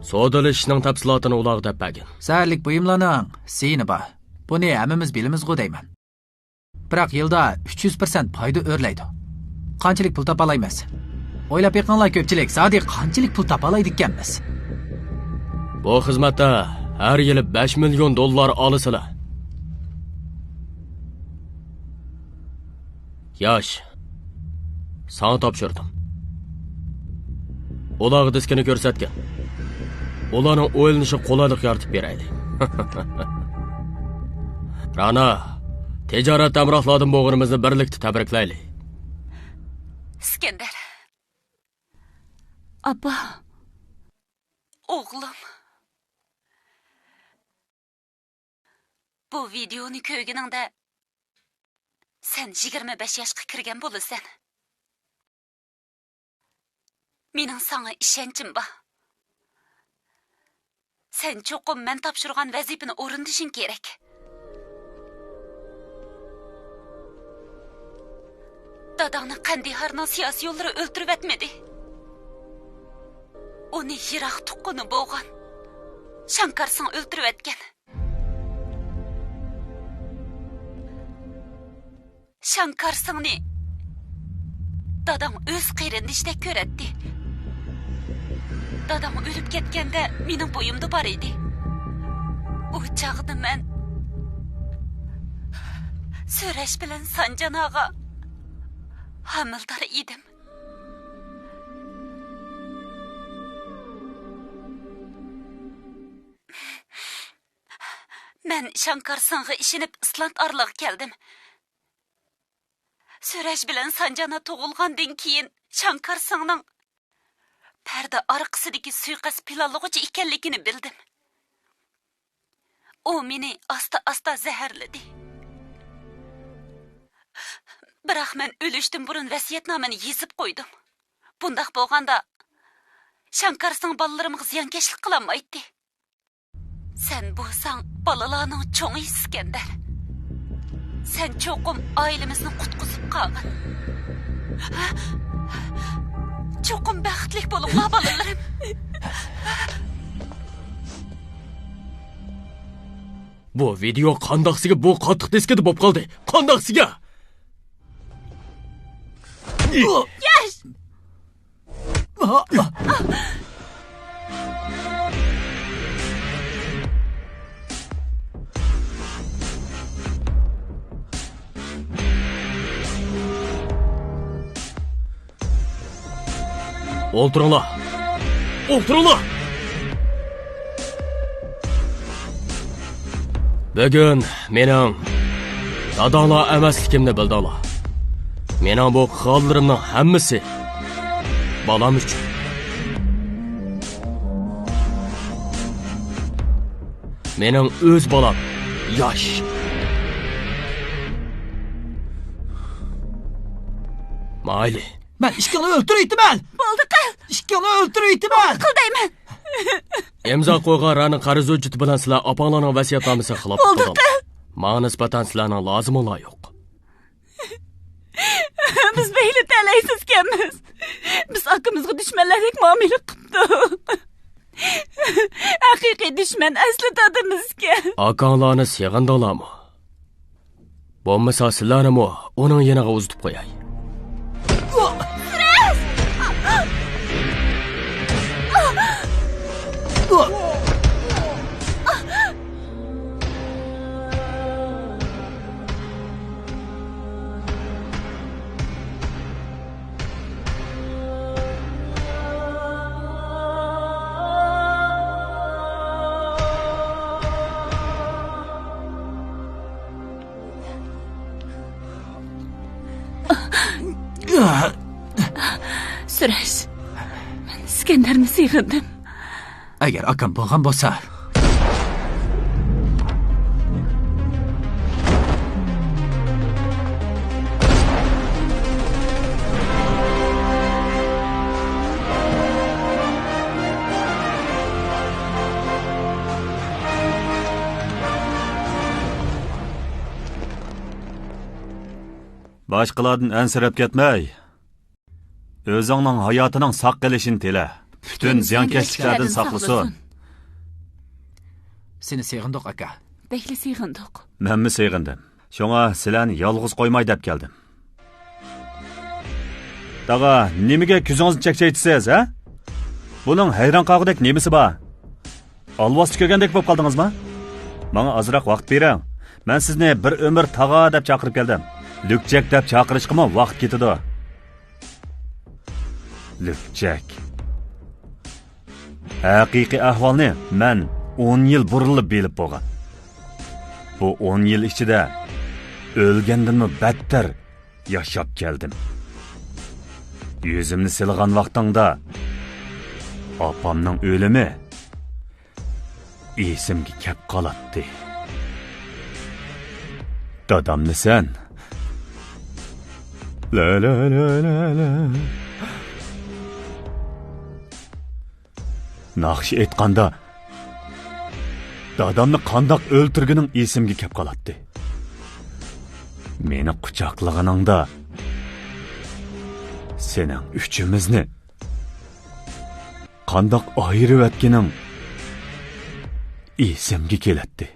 سودىلىشىشنىڭ تەپسىلاتىنى ئۇلارغا دەپ بەرگىن. زەھەرلىك بۇيۇملارنىڭ زىيىنى بار. بۇنى ھەممىمىز بىلىمىزغۇ دەيمەن. بىراق يىلدا ئۈچ يۈز پىرسەنت پايدا ئۆرلەيدۇ. قانچىلىك پۇل تاپالايمىز؟ ئويلاپ بېقىڭلار، كۆپچىلىك، زادى قانچىلىك پۇل تاپالايدىكەنمىز؟ بۇ خىزمەتتە ھەر يىلى بەش مىليون دوللار ئالىسىلەر. ياش، ساڭا تاپشۇردۇم. ئۇلارغا دىسكىنى كۆرسەتكىن. ئۇلارنىڭ ئويلىنىشىغا قولايلىق يارىتىپ بېرەيلى. رانا، تىجارەت ھەمراھلاردىن بولغىنىمىزنى بىرلىكتە تەبرىكلەيلى. ئىسكەندەر. ئاپا. ئوغلۇم. بۇ ۋىدېئونى كۆرگىنىڭدە، سەن يىگىرمە بەش ياشقا كىرگەن بولىسەن. مېنىڭ ساڭا ئىشەنچىم بار. سەن چوقۇم مەن تاپشۇرغان ۋەزىپىنى ئورۇندىشىڭ كېرەك. داداڭنى قەندىھارنىڭ سىياسىيونلىرى ئۆلتۈرۈۋەتمىدى. ئۇنى يىراق تۇغقىنى بولغان شاڭكارسىڭ ئۆلتۈرۈۋەتكەن. شاڭكارسىڭنى داداڭ ئۆز قېرىندىشىدەك كۆرەتتى. داداڭ ئۆلۈپ كەتكەندە مېنىڭ بويۇمدا بار ئىدى. ئۇ چاغدا مەن سۈرەش بىلەن سانجاناغا ھامىلىدار ئىدىم. مەن شاڭكارسىڭغا ئىشىنىپ ئىسلاند ئارىلىغا كەلدىم. سۈرەش بىلەن سانجانا تۇغۇلغاندىن كېيىن شاڭكارسىڭنىڭ پەردە ئارقىسىدىكى سۇيىقەست پىلانلىغۇچى ئىكەنلىكىنى بىلدىم. ئۇ مېنى ئاستا-ئاستا زەھەرلىدى. بىراق مەن ئۆلۈشتىن بۇرۇن ۋەسىيەتنامىنى يېزىپ قويدۇم. بۇنداق بولغاندا، شاڭكارسىڭ بالىلىرىمغا زىيانكەشلىك قىلالمايتتى. سەن بولساڭ بالىلارنىڭ چوڭى ئىسكەندەر. سەن چوقۇم ئائىلىمىزنى قۇتقۇزۇپ قالغىن. چوقۇم بەختلىك بولۇڭلار، بالىلىرىم. بۇ ۋىدېئو قانداقسىگە بۇ قاتتىق دىسكىدا بولۇپ قالدى؟ قانداقسىگە؟ ياش! ئولتۇرۇڭلار. ئولتۇرۇڭلار. بۈگۈن مېنىڭ داداڭلار ئەمەسلىكىمنى بىلدىڭلار. مېنىڭ بۇ قىلغانلىرىمنىڭ ھەممىسى بالام ئۈچۈن. مېنىڭ ئۆز بالام ياش. مايلى. مەن ئىككىڭلارنى ئۆلتۈرۈۋېتىمەن! بولدى قىل! ئىككىڭلارنى ئۆلتۈرۈۋېتىمەن! قىل دەيمەن! ئىمزا قويغان رانىڭ قەرز ھۆججىتى بىلەن سىلەر ئاپاڭلارنىڭ ۋەسىيەتنامىسىنى خىلاپ قىلدىڭلار. بولدى قىل! ماڭا نىسبەتەن سىلەرنىڭ لازىمىڭلار يوق. بىز بەكلا تەلەيسىزكەنمىز. بىز ئاكىمىزغا دۈشمەنلەردەك مۇئامىلە قىپتۇق. ھەقىقىي دۈشمەن ئەسلى دادىمىزكەن. ئاكاڭلارنى سېغىندىڭلارمۇ؟ بولمىسا سىلەرنىمۇ ئۇنىڭ يېنىغا ئۇزىتىپ قوياي. سۈرەش، مەن ئىسكەندەرنى سېغىندىم. ئەگەر ئاكام بولغان بولسا. باشقىلاردىن ئەنسىرەپ كەتمەي، ئۆزۈڭنىڭ ھاياتىنىڭ ساق قېلىشىنى تىلە. پۈتۈن زىيانكەشلىكلەردىن ساقلىسۇن. سېنى سېغىندۇق، ئاكا. بەكلا سېغىندۇق. مەنمۇ سېغىندىم. شۇڭا سىلەرنى يالغۇز قويماي دەپ كەلدىم. تاغا، نېمىگە كۆزىڭىزنى چەكچەيتىسىز، ھە؟ بۇنىڭ ھەيران قالغۇدەك نېمىسى بار؟ ئالۋاستى كۆرگەندەك بولۇپ قالدىڭىزمۇ؟ ماڭا ئازراق ۋاقىت بېرىڭ. مەن سىزنى بىر ئۆمۈر تاغا دەپ چاقىرىپ كەلدىم. لۈكچەك دەپ چاقىرىشقىمۇ ۋاقىت كېتىدۇ. لۈكچەك. ھەقىقىي ئەھۋالنى مەن ئون يىل بۇرۇنلا بىلىپ بولغان. بۇ ئون يىل ئىچىدە ئۆلگەندىنمۇ بەتتەر ياشاپ كەلدىم. يۈزۈمنى سىلىغان ۋاقتىڭدا ئاپامنىڭ ئۆلۈمى ئېسىمگە كەپ قالاتتى. دادامنى سەن. لا، لا، لا، لا، لا. ناخشا ئېيتقاندا، دادامنى قانداق ئۆلتۈرگىنىڭ ئېسىمگە كەپ قالاتتى. مېنى قۇچاقلىغىنىڭدا، سېنىڭ ئۈچىمىزنى قانداق ئايرىۋەتكىنىڭ ئېسىمگە كېلەتتى.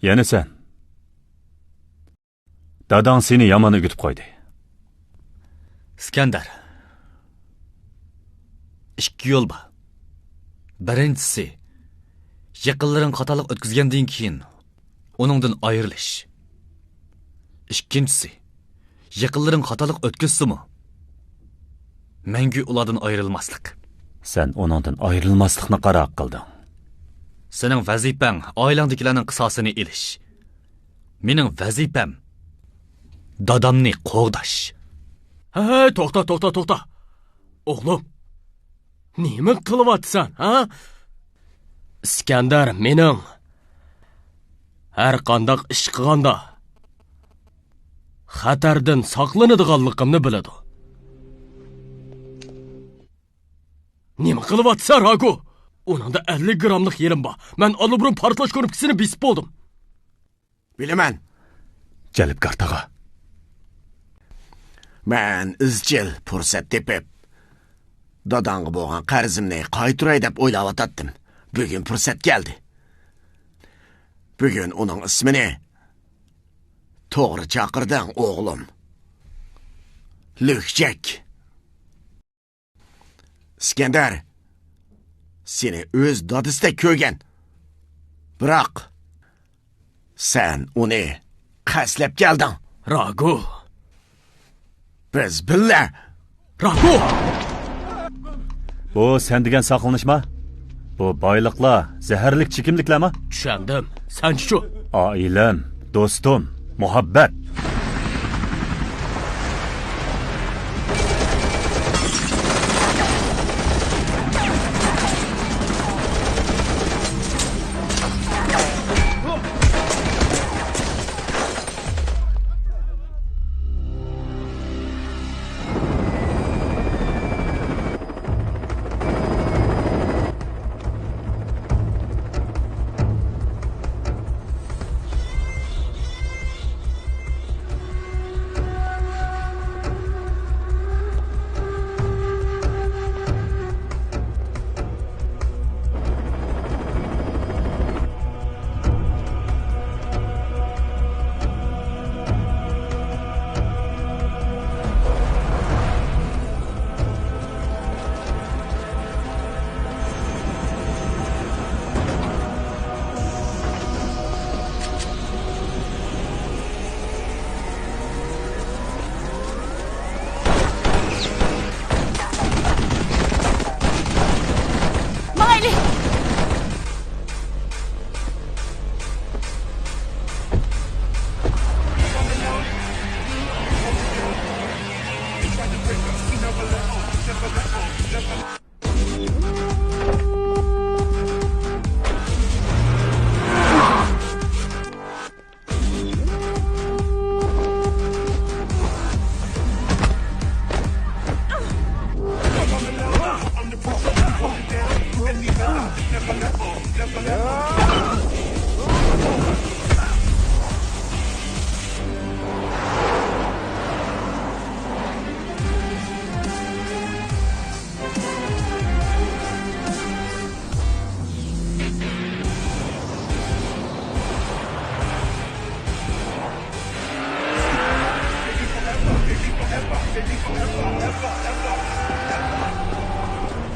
يەنە سەن. داداڭ سېنى يامان ئۆگىتىپ قويدى. ئىسكەندەر، ئىككى يول بار. بىرىنچىسى، يېقىنلىرىڭ خاتالىق ئۆتكۈزگەندىن كېيىن ئۇنىڭدىن ئايرىلىش. ئىككىنچىسى، يېقىنلىرىڭ خاتالىق ئۆتكۈزسىمۇ، مەڭگۈ ئۇلاردىن ئايرىلماسلىق. سەن ئۇنىڭدىن ئايرىلماسلىقنى قارار قىلدىڭ. سېنىڭ ۋەزىپەڭ ئائىلەڭدىكىلەرنىڭ قىساسىنى ئېلىش. مېنىڭ ۋەزىپەم دادامنى قوغداش. ھەي، توختا، توختا، توختا. ئوغلۇم، نېمە قىلىۋاتىسەن، ھە؟ ئىسكەندەر مېنىڭ ھەر قانداق ئىش قىلغاندا خەتەردىن ساقلىنىدىغانلىقىمنى بىلىدۇ. نېمە قىلىۋاتىسەن، راگو؟ ئۇنىڭدا ئەللىك گراملىق يېرىم بار. مەن ئاللىبۇرۇن پارتلاش كۇنۇپكىسىنى بېسىپ بولدۇم. بىلىمەن. جەلپكار تاغا. مەن ئىزچىل پۇرسەت تېپىپ، داداڭغا بولغان قەرزىمنى قايتۇراي دەپ ئويلاۋاتاتتىم. بۈگۈن پۇرسەت كەلدى. بۈگۈن ئۇنىڭ ئىسمىنى توغرا چاقىردىڭ، ئوغلۇم. لۈكچەك. ئىسكەندەر سېنى ئۆز دادىسىدەك كۆرگەن. بىراق، سەن ئۇنى قەستلەپ كەلدىڭ. راگۇ. بىز بىللە. راگۇ! بۇ سەن دېگەن ساقلىنىشما؟ بۇ بايلىقلار زەھەرلىك چېكىملىكلەرما؟ چۈشەندىم. سەنچۇ؟ ئائىلەم، دوستۇم، مۇھەببەت. ماڭايلى!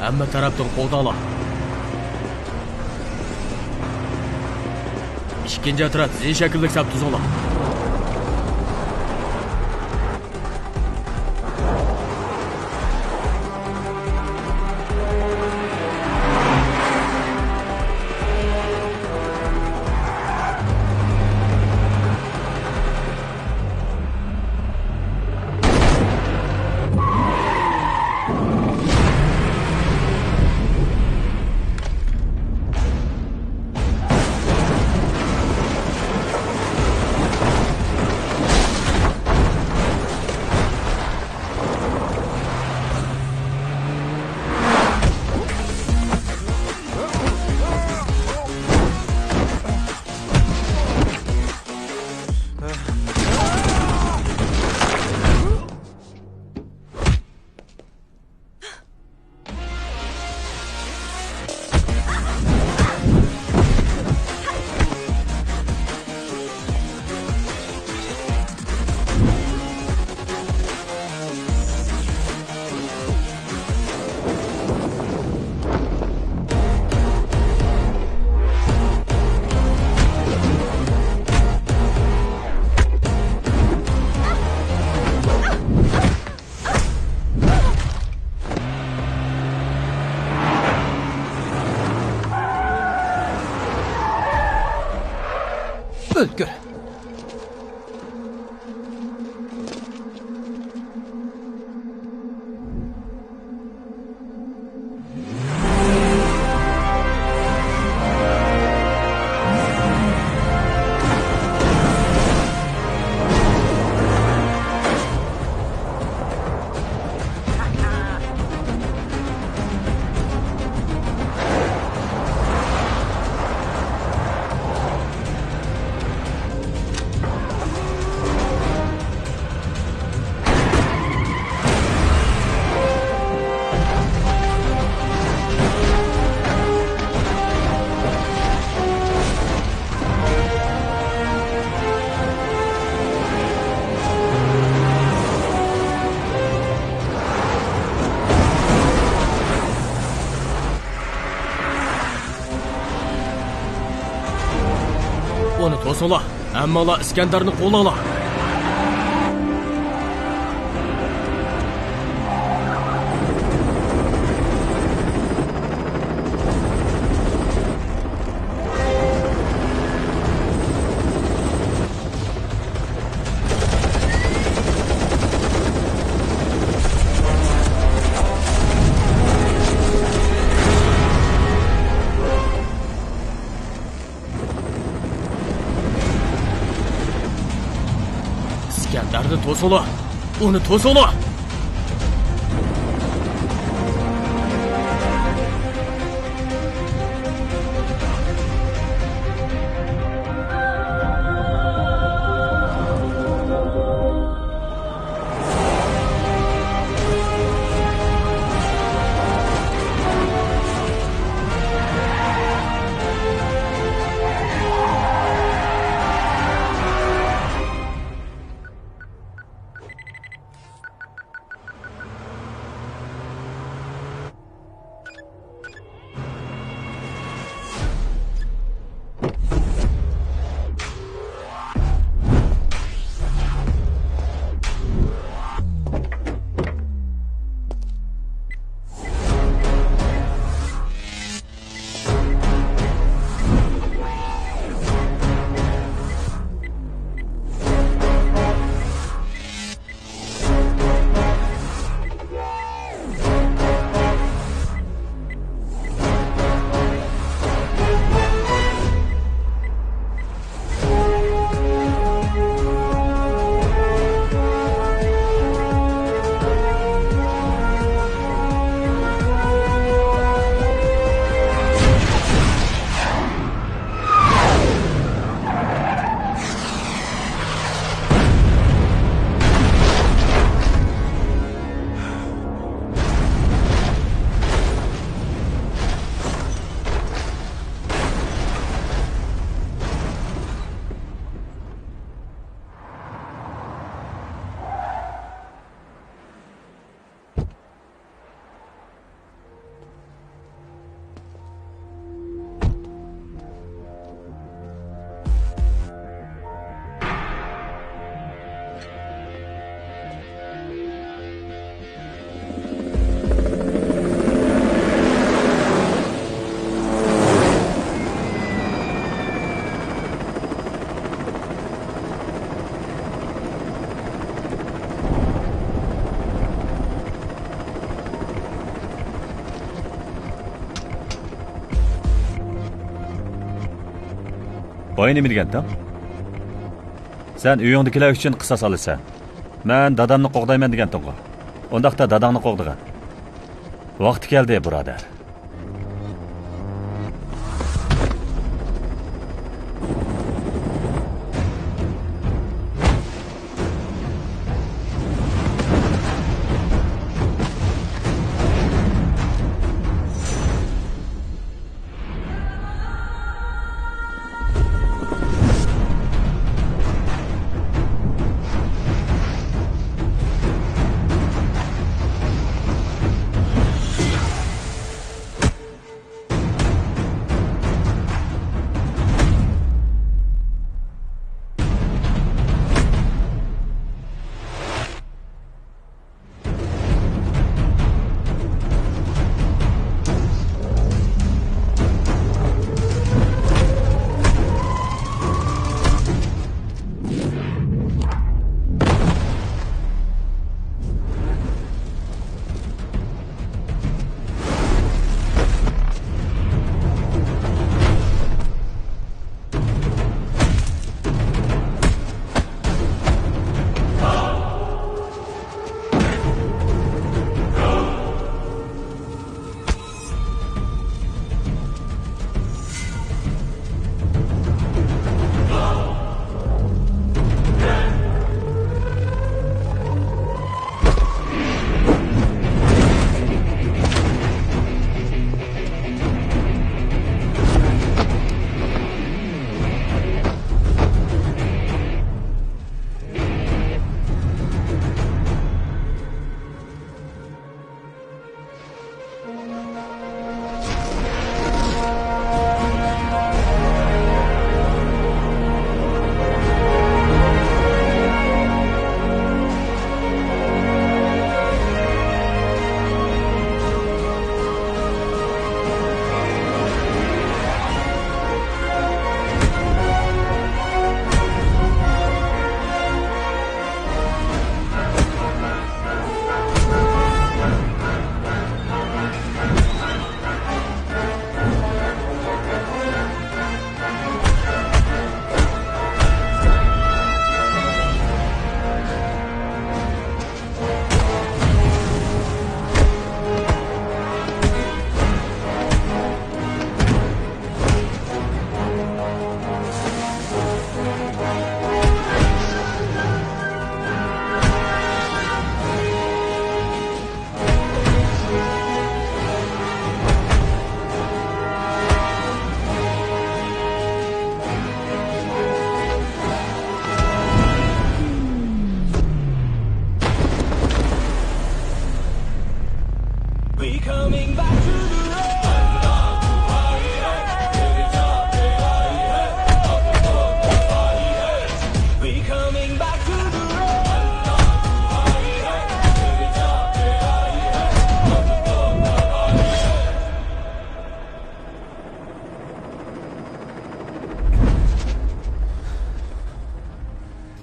ھەممە تەرەپتىن قوغداڭلار. ئىككىنچى ئەترەت زى شەكىللىك سەپ تۈزۈڭلار. ئۇلار، ھەممىڭلار ئىسكەندەرنى قوغلاڭلار! ئىسكەندەرنى توسۇڭلار! ئۇنى توسۇڭلار! بايا نېمە دېگەنتىڭ؟ سەن ئۆيۈڭدىكىلەر ئۈچۈن قىساس ئالىسەن. مەن دادامنى قوغدايمەن دېگەنتىڭغۇ؟ ئۇنداقتا داداڭنى قوغدىغىن. ۋاقتى كەلدى، بۇرادەر.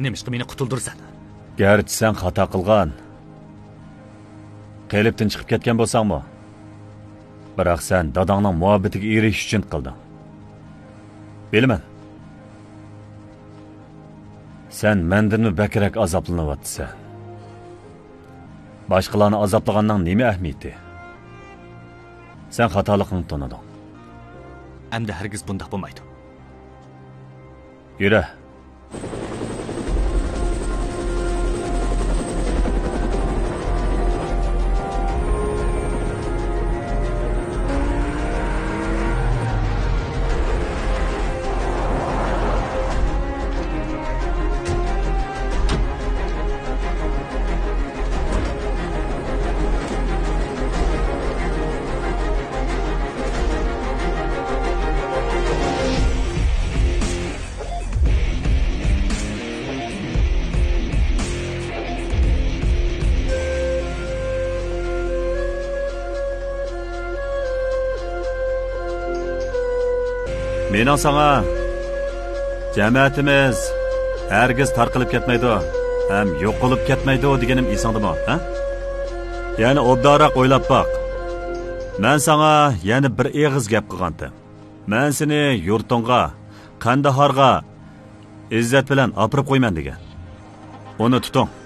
نېمىشقا مېنى قۇتۇلدۇرىسەن؟ گەرچە سەن خاتا قىلغان، قېلىپتىن چىقىپ كەتكەن بولساڭمۇ، بىراق سەن داداڭنىڭ مۇھەببىتىگە ئېرىشىش ئۈچۈن قىلدىڭ. بىلىمەن، سەن مەندىنمۇ بەكرەك ئازابلىنىۋاتىسەن. باشقىلارنى ئازابلىغاننىڭ نېمە ئەھمىيىتى؟ سەن خاتالىقىڭنى تونۇدۇڭ. ئەمدى ھەرگىز بۇنداق بولمايدۇ. يۈرە. مېنىڭ ساڭا، جەمەتىمىز ھەرگىز تارقىلىپ كەتمەيدۇ ھەم يوقىلىپ كەتمەيدۇ دېگىنىم ئېسىڭدىمۇ، ھە؟ يەنە ئوبدانراق ئويلاپ باق. مەن ساڭا يەنە بىر ئېغىز گەپ قىلغانتىم. مەن سېنى يۇرتۇڭغا، قەندىھارغا ئىززەت بىلەن ئاپىرىپ قويىمەن دېگەن. ئۇنى تۇتۇڭ.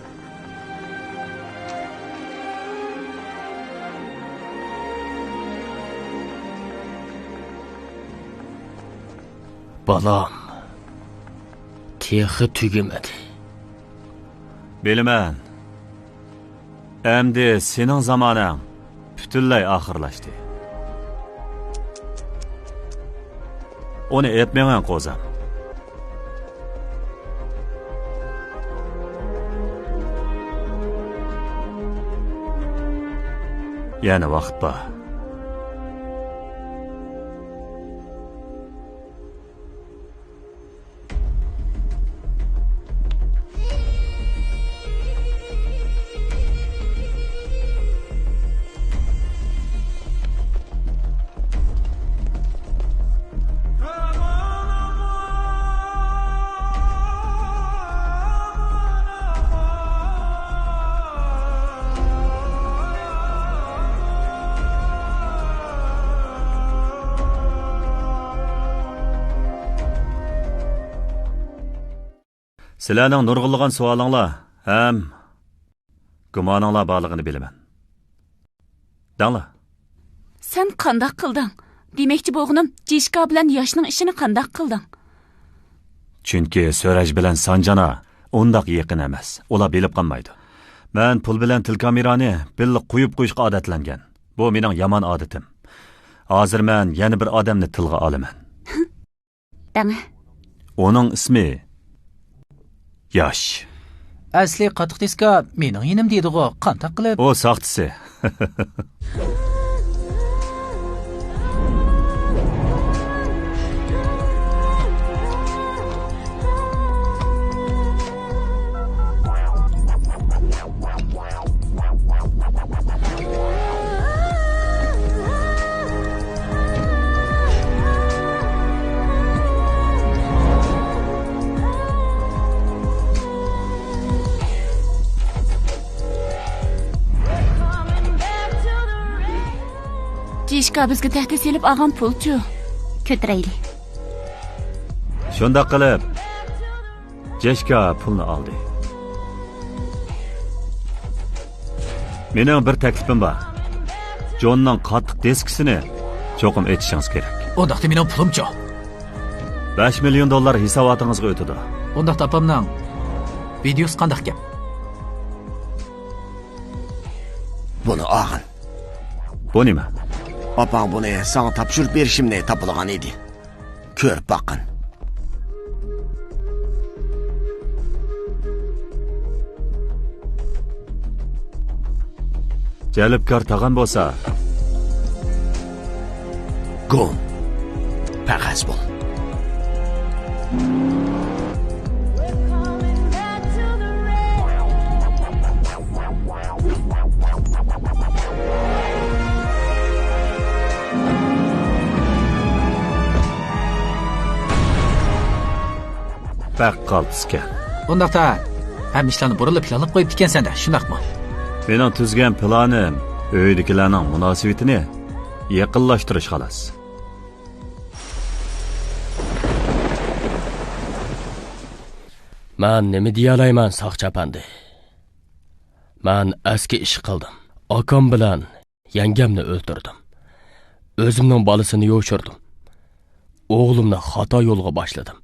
بالام، تېخى تۈگىمىدى. بىلىمەن. ئەمدى سېنىڭ زامانەڭ پۈتۈنلەي ئاخىرلاشتى. ئۇنى ئېلىپ مېڭىڭ، قوزام. يەنە ۋاقىت بار. سىلەرنىڭ نۇرغۇنلىغان سوئالىڭلار ھەم گۇمانىڭلار بارلىقىنى بىلىمەن. دەڭلار. سەن قانداق قىلدىڭ؟ دېمەكچى بولغىنىم، جېشكا بىلەن ياشنىڭ ئىشىنى قانداق قىلدىڭ؟ چۈنكى سۈرەج بىلەن سانجانا ئۇنداق يېقىن ئەمەس. ئۇلار بىلىپ قالمايدۇ. مەن پۇل بىلەن تېلېكامېرانى بىللە قويۇپ قويۇشقا ئادەتلەنگەن. بۇ مېنىڭ يامان ئادىتىم. ھازىر مەن يەنە بىر ئادەمنى تىلغا ئالىمەن. دەڭە. ئۇنىڭ ئىسمى ياش. ئەسلى قاتتىق دىسكا مېنىڭ يېنىمدا ئىدىغۇ، قانداق قىلىپ؟ ئۇ ساختىسى. جېشكا بىزگە تەھدىت سېلىپ ئالغان پۇلچۇ؟ كۆتۈرەيلى. شۇنداق قىلىپ، جېشكا پۇلنى ئالدى. مېنىڭ بىر تەكلىپىم بار. جوننىڭ قاتتىق دىسكىسىنى چوقۇم ئېچىشىڭىز كېرەك. ئۇنداقتا مېنىڭ پۇلۇمچۇ؟ بەش مىليون دوللار ھېساباتىڭىزغا ئۆتىدۇ. ئۇنداقتا ئاپامنىڭ ۋىدېيوسى قانداق گەپ؟ بۇنى ئالغىن. بۇ نېمە؟ ئاپاڭ بۇنى ساڭا تاپشۇرۇپ بېرىشىمنى تاپىلىغان ئىدى. كۆرۈپ باققىن. جەلپكار تاغام بولسا، گۇم، پەقەس بول. بەك قالتىسكەن. ئۇنداقتا، ھەممە ئىشلارنى بۇرۇنلا پىلانلاپ قويۇپتىكەنسەن-دە، شۇنداقمۇ؟ مېنىڭ تۈزگەن پىلانىم ئۆيدىكىلەرنىڭ مۇناسىۋىتىنى يېقىنلاشتۇرۇش، خالاس. مەن نېمە دېيەلەيمەن، ساقچى ئەپەندى؟ مەن ئەسكى ئىش قىلدىم. ئاكام بىلەن يەڭگەمنى ئۆلتۈردۈم. ئۆزۈمنىڭ بالىسىنى يوشۇردۇم. ئوغلۇمنى خاتا يولغا باشلىدىم.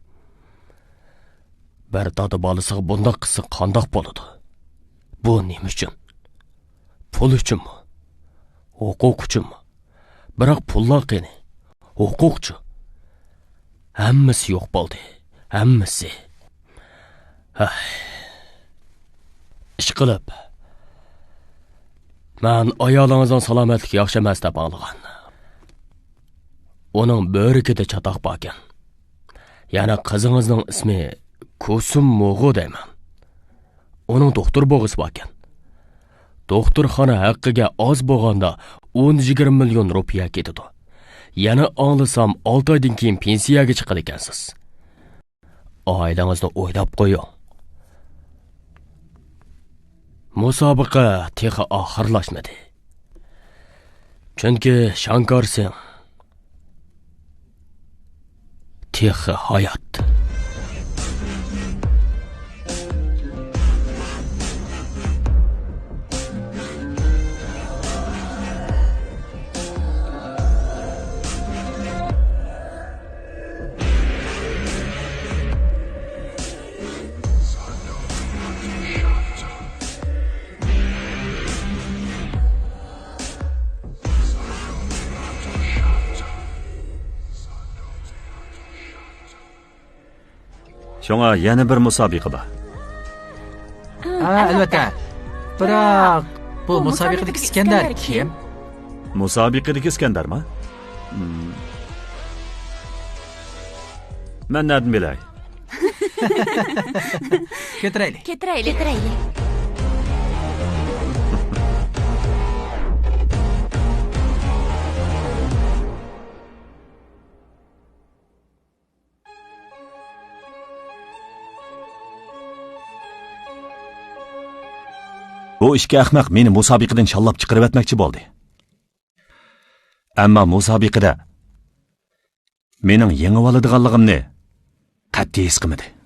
بىر دادا بالىسىغا بۇنداق قىلسا قانداق بولىدۇ؟ بۇ نېمە ئۈچۈن؟ پۇل ئۈچۈنمۇ؟ ھوقۇق ئۈچۈنمۇ؟ بىراق پۇللار قېنى؟ ھوقۇقچۇ؟ ھەممىسى يوق بولدى. ھەممىسى. ھەي. ئىشقىلىپ، مەن ئايالىڭىزنىڭ سالامەتلىكى ياخشى ئەمەس دەپ ئاڭلىغان. ئۇنىڭ بۆرىكىدە چاتاق باركەن. يەنە قىزىڭىزنىڭ ئىسمى كۇسۇم موغۇ دەيمەن. ئۇنىڭ دوختۇر بولغۇسى باركەن. دوختۇرخانا ھەققىگە ئاز بولغاندا ئون يىگىرمە مىليون رۇپىيە كېتىدۇ. يەنە ئاڭلىسام، ئالتە ئايدىن كېيىن پېنسىيەگە چىقىدىكەنسىز. ئائىلىڭىزنى ئويلاپ قويۇڭ. مۇسابىقە تېخى ئاخىرلاشمىدى. چۈنكى شاڭكار سىڭ تېخى ھايات. شۇڭا يەنە بىر مۇسابىقە بار. ھە، ئەلۋەتتە. بىراق، بۇ مۇسابىقىدىكى ئىسكەندەر كىم؟ مۇسابىقىدىكى ئىسكەندەرمۇ؟ ھىم. مەن نەدىن بىلەي؟ كۆتۈرەيلى. كۆتۈرەيلى. كۆتۈرەيلى. بۇ ئىككى ئەخمەق مېنى مۇسابىقىدىن شاللاپ چىقىرىۋەتمەكچى بولدى. ئەمما مۇسابىقىدە مېنىڭ يېڭىۋالىدىغانلىقىمنى قەتئىي ھېس قىلمىدى.